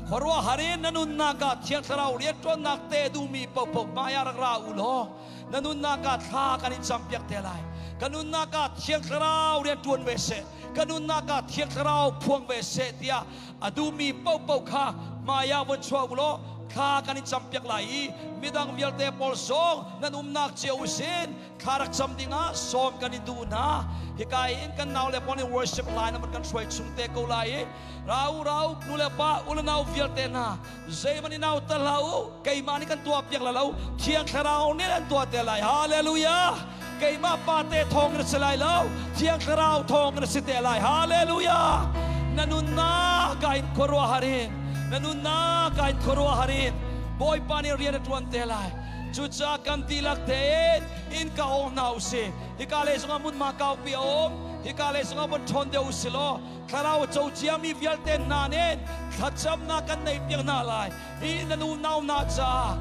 Khuaruahhar in na nunnak ah Thiang Thlarau rianṭuannak te duhmi paohpaoh hmai ah rak ra u law na nunnak ah thla kan in cam piak te lai. Ka nunnak ah Thiang Thlarau rian ṭuan ve seh, ka nunnak ah Thiang Thlarau phuang ve seh tiah a duhmi paohpaoh kha hmai ah vun chuah u law thla kan in campiak lai i midang vialte pawl zong nan umnak cio usin thla rak cam dingah sawm kan in duh hna. Hika in kan nau le pawl nih worship line an kan hruai chung te ko lai i rau rau nu le pa u le nau vialte hna zeihmanh in nau tal hlah u, keimah nih kan tuah piak la lo, Thiang Thlarau nih an tuah te lai. Hallelujah! Keimah pa te thawng in a si lai lo, Thiang Thlarau thawng in a si te lai. Hallelujah! Na nunnak ah in khuaruahhar in, na nunnak ah in khuaruahhar in Bawipa nih rian a ṭuan te lai. Cucaah kan dihlak tein inn ka ong hna usih. Hika lei zongah hmunhma kaupi a um, hika lei zongah von ṭhawn deuh usih law thlarau co ciami vialte hna nih thlacamnak kan neih piak hna lai. Hi na nu nau hna caah,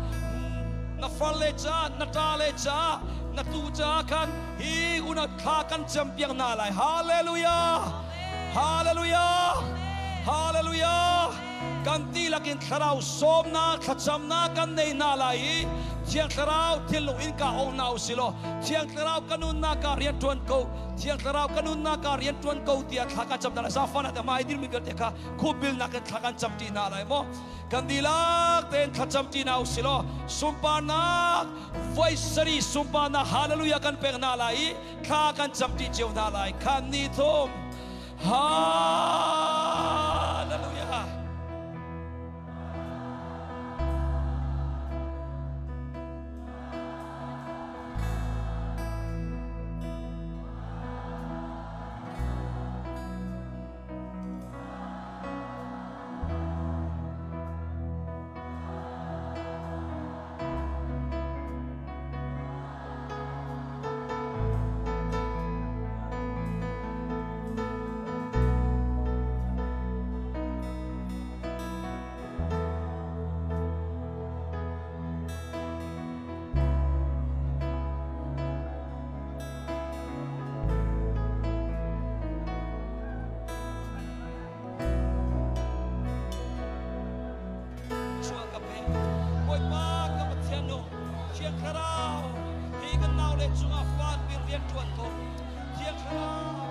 na farle caah, na ṭale caah, na tu caah khan hi unau thla kan cam piak hna lai. Hallelujah! Hallelujah! Hallelujah! Kan dihlak in thlarau sawmnak thlacamnak kan nei hna lai i Thiang Thlarau thinlung in ka ong hna usih law Thiang Thlarau ka nunnak ah rian ṭuan ko, Thiang Thlarau ka nunnak ah rian ṭuan ko tiah thla kan cam hna lai. Zaangfahnak te hmai dirmi vialte kha khupbilnak in thla kan cam ṭi hna lai maw? Kan dihlak tein thlacam ṭi hna usih law sunparnak voi sarih sunparnak hallelujah kan pek hna lai i thla kan cam ṭi cio hna lai. Khan ni thum hallelujah. Chuah ka pe. Bawipa ka Pathian nu, Thiang Thlarau hi kan nau le cungah fak bin rian ṭuan ko. Thiang Thlarau.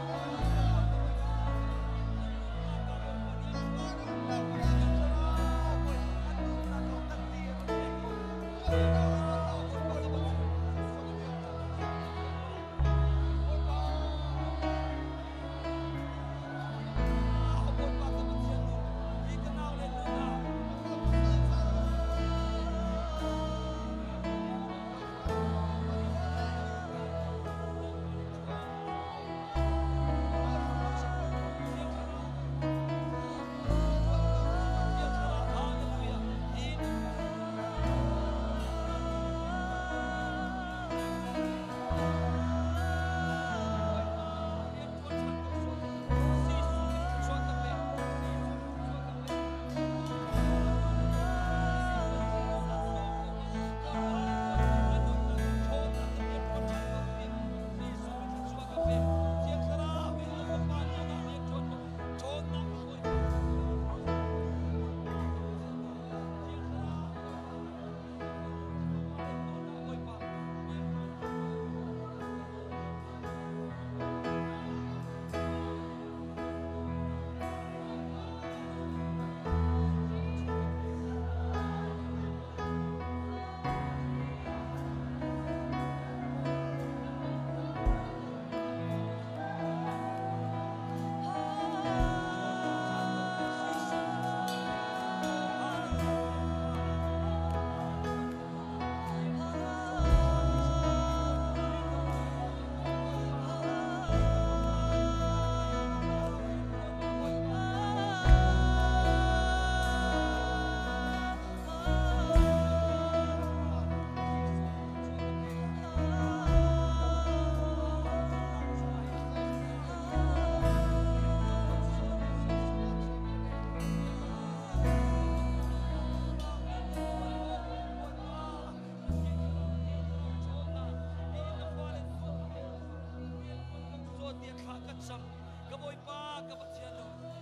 Tiah thla ka cam. Ka Bawipa, ka Pathian,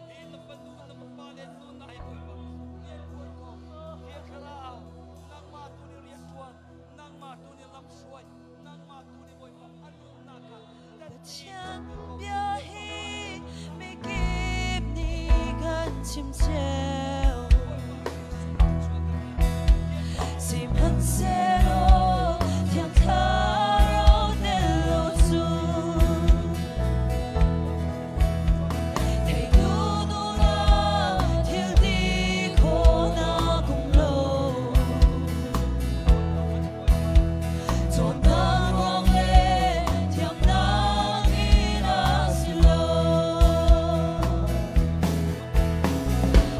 hi na fanu na fapa le nu na hi Bawipa rian ṭuan ko. Thiang Thlarau, nangmah tu nih rian ṭuan, nangmah tu nih lam hruai, nangmah tu nih Bawipa a nunnak kha. Pathian bia hi mikip nih kan chim cio. Sihmanhsehlaw Thiang Thlarau tel lo cu theitu duhnak thil ti khawhnak um lo. Cawnnak ruang le thiamnak in a si lo.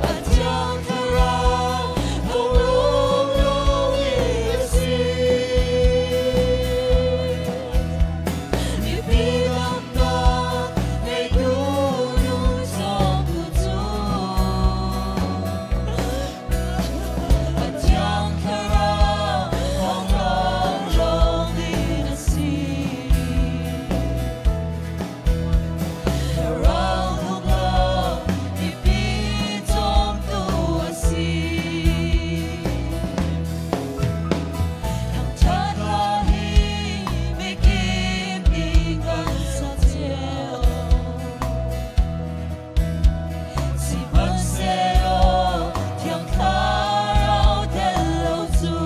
A Thiang Thlarau thawng lawnglawng in a si. Mipi damnak ngeitu nun cawmtu cu A Thiang Thlarau thawng lawnglawng in a si. Thlarau thawng lawng mipi cawmtu a si. Thangṭhat hla hi mikip nih kan sak cio. Sihmanhsehlaw Thiang Thlarau tel lo cu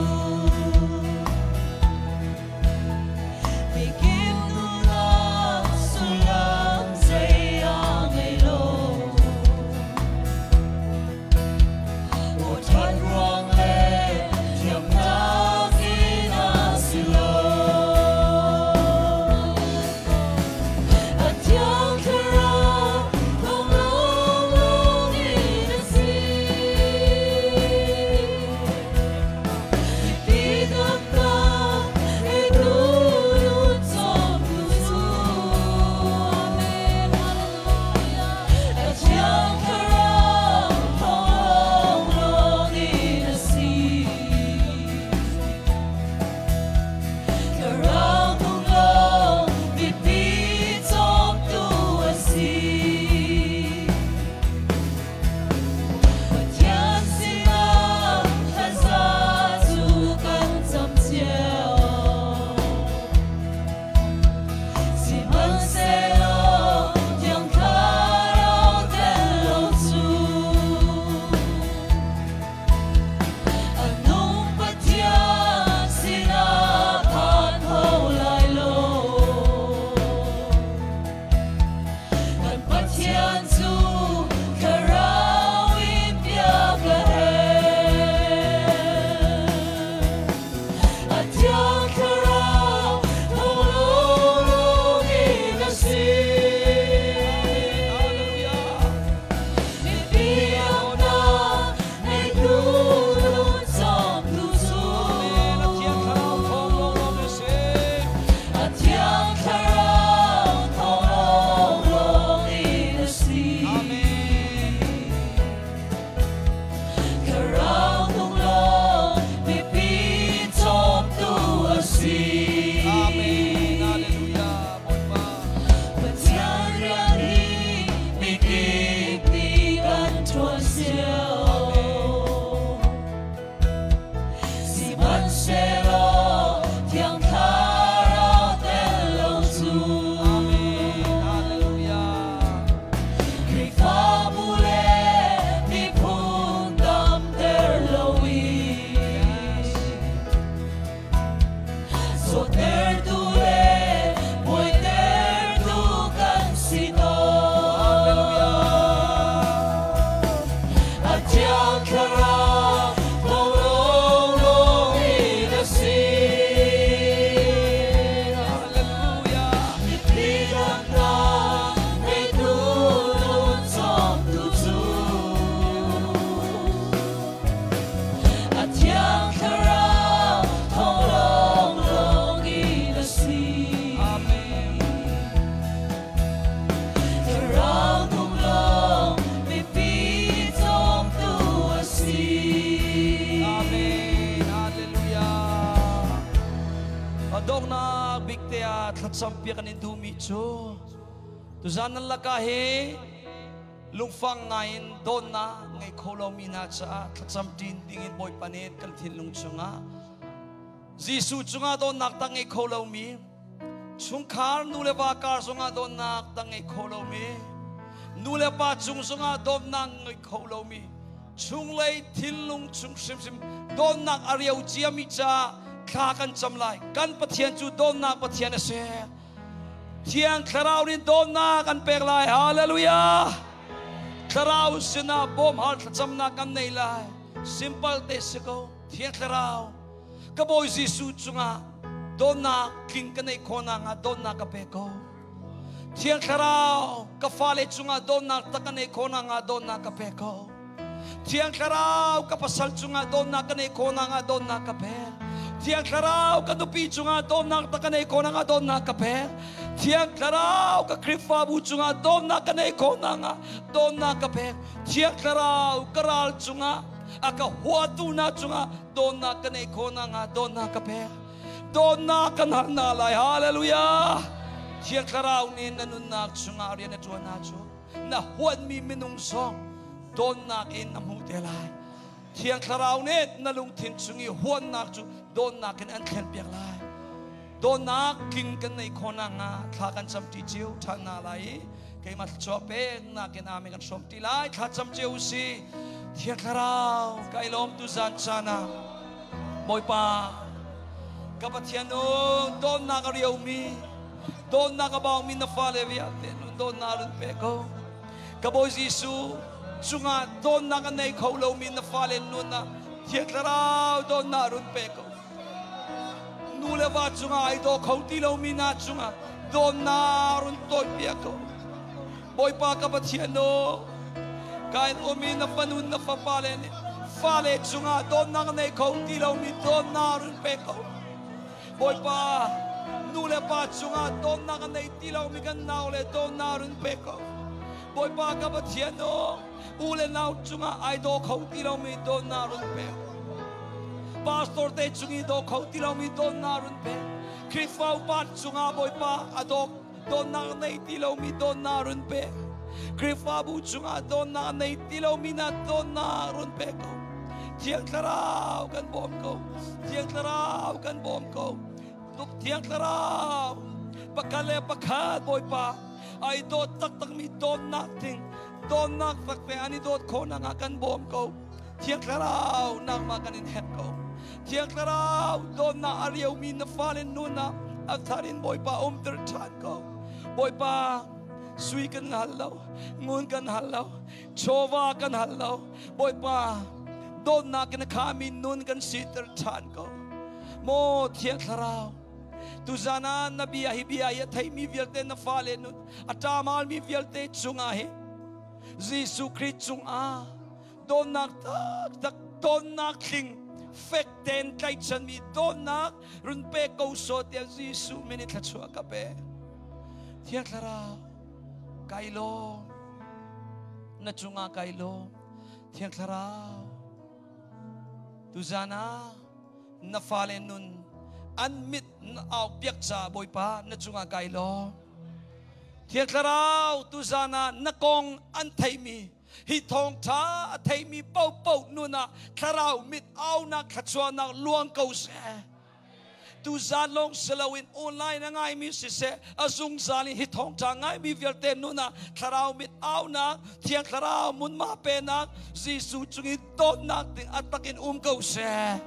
mikip nunnak sullam zei a ngei lo. Aw ṭhat ruang le thiamnak in a si lo. A Thiang Thlarau thawng lawnglawng in a si. Mipi damnak ngeitu nun cawmtu cu. Amen. Hallelujah. A Thiang Thlarau thawng lawnglawng in a si. Thlarau thawng lawng mipi cawmtu a si. Pathian sinah thlaza cu kan cam cio. Sihmanhsehlaw Thiang Thlarau tel lo cu a nung Pathian sinah phan kho lai lo. Kan Pathian cu Thlarau in biak a herh. A Thiang Thlarau thawng lawnglawng in a si. Mipi damnak ngeitu nun cawmtu cu. A Thiang Thlarau thawng lawnglawng in a si. A Thiang Thlarau thawng lawnglawng in a si. Amen. Thlarau thawng lawng mipi cawmtu a si. Amen. Hallelujah. Bawipa. Pathian rian hi mikip nih kan ṭuan cio. Sihmanhsehlaw Thiang Thlarau tel lo cu Amen. Hallelujah. Khrihfabu le miphun damter loin zawttertu le buaitertu kan si tawn. A Thiang Thlarau thawng lawnglawng in a si. Hallelujah. Mipi damnak ngeitu nun cawmtu cu A Thiang Thlarau thawng lawnglawng in a si. Amen. Thlarau thawng lawng mipi cawmtu a si. Amen. Hallelujah. Adongnak bik te ah thlacam piak kan in duhmi cu Tuzan nan lakah hi lungfang ngaiin dawtnak ngei kho lomi hna caah thlacam ṭin dingin Bawipa nih kan thinlung chungah Jesuh cungah dawtnak tak ngei kho lomi chungkhar nu le va kar zongah dawtnak tak ngei kho lomi nu le pa cung zongah dawtnak ngei kho lomi chunglei thinlung chung hrimhrim dawtnak a riau ciami caah thla kan cam lai. Kan Pathian cu dawtnak Pathian a si. Thiang Thlarau nih dawtnak an pek lai. Hallelujah! Thlarau sinah bawmhal thlacamnak kan nei lai. Simple te si ko. Thiang Thlarau, ka Bawi Jesuh cungah dawtnak tling ka neih khawhnak hnga dawtnak ka pe ko. Thiang Thlarau, ka fale cungah dawtnak tak ka neih khawhnak hnga dawtnak ka pe ko. Thiang Thlarau ka pasal cungah dawtnak ka neih khawh nakhnga dawtnak ka pek. Thiang Thlarau ka nupi cungah dawtnak tak ka neih khawh nakhnga dawtnak ka pek. Thiang Thlarau ka Khrihfabu cungah dawtnak ka neih khawh nakhnga dawtnak ka pek. Thiang Thlarau ka ral cungah a ka huatu hna cungah dawtnak ka neih khawh nakhnga dawtnak ka pek. Dawtnak kan hal hna lai. Hallelujah! Thiang Thlarau nih na nunnak chungah rian a ṭuan ahcun na huatmi minung zong dawtnak in na hmuh te lai. Thiang Thlarau nih na lungthin chung i huatnak cu dawtnak in an thlenpiak lai. Dawtnak tling kan neih khawh nakhnga thla kan camṭi cio ṭhan hna lai i keimah thluachuah peknak in amen kan hrawmṭi lai. Thla cam cio u si. Thiang Thlarau, kai lawm tu zan caan ah Bawipa ka Pathian u, dawtnak a riomi, dawtnak a baumi na fale vialte nun dawtnak run pe ko. Ka Bawi Jesuh cungah dawtnak a nei kho lomi na fale nun ah Thiang Thlarau dawtnak run pe ko. Nu le va cungah ai daw kho ti lomi hna cungah dawtnak run tawih piak ko. Bawipa ka Pathian o, kain umi na fanu na fapa le nih fale cungah dawtnak a nei kho ti lomi dawtnak run pe ko. Bawipa, nu le pa cungah dawtnak a nei ti lomi kan nau le dawtnak run pe ko. Bawipa ka Pathian aw, u le nau cungah ai daw kho ti lomi dawtnak run pe. Pastor te cung i daw kho ti lomi dawtnak run pe. Khrihfa upa cungah Bawipa a daw dawtnak nei ti lomi dawtnak run pe. Khrihfabu cungah dawtnak nei ti lomi na dawtnak run pe ko. Thiang Thlarau kan bawm ko. Thiang Thlarau kan bawm ko. Tuk Thiang Thlarau pakhat le pakhat Bawipa ai dawt taktakmi dawtnak thing dawtnak fakte an i dawt khawhnak ah kan bawm ko. Thiang Thlarau nangmah kan in herh ko. Thiang Thlarau dawtnak a riomi na fale nun ah a thar in Bawipa umter ṭhan ko. Bawipa sui kan hal lo, ngun kan hal lo, chawva kan hal lo. Bawipa dawtnak in a khami nun kan siter ṭhan ko. Maw Thiang Thlarau, tuzan ah na bia hi bia hi a theimi vialte na fale nun a ṭamalmi vialte cungah hi Jesuh Khrih cungah dawtnak taktak dawtnak tling fek tein tlaihchanmi dawtnak run pe ko sawh tiah Jesuh min in thluachuah ka pe. Thiang Thlarau, kai lawm. Na cungah kai lawm. Thiang Thlarau, tuzan ah na fale nun an mit na au piak caah Bawipa na cungah kai lawm. Thiang Thlarau, tuzan ah na kong an theimi hi thawngṭha a theimi paohpaoh nun ah thlarau mit aunak thluachuahnak luang ko seh. Tuzan lawng si loin online a ngaimi siseh, a zungzal in hi thawngṭha ngaimi vialte nun ah thlarau mit aunak, Thiang Thlarau munma penak, Jesuh cung i dawtnak ding a tak in um ko seh.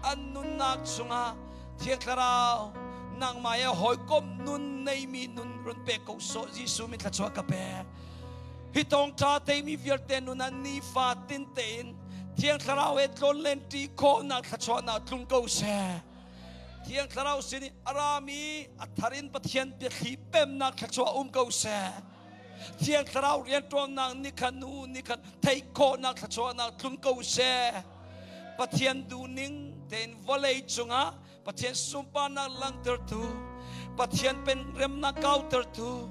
An nunnak chungah Thiang Thlarau nangmah he hawikom nun neimi nun run pek ko sawh. Jesuh min thluachuah ka pek. Hi thawngṭha theimi vialte nun ah nifa tin tein Thiang Thlarau he tlawnlen ṭi khawhnak thluachuahnak tlung ko seh. Thiang Thlarau sin i a rami a thar in Pathian biathli pemnak thluachuah um ko seh. Thiang Thlarau rianṭuannak nikhat nu nikhat theih khawhnak thluachuahnak tlung ko seh. Pathian duhning tein vawlei cungah Pathian sunparnak langhtertu, Pathian pen remnak kautertu,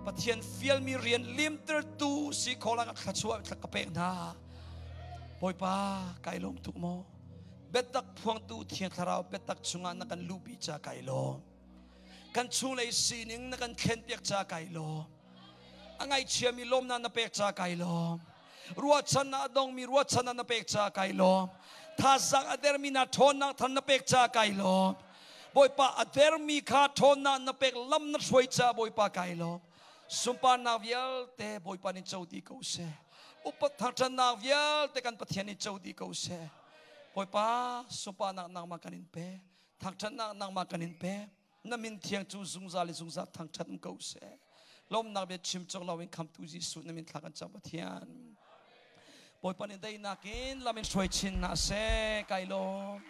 Pathian fialmi rian limtertu si kho lang thluachuah thla ka pek hna. Bawipa kai lawm tuk maw? Biatak phuangtu Thiang Thlarau biatak chungah na kan luhpi ca kai lawm. Kan chunglei sining na kan thlenpiak ca kai lawm. A ngaihchiami lawmnak na pek ca kai lawm. Ruahchannak a dongmi ruahchannak na pek ca kai lawm. Thazaang a dermi na ṭhawnnak thar na pek ca kai lawm. Bawipa, a dermi kha ṭhawnnak na pek, lam na hruai ca Bawipa kai lawm. Sunparnak vialte Bawipa nih co dih ko seh. Upat thangṭhatnak vialte kan Pathian nih co dih ko seh. Bawipa, sunparnak nangmah kan in pe. Thangṭhatnak nangmah kan in pe. Na min thiang cu zungzal i zungzal thangṭhat um ko seh. Lawmnak bia chim cawk loin khamtu Jesuh na min thla kan cam, Pathian. Bawipa nih daihnak in lam in hruai chin hna seh. Kai lawm.